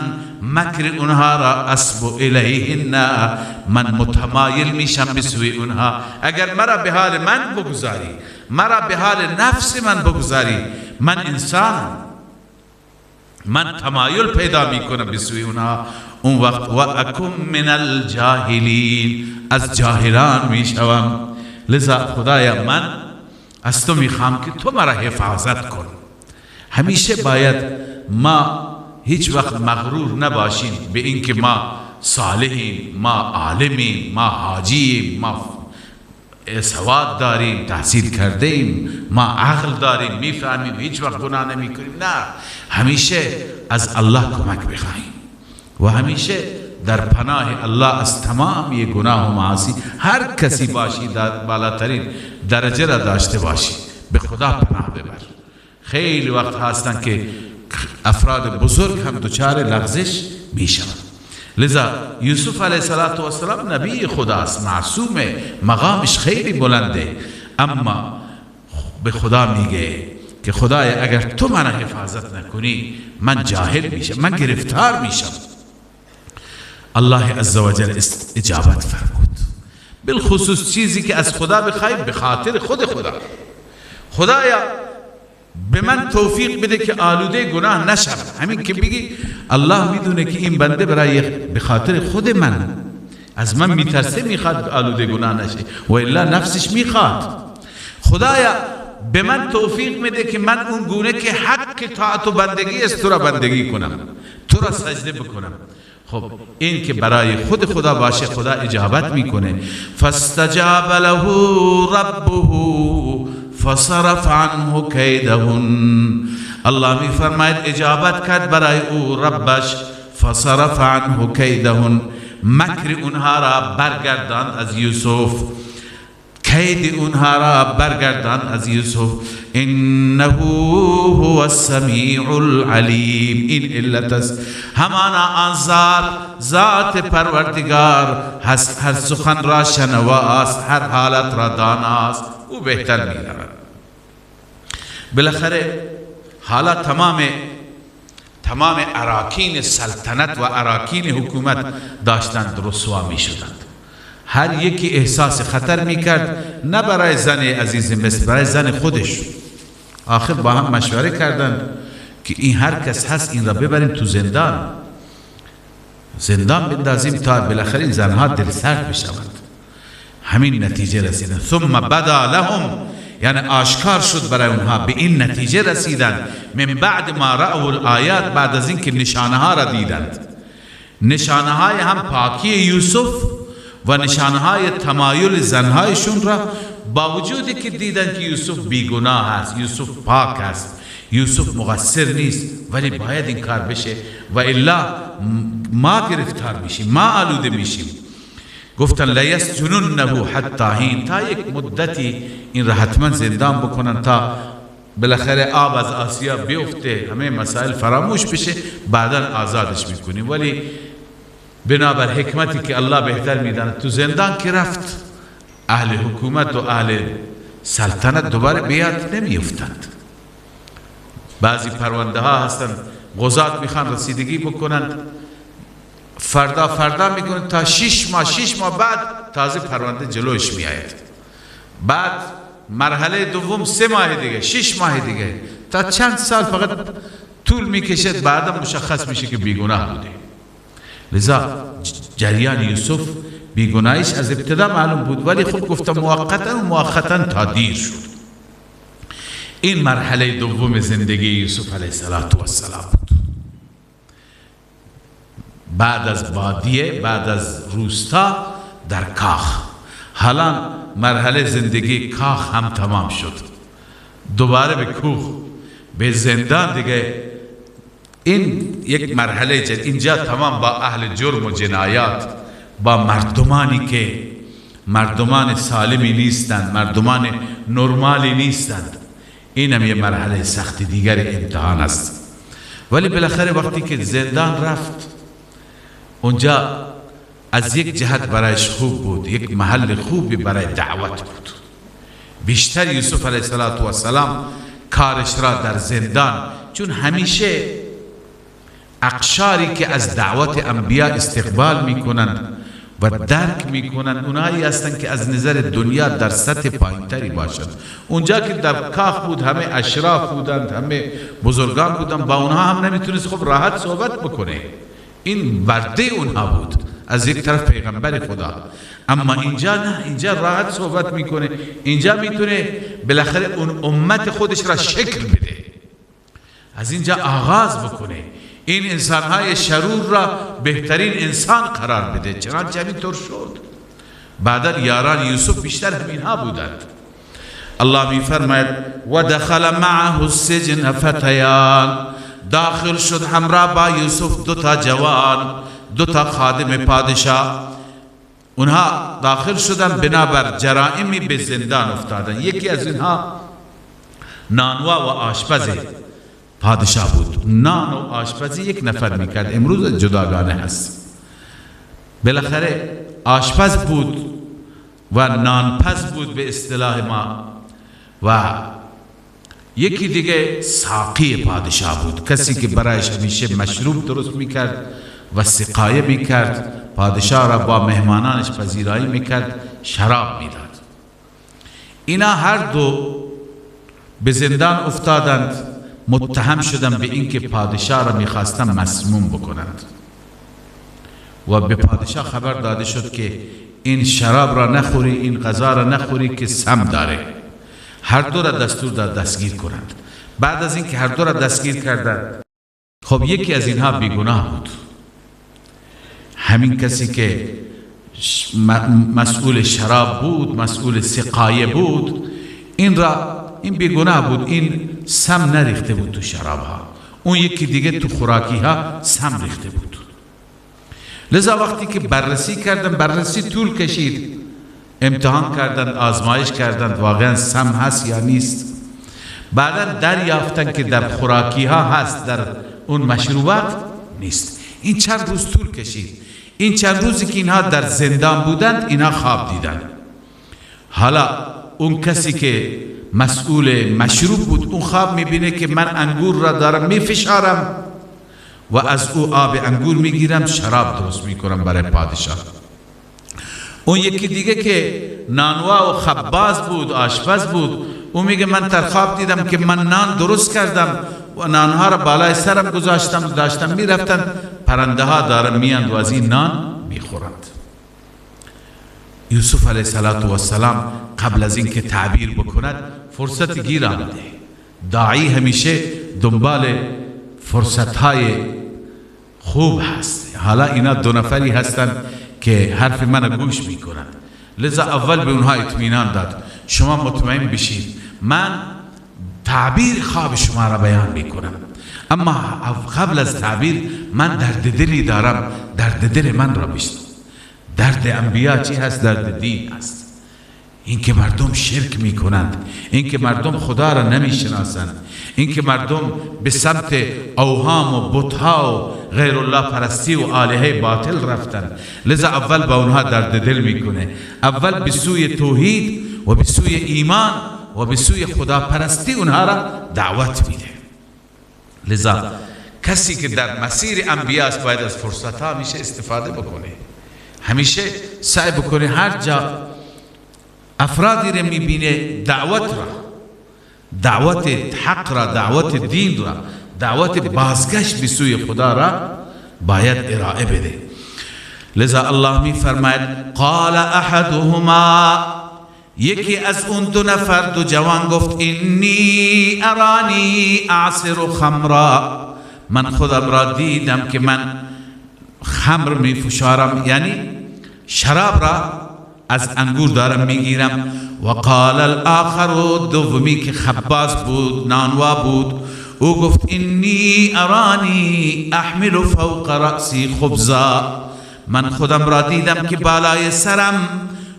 مکر اونها را، اصب الیهن، من متمایل میشم به سوی اونها. اگر مرا به حال من بگذاری، مرا به حال نفس من بگذاری، من انسانم، من تمایل پیدا میکنم به سوی اونها. اون وقت و اکن من الجاهلین، از جاهلان میشوم. لذا خدایا من از تو میخوام که تو مرا حفاظت کن. همیشه باید ما هیچ وقت مغرور نباشیم به اینکه ما صالحیم، ما عالمیم، ما حاجیم، ما سواد داریم، تحصیل کرده ایم، ما عقل داریم، میفهمیم، هیچ وقت گناه نمی کنیم. نه، همیشه از الله کمک بخواهیم و همیشه در پناه الله از تمام گناه و معاصی. هر کسی باشی در بالاترین درجه را داشته باشی، به خدا پناه ببر. خیلی وقت هستند که افراد بزرگ هم دچار لغزش میشوند. لذا یوسف علیه السلام نبی خداست، معصومه، مقامش خیلی بلنده، اما به خدا میگه که خدای اگر تو من حفاظت نکنی من جاهل میشم، من گرفتار میشم. الله عزوجل اجابت فرمود. بالخصوص چیزی که از خدا بخوای به خاطر خود خدا. خدایا به من توفیق بده که آلوده گناه نشم. همین که بگی الله میدونه که این بنده برای به خاطر خود من از من میترسه، میخواد آلوده گناه نشه و الا نفسش میخواد. خدایا به من توفیق میده که من اون گونه که حق طاعت و بندگی است تو را بندگی کنم، تو را سجده بکنم. خب این که برای خود خدا باشه، خدا اجابت میکنه. فاستجاب له ربه فصرف عنه کیدهن. الله میفرماید اجابت کرد برای او ربش، فصرف عنه کیدهن، مکر اونها را برگرداند از یوسف، کید اونها را برگرداند از یوسف. انه هو السمیع العلیم. این علت است، همانا آن ذات، ذات پروردگار هست، هر سخن را شنوا است، هر حالت را داناست، او بهتر می‌داند. بالاخره حالا تمام اراکین سلطنت و اراکین حکومت داشتند رسوا می شدند. هر یکی احساس خطر می کرد، نه برای زن عزیز مصر، برای زن خودش. آخر با هم مشوره کردند که این هر کس هست این را ببریم تو زندان، زندان بندازیم تا بالاخره این زنها دل سرد بشوند. همین نتیجه رسیدند. ثم بدا لهم، یعنی آشکار شد برای اونها، به این نتیجه رسیدند من بعد ما رأوا الآیات، بعد از اینکه نشانه ها را دیدند، نشانه های هم پاکی یوسف و نشانه های تمایل زنهایشون را، با وجودی که دیدند که یوسف بیگناه است، یوسف پاک است، یوسف مقصر نیست، ولی باید این کار بشه و الا ما گرفتار میشیم، ما آلوده میشیم. گفتن لیسجننه حتی حین، تا یک مدتی این را حتما زندان بکنن تا بالاخره آب از آسیا بیفته، همه مسائل فراموش بشه، بعدا آزادش میکنیم. ولی بنابر حکمتی که الله بهتر میداند، تو زندان که رفت اهل حکومت و اهل سلطنت دوباره بیاد نمیافتند. بعضی پرونده ها هستند قضات میخوان رسیدگی بکنند، فردا فردا میکنه تا 6 ماه، 6 ماه بعد تازه پرونده جلوش میآید. بعد مرحله دوم 3 ماه دیگه، 6 ماه دیگه، تا چند سال فقط طول میکشد، بعدا مشخص میشه که بیگناه بوده. لذا جریان یوسف بیگناهیش از ابتدا معلوم بود، ولی خب گفتم موقتا و موقتا تا دیر شد. این مرحله دوم زندگی یوسف علیه السلام بود. بعد از بادیه، بعد از روستا، در کاخ. حالا مرحله زندگی کاخ هم تمام شد، دوباره به کوخ، به زندان دیگه. این یک مرحله جدید. اینجا تمام با اهل جرم و جنایات، با مردمانی که مردمان سالمی نیستند، مردمان نرمالی نیستند، اینم یه مرحله سخت دیگر امتحان است. ولی بالاخره وقتی که زندان رفت، اونجا از یک جهت برایش خوب بود، یک محل خوبی برای دعوت بود. بیشتر یوسف علیه السلام کارش را در زندان، چون همیشه اقشاری که از دعوت انبیا استقبال میکنند و درک میکنند اونایی هستند که از نظر دنیا در سطح پایینتری باشند. اونجا که در کاخ بود همه اشراف بودند، همه بزرگان بودند، با اونها هم نمیتونست خب راحت صحبت بکنه. این برده اونها بود، از یک طرف پیغمبر خدا، اما اینجا نه، اینجا راحت صحبت میکنه، اینجا میتونه بالاخره اون امت خودش را شکل بده، از اینجا آغاز بکنه. این انسانهای شرور را بهترین انسان قرار بده. چنانچه همینطور شد. بعدا یاران یوسف بیشتر همینها بودند. الله می فرماید و دخل معه السجن فتیان، داخل شد همراه با یوسف دو تا جوان، دو تا خادم پادشاه. اونها داخل شدن بنابر جرائمی به زندان افتادن. یکی از اینها نانوا و آشپز پادشاه بود. نان و آشپزی یک نفر میکرد، امروز جداگانه هست. بالاخره آشپز بود و نانپز بود به اصطلاح ما، و یکی دیگه ساقی پادشاه بود، کسی که برایش همیشه مشروب درست میکرد و سقایه میکرد، پادشاه را با مهمانانش پذیرایی میکرد، شراب میداد. اینا هر دو به زندان افتادند، متهم شدند به اینکه پادشاه را میخواستند مسموم بکنند و به پادشاه خبر داده شد که این شراب را نخوری، این غذا را نخوری که سم داره. هر دو را دستور داد دستگیر کنند. بعد از اینکه هر دو را دستگیر کردند، خب یکی از اینها بیگناه بود، همین کسی که مسئول شراب بود، مسئول سقایه بود، این بیگناه بود، این سم نریخته بود تو شراب ها. اون یکی دیگه تو خوراکی ها سم ریخته بود. لذا وقتی که بررسی کردن، بررسی طول کشید، امتحان کردند، آزمایش کردند، واقعا سم هست یا نیست. بعدا دریافتن که در خوراکی ها هست، در اون مشروبات نیست. این چند روز طول کشید. این چند روزی که اینها در زندان بودند، اینها خواب دیدند. حالا اون کسی که مسئول مشروب بود، اون خواب میبینه که من انگور را دارم میفشارم و از او آب انگور میگیرم، شراب درست میکنم برای پادشاه. اون یکی دیگه که نانوا و خباز بود، آشپز بود، او میگه من در خواب دیدم که من نان درست کردم و نانها را بالای سرم گذاشتم، داشتم میرفتن، پرنده ها دارن میاند و از این نان میخورند. یوسف علیه السلام قبل از اینکه تعبیر بکند فرصت گیر آمده. داعی همیشه دنبال فرصت های خوب هست. حالا اینا دو نفری هستند که حرف من گوش میکنند، لذا اول به اونها اطمینان داد شما مطمئن بشید من تعبیر خواب شما را بیان میکنم، اما قبل از تعبیر من درد دلی دارم، درد دل من را بشنو. درد انبیا چی هست؟ درد دین هست. اینکه مردم شرک میکنند، اینکه مردم خدا را نمیشناسند، اینکه مردم به سمت اوهام و بتها و غیر الله پرستی و آلهه باطل رفتند. لذا اول با اونها درد دل میکنه، اول به سوی توحید و به سوی ایمان و به سوی خدا پرستی اونها را دعوت میده. لذا کسی که در مسیر انبیا است باید از فرصت ها همیشه استفاده بکنه، همیشه سعی بکنه هر جا افرادی را میبینه دعوت را، دعوت حق را، دعوت دین را، دعوت بازگشت به سوی خدا را باید ارائه بده. لذا الله می فرماید قال احدهما، یکی از اون دو نفر، دو جوان گفت انی ارانی اعصر خمرا، من خودم را دیدم که من خمر می فشارم، یعنی شراب را از انگور دارم میگیرم. و قال الاخر، دومی که خباز بود، نانوا بود، او گفت انی ارانی احمل فوق رأسی خبزا، من خودم را دیدم که بالای سرم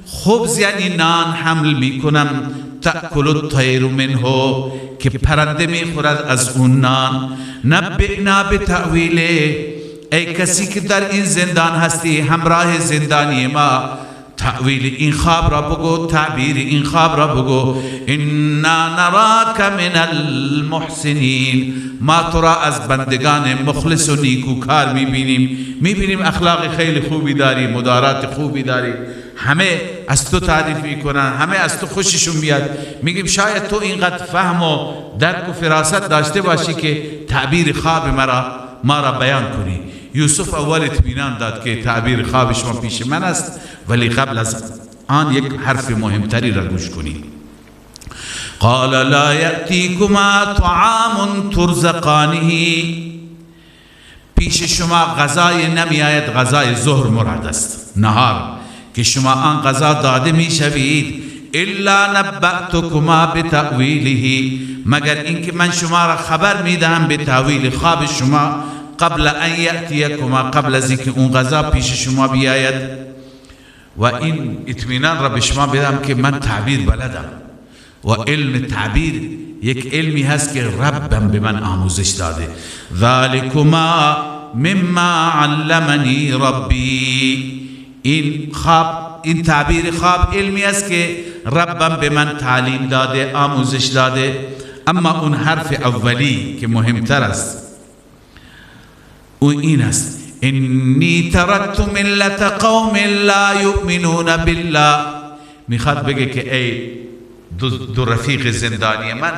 خبز یعنی نان حمل میکنم، تأکل الطیر منه، که پرنده میخورد از اون نان. نبئنا بتأویله، ای کسی که در این زندان هستی، همراه زندانی ما، تأویل این خواب را بگو، تعبیر این خواب را بگو. انا نراک من المحسنین، ما تو را از بندگان مخلص و نیکوکار میبینیم، میبینیم اخلاق خیلی خوبی داری، مدارات خوبی داری، همه از تو تعریف میکنن، همه از تو خوششون میاد. میگیم شاید تو اینقدر فهم و درک و فراست داشته باشی که تعبیر خواب ما را بیان کنی. یوسف اول اطمینان داد که تعبیر خواب شما پیش من است، ولی قبل از آن یک حرف مهمتری را گوش کنید. قال لا یأتیکما طعام ترزقانه، پیش شما غذای نمی آید، غذای ظهر مراد است، نهار، که شما آن غذا داده می شوید، الا نبأتکما بتأویله، مگر اینکه من شما را خبر می دهم به تأویل خواب شما، قبل ان یأتیکما، قبل از اینکه اون غذا پیش شما بیاید. و این اطمینان را به شما بدم که من تعبیر بلدم و علم تعبیر یک علمی هست که ربم به من آموزش داده. ذالکما مما علمنی ربی، این خواب، این تعبیر خواب علمی است که ربم به من تعلیم داده، آموزش داده. اما اون حرف اولی که مهمتر است اون این است: انی ترکت ملت قوم لا یؤمنون بالله. میخواد بگه که ای دو رفیق زندانی من،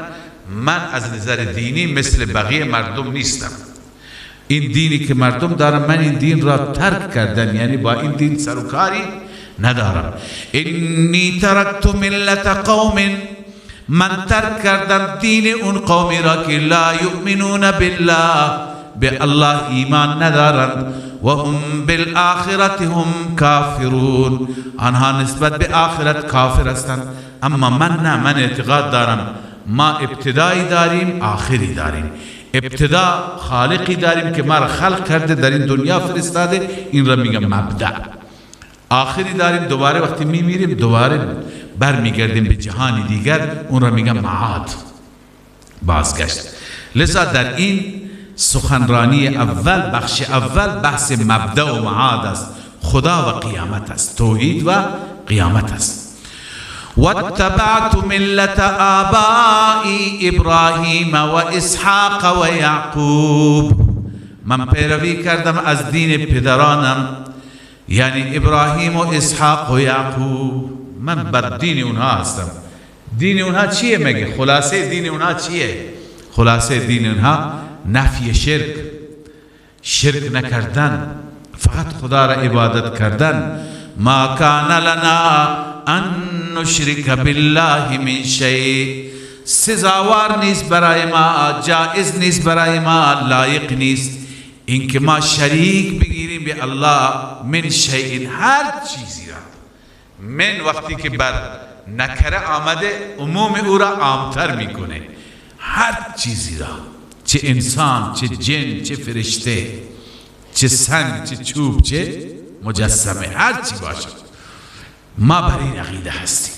من از نظر دینی مثل بقیه مردم نیستم. این دینی که مردم دارن، من این دین را ترک کردم، یعنی با این دین سر و کاری ندارم. انی ترکت ملت قوم، من ترک کردم دین اون قومی را که لا یؤمنون بالله، به الله ایمان ندارند، و هم بالآخرة هم کافرون، آنها نسبت به آخرت کافر هستند. اما من نه، من اعتقاد دارم ما ابتدایی داریم، آخری داریم. ابتدا خالقی داریم که ما را خلق کرده، در این دنیا فرستاده، این را میگم مبدع. آخری داریم، دوباره وقتی میمیریم دوباره برمیگردیم به جهان دیگر، اون را میگم معاد، بازگشت. لذا در این سخنرانی اول، بخش اول، بحث مبدع و معاد است، خدا و قیامت است، توحید و قیامت است. واتبعت ملت آبائی ابراهیم و اسحاق و یعقوب، من پیروی کردم از دین پدرانم، یعنی ابراهیم و اسحاق و یعقوب. من بر دین اونها هستم. دین اونها چیه مگه؟ خلاصه دین اونها چیه؟ خلاصه دین اونها نفی شرک، شرک نکردن، فقط خدا را عبادت کردن. ما کان لنا ان نشرک بالله من شیء، سزاوار نیست برای ما، جائز نیست برای ما، لایق نیست اینکه ما شریک بگیریم به الله من شیء، هر چیزی را. من وقتی که بر نکره آمده عموم او را عامتر میکنه، هر چیزی را، چه انسان، چه جن، چه فرشته، چه سنگ، چه چوب، چه مجسمه، هر چی باشد، ما بر این عقیده هستیم.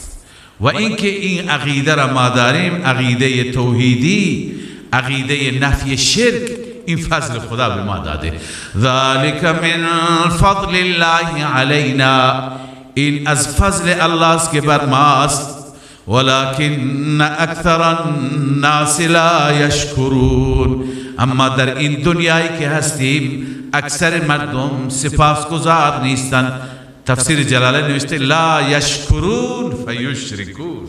و اینکه این عقیده را ما داریم، عقیده توحیدی، عقیده نفی شرک، این فضل خدا به ما داده. ذالک من فضل الله علینا، این از فضل الله است که بر ماست. ولكن اکثر الناس لا یشکرون، اما در این دنیایی که هستیم اکثر مردم سپاسگزار نیستند. تفسیر جلاله نوشته لا یشکرون فیشرکون،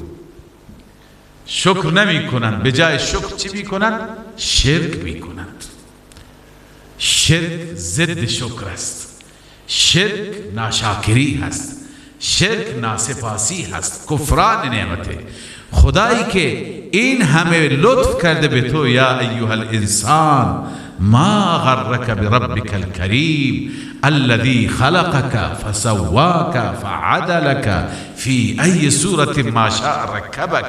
شکر نمی کنند، به جای شکر چی می کنند؟ شرک می کنند. شرک ضد شکر است، شرک ناشاکری هست، شرک ناسپاسی هست، کفران نعمته. خدایی که این همه لطف کرده به تو، یا ایها الانسان ما غرک بربک الکریم الذي خلقك فسواك فعدلك في ای صورت ما شاء رکبک.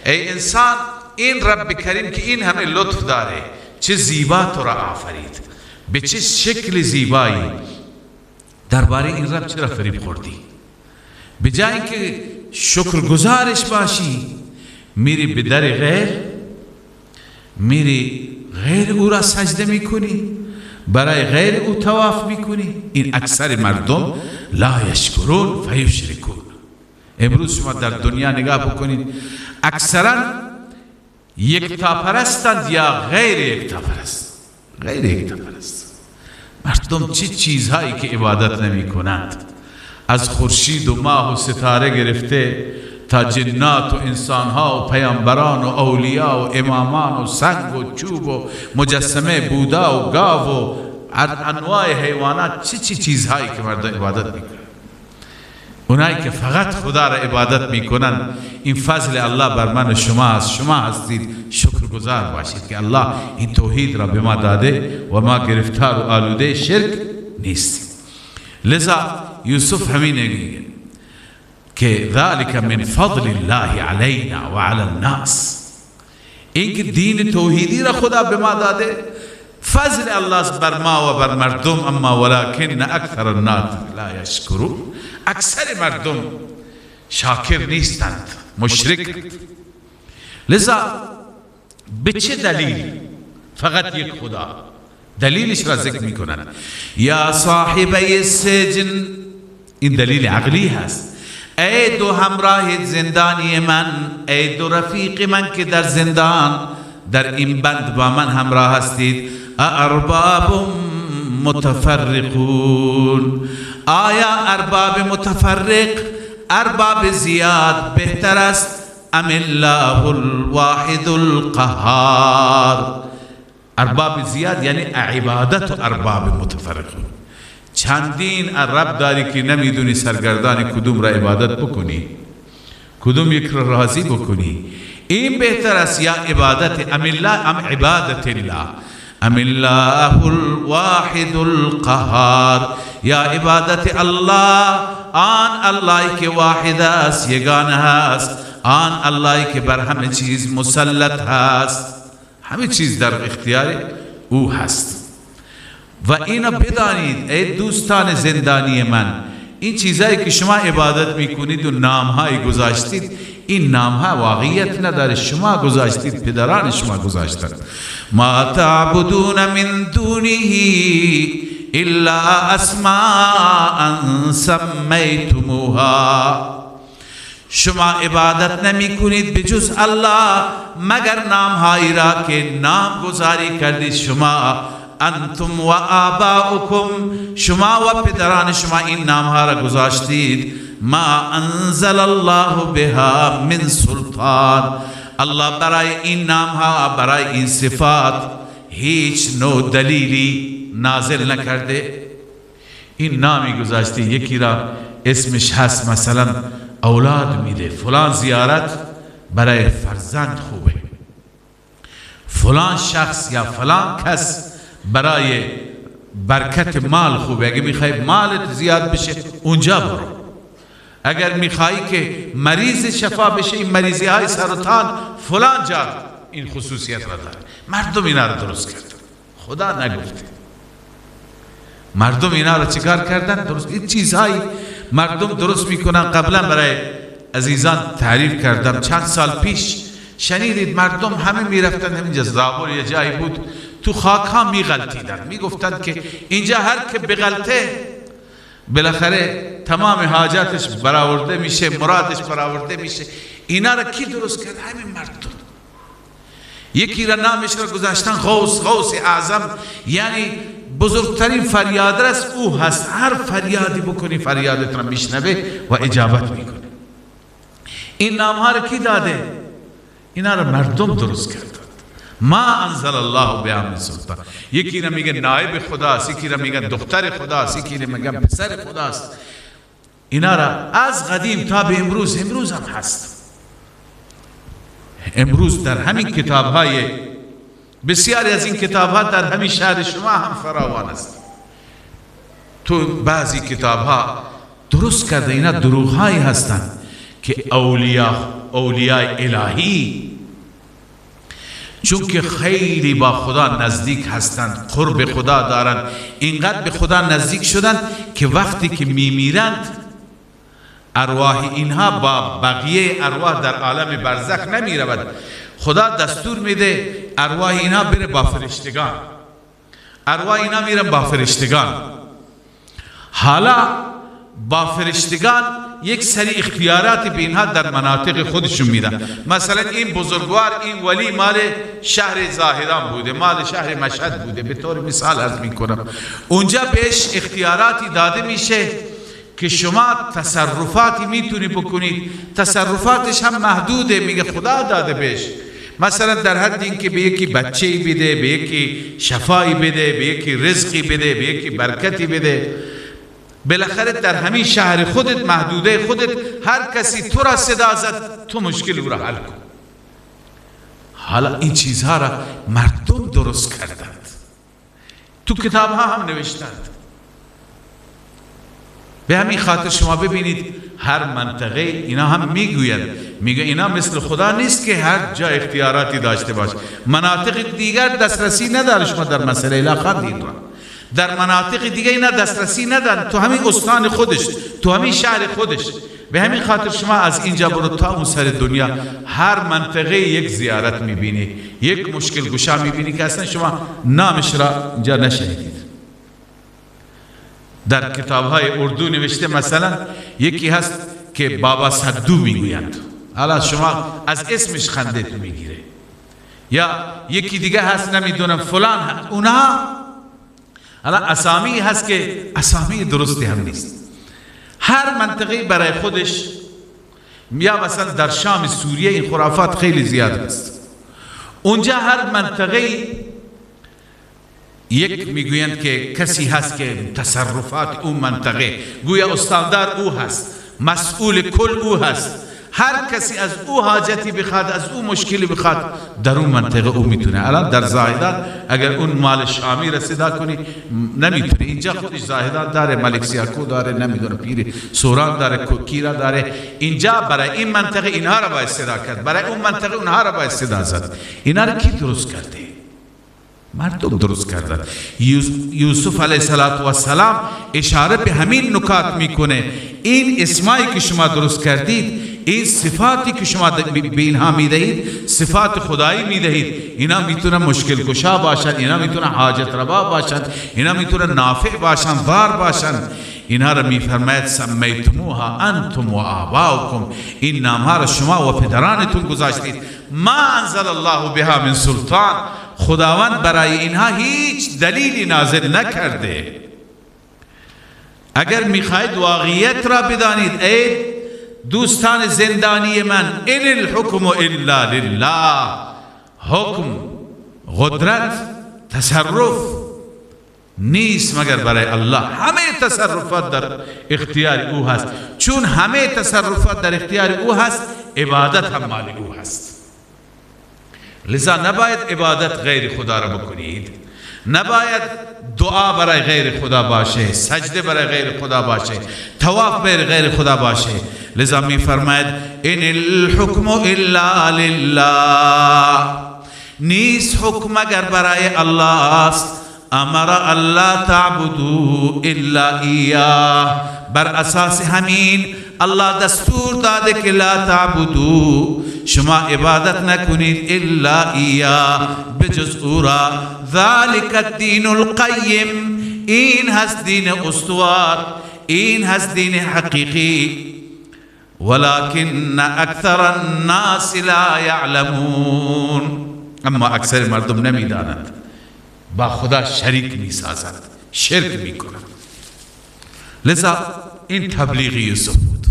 ای انسان، این رب کریم که این همه لطف داره، چه زیبا تو را آفرید، به چه شکل زیبایی، درباره این رب چرا فریب خوردی؟ به جای اینکه شکرگزارش باشی، میری به در غیر، میری غیر او را سجده میکنی، برای غیر او طواف میکنی. این اکثر مردم لا یشکرون فیشرکون. امروز شما در دنیا نگاه بکنید، اکثرا یکتاپرستند یا غیر یکتاپرست. غیر یکتاپرست مردم چه چیزهایی که عبادت نمی کنند، از خورشید و ماه و ستاره گرفته تا جنات و انسانها و پیامبران و اولیا و امامان و سنگ و چوب و مجسمه بودا و گاو و انواع حیوانات، چه چه چیزهایی که مردم عبادت میکنند. اونایی که فقط خدا را عبادت میکنن، این فضل الله بر من و شما است. شما هستید شکرگزار باشید که الله این توحید را به ما داده و ما گرفتار و آلوده شرک نیستیم. لذا یوسف همین میگه که ذلك من فضل الله علینا و علی الناس، اینکه دین توحیدی را خدا به ما داده فضل الله است بر ما و بر مردم، اما ولکن اکثر الناس لا یشکرون، اکثر مردم شاکر نیستند، مشرک. لذا به چه دلیل؟ فقط یک خدا دلیلش را ذکر میکنند. یا صاحبی السجن، این دلیل عقلی هست. ای دو همراه زندانی من، ای دو رفیق من که در زندان در این بند با من همراه هستید، ارباب متفرقون، آیا ارباب متفرق، ارباب زیاد بهتر است ام الله الواحد القهار؟ ارباب زیاد یعنی عبادت و ارباب متفرقون. چندین رب داری که نمیدونی سرگردان کدوم را عبادت بکنی، کدوم یک را راضی بکنی. این بهتر است یا عبادت ام الله ام عبادت الله، ام الله الواحد القهار، یا عبادت الله، آن الله که واحد است، یگانه است، آن الله که بر همه چیز مسلط هست، همه چیز در اختیار او هست. و اینو بدانید ای دوستان زندانی من، این چیزایی که شما عبادت میکنید و نامهای گذاشتید، این نامها واقعیت نداره، شما گذاشتید، پدران شما گذاشتند. ما تعبدون من دونه الا اسماء سمیتموها، شما عبادت نمی کنید به جز الله مگر نامهایی را که نام گذاری کردید شما، انتم و آباؤکم، شما و پدران شما این نامها را گذاشتید. ما انزل الله بها من سلطان، الله برای این نامها، برای این صفات هیچ نوع دلیلی نازل نکرده. این نامی گذاشتی، یکی را اسمش هست مثلا اولاد میده، فلان زیارت برای فرزند خوبه، فلان شخص یا فلان کس برای برکت مال خوبه، اگه میخوای مالت زیاد بشه اونجا برو، اگر میخوای که مریض شفا بشه این مریضی های سرطان فلان جا این خصوصیت را داره. مردم اینا را درست کردن، خدا نگفته. مردم اینا را چیکار کردن؟ درست. این چیزهایی مردم درست میکنن. قبلا برای عزیزان تعریف کردم چند سال پیش، شنیدید مردم همه میرفتن همینجا زابل یه جایی بود، تو خاک ها میغلطیدن، میگفتند که اینجا هر که بغلطه بالاخره تمام حاجاتش برآورده میشه، مرادش برآورده میشه. اینا را کی درست کرد؟ همین مردم. یکی را نامش را گذاشتن غوث، غوث اعظم، یعنی بزرگترین فریادرس او هست، هر فریادی بکنی فریادت را میشنوه و اجابت میکنه. این نام ها را کی داده؟ اینا را مردم درست کردند. ما انزل الله بها من سلطان. یکی را میگن نایب خداست، یکی را میگن دختر خداست، یکی را میگن پسر خداست. اینا را از قدیم تا به امروز، امروز هم هست. امروز در همین کتاب های بسیاری از این کتاب ها در همین شهر شما هم فراوان است. تو بعضی کتاب ها درست کرده، اینا دروغ هایی هستند که اولیاء الهی چون که خیلی با خدا نزدیک هستند، قرب خدا دارند، اینقدر به خدا نزدیک شدند که وقتی که میمیرند ارواح اینها با بقیه ارواح در عالم برزخ نمی رود. خدا دستور میده ارواح اینها بره با فرشتگان، ارواح اینها میرن با فرشتگان. حالا با فرشتگان یک سری اختیارات به اینها در مناطق خودشون میدن. مثلا این بزرگوار، این ولی مال شهر زاهدان بوده، مال شهر مشهد بوده، به طور مثال عرض میکنم. اونجا بهش اختیاراتی داده میشه که شما تصرفاتی میتونی بکنید، تصرفاتش هم محدوده، میگه خدا داده بهش. مثلا در حد اینکه به یکی بچه‌ای بده، به یکی شفایی بده، به یکی رزقی بده، به یکی برکتی بده. بالاخره در همین شهر خودت، محدوده خودت، هر کسی تو را صدا زد تو مشکل او را حل کن. حالا این چیزها را مردم درست کردند، تو کتاب ها هم نوشتند. به همین خاطر شما ببینید هر منطقه اینا هم میگویند، میگه اینا مثل خدا نیست که هر جا اختیاراتی داشته باشه. مناطق دیگر دسترسی نداره. شما در مسئله اله این را در مناطق دیگه اینا دسترسی ندارن، تو همین استان خودش، تو همین شهر خودش. به همین خاطر شما از اینجا برو تا اون سر دنیا هر منطقه یک زیارت میبینی، یک مشکل گشا میبینی که اصلا شما نامش را اینجا نشنیدید. در کتاب‌های اردو نوشته مثلا یکی هست که بابا صدو میگویند، حالا شما از اسمش خندت میگیره. یا یکی دیگه هست نمیدونم فلان هست. اونها حالا اسامی هست که اسامی درستی هم نیست. هر منطقه برای خودش. یا مثلا در شام سوریه این خرافات خیلی زیاد است. اونجا هر منطقه یک میگویند که کسی هست که تصرفات اون منطقه، گویا استاندار او هست، مسئول کل او هست، هر کسی از او حاجتی بخواد، از او مشکلی بخواد، در اون منطقه او میتونه. الان در زاهدان اگر اون مال شامی را صدا کنی نمیتونه. اینجا خودش زاهدان داره، ملک سیاکو داره، نمیدونه پیر سوران داره، کوکیرا داره. اینجا برای این منطقه اینها را باید صدا کرد، برای اون منطقه اونها را باید صدا زد. اینها را کی درست کرده؟ مردم درست کردن. یوسف علیه السلام اشاره به همین نکات میکنه. این اسمایی که شما درست کردید، این صفاتی که شما به اینها میدهید، صفات خدایی میدهید، اینا میتونن مشکل کشا باشند، اینا میتونن حاجت روا باشند، اینا میتونن نافع باشند، ضار باشند. اینها را میفرماید سمیتموها انتم و آباؤکم، این نامها را شما و پدرانتون گذاشتید. ما انزل الله بها من سلطان، خداوند برای اینها هیچ دلیلی نازل نکرده. اگر میخواید واقعیت را بدانید ای دوستان زندانی من، ان الحکم الا لله، حکم، قدرت، تصرف نیست مگر برای الله. همه تصرفات در اختیار او هست. چون همه تصرفات در اختیار او هست، عبادت هم مال او هست. لذا نباید عبادت غیر خدا را بکنید، نباید دعا برای غیر خدا باشه، سجده برای غیر خدا باشه، طواف برای غیر خدا باشه. لذا می فرماید ان الحکم الا لله، نیست حکم اگر برای الله است. امر الله تعبدوا الا ایاه، بر اساس همین الله دستور داده که لا تعبدوا، شما عبادت نکنید الا ایاه، بجز او را. ذالک الدین القیم، این هست دین استوار، این هست دین حقیقی. ولكن اکثر الناس لا یعلمون، اما اکثر مردم نمیدانند، با خدا شریک میسازند، شرک میکنند. لذا این تبلیغ یوسف بود،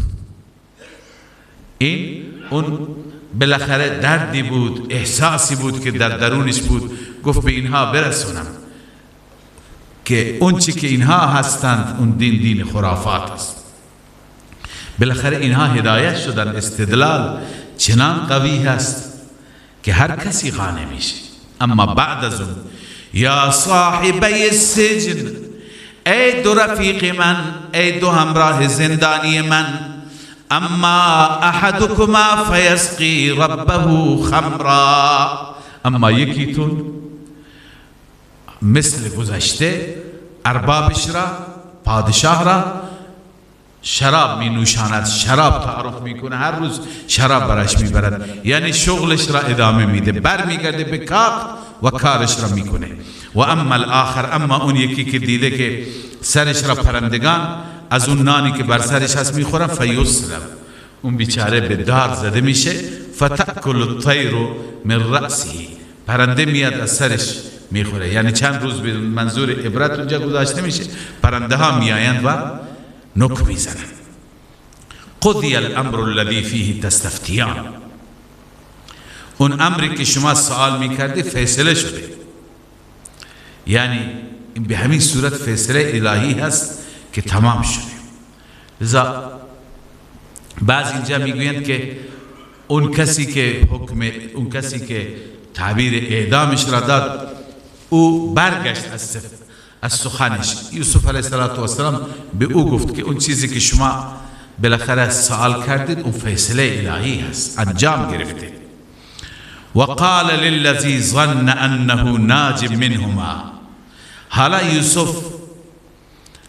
این اون بالاخره دردی بود، احساسی بود که در درونش بود. گفت به اینها برسونم که اون چی که اینها هستند اون دین، دین خرافات است. بالاخره اینها هدایت شدن. استدلال چنان قوی هست که هر کسی قانع میشه. اما بعد از اون یا صاحبی السجن، ای دو رفیق من، ای دو همراه زندانی من، اما احدکما فیسقی ربه خمرا، اما یکیتون مثل گذشته اربابش را، پادشاه را شراب می نوشاند، شراب تعارف میکنه، هر روز شراب براش میبرد، یعنی شغلش را ادامه میده، بر میگرده به کاخ و کارش را میکنه. و اما الاخر، اما اون یکی که دیده که سرش را پرندگان از اون نانی که بر سرش هست میخورن، فیسلب، اون بیچاره به دار زده میشه، فتأکل الطیر من رأسه، پرنده میاد از سرش میخوره، یعنی چند روز به منظور عبرت اونجا گذاشته میشه، پرنده ها میآیند و نک میزنن. قضی الامر الذی فیه تستفتیان، اون امری که شما سوال میکردی فیصله شده، یعنی به همین صورت فیصله الهی هست که تمام شده. لذا بعض اینجا میگویند که اون کسی که حکم، اون کسی که تعبیر اعدامش را داد، او برگشت از سخنش. یوسف علیه السلام به او گفت که اون چیزی که شما بالاخره سوال کردید اون فیصله الهی هست، انجام گرفته. وقال للذی ظن انه ناج منهما. حالا یوسف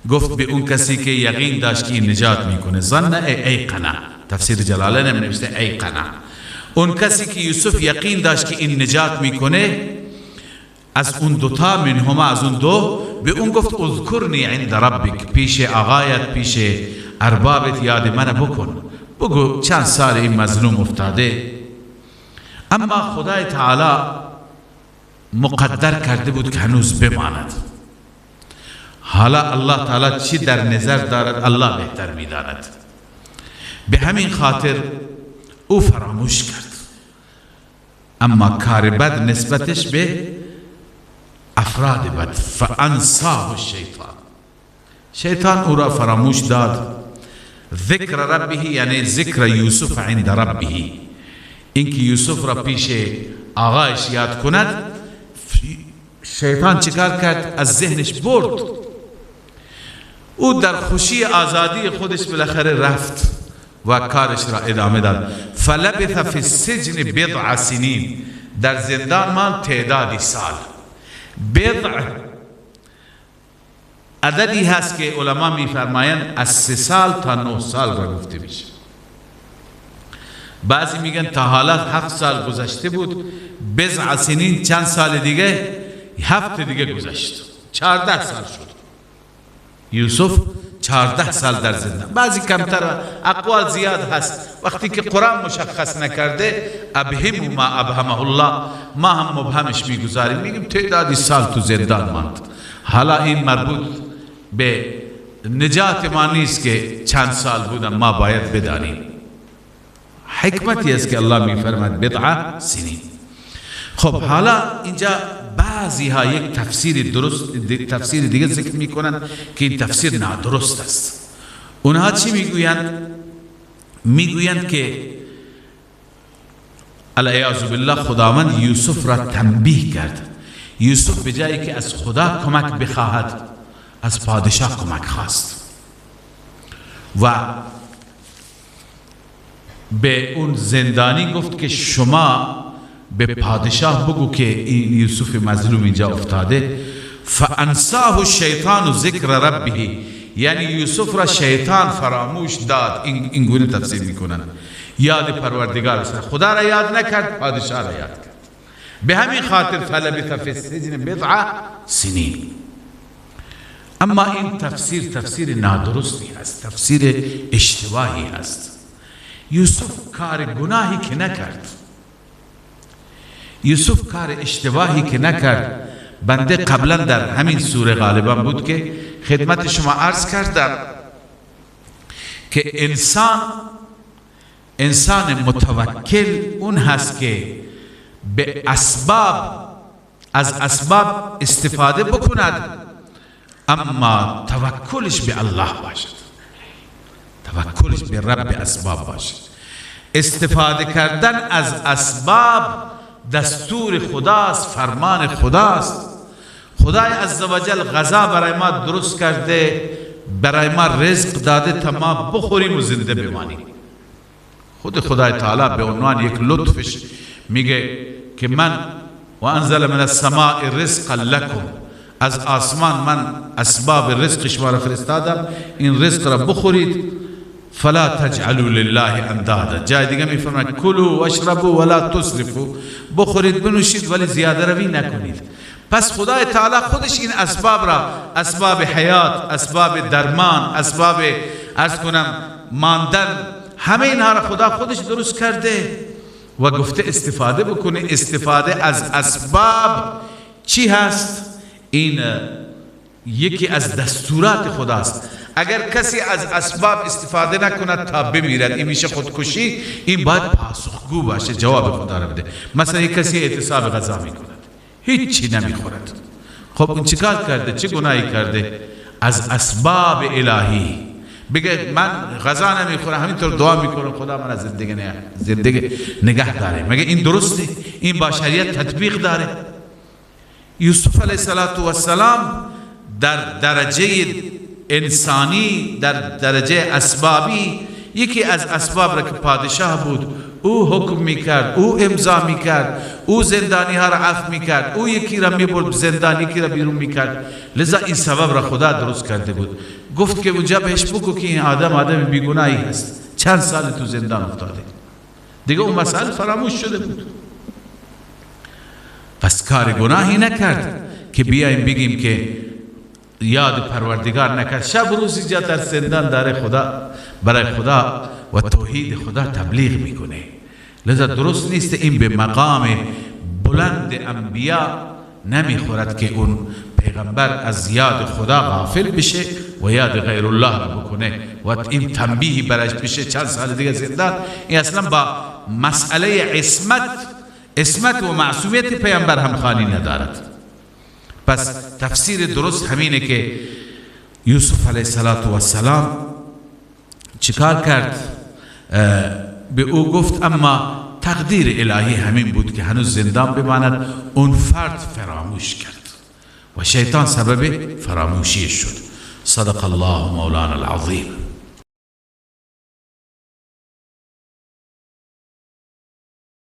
گفت به اون کسی که یقین داشت که این نجات میکنه، ظن ایقنه، تفسیر جلالین نوشته ایقنه، اون کسی که یوسف یقین داشت که این نجات میکنه از اون دوتا، منهما از اون دو، به اون گفت اذکرنی عند ربک، پیش آقایت، پیش اربابت یاد من بکن، بگو چند سال این مظلوم افتاده. اما خدای تعالی مقدر کرده بود که هنوز بماند. حالا الله تعالی چی در نظر دارد الله بهتر میداند. به همین خاطر او فراموش کرد، اما کار بد نسبتش به افراد بد، فانساه الشیطان، شیطان او را فراموش داد. ذکر ربه یعنی ذکر یوسف عند ربه، اینکه یوسف را پیش آقایش یاد کند، شیطان چیکار کرد؟ از ذهنش برد. او در خوشی آزادی خودش بالاخره رفت و کارش را ادامه داد. فلبث فی السجن بضع سنین، در زندان مان تعدادی سال. بضع عددی هست که علما میفرمایند از 3 سال تا 9 سال را گفته میشه. بعضی میگن تا حالا 7 سال گذشته بود، بضع سنین چند سال دیگه، 7 دیگه گذشت، 14 سال شد. یوسف 14 سال در زندان، بعضی کمتر، اقوال زیاد هست. وقتی که قرآن مشخص نکرده، ابهم ما ابهمه الله، ما هم مبهمش میگذاریم، میگیم تعدادی سال تو زندان ماند. حالا این مربوط به نجات ما نیست که چند سال بودن، ما باید بدانیم. حکمتی است که الله میفرماد بضع سنین. خب حالا اینجا بعضی ها یک تفسیر درست، تفسیر دیگه ذکر میکنن که این تفسیر نادرست است. اونها چی میگویند؟ میگویند که العیاذ بالله خداوند یوسف را تنبیه کرد. یوسف به جایی که از خدا کمک بخواهد، از پادشاه کمک خواست و به اون زندانی گفت که شما به پادشاه بگو که این یوسف مظلوم اینجا افتاده. فانساه الشیطان ذکر ربه، یعنی یوسف را شیطان فراموش داد. این گونه تفسیر میکنن، یاد پروردگار است، خدا را یاد نکرد، پادشاه را یاد کرد. به همین خاطر فلبث فی السجن بضع سنین. اما این تفسیر تفسیر نادرستی است، تفسیر اشتباهی است. یوسف کار گناهی که نکرد، یوسف کار اشتباهی که نکرد. بنده قبلا در همین سوره غالبا بود که خدمت شما عرض کردم که انسان متوکل اون هست که به اسباب، از اسباب استفاده بکند، اما توکلش به الله باشد، توکلش به رب اسباب باشد. استفاده کردن از اسباب دستور خداست، فرمان خداست. خدای عزوجل غذا برای ما درست کرده، برای ما رزق داده تا ما بخوریم و زنده بمانیم. خود خدای تعالی به عنوان یک لطفش میگه که من و انزل من السماء رزقا لکم، از آسمان من اسباب رزق شما را فرستادم، این رزق را بخورید. فلا تجعلوا لله اندادا. جای دیگه میفرماید کلوا واشربوا ولا تسرفوا، بخورید بنوشید ولی زیاده روی نکنید. پس خدای تعالی خودش این اسباب را، اسباب حیات، اسباب درمان، اسباب عرض کنم ماندن، همه اینها را خدا خودش درست کرده و گفته استفاده بکنه. استفاده از اسباب چی هست؟ این یکی از دستورات خداست. اگر کسی از اسباب استفاده نکند تا بمیرد، این میشه خودکشی. این باید پاسخگو باشه، جواب خدا را بده. مثلا یک کسی اعتصاب غذا میکند، هیچی نمیخورد، خب این چیکار کرده؟ چه گناهی کرده؟ از اسباب الهی بگه من غذا نمیخورم، همینطور دعا میکنم خدا من از زندگی نگه داره، مگه این درسته؟ این با شریعت تطبیق داره؟ یوسف علیه السلام در درجه انسانی، در درجه اسبابی، یکی از اسباب را که پادشاه بود او حکم میکرد، او امضا میکرد، او زندانی ها را عفو میکرد، او یکی را میبرد زندان، یکی را بیرون میکرد. لذا این سبب را خدا درست کرده بود. گفت که اونجا بهش بگو که این آدم آدم بیگناهی هست، چند سال تو زندان افتاده، دیگه اون مسئله فراموش شده بود. پس کار گناهی نکرد که بیایم بگیم که یاد پروردگار نکرد. شب روز اینجا در زندان داره خدا برای خدا و توحید خدا تبلیغ میکنه. لذا درست نیست، این به مقام بلند انبیا نمیخورد که اون پیغمبر از یاد خدا غافل بشه و یاد غیر الله را بکنه و این تنبیهی برش بشه چند سال دیگه زندان. این اصلا با مسئله عصمت و معصومیت پیغمبر همخوانی ندارد. پس تفسیر درست همینه که یوسف علیه السلام چیکار کرد؟ به او گفت، اما تقدیر الهی همین بود که هنوز زندان بماند. اون فرد فراموش کرد و شیطان سبب فراموشی شد. صدق الله مولانا العظیم.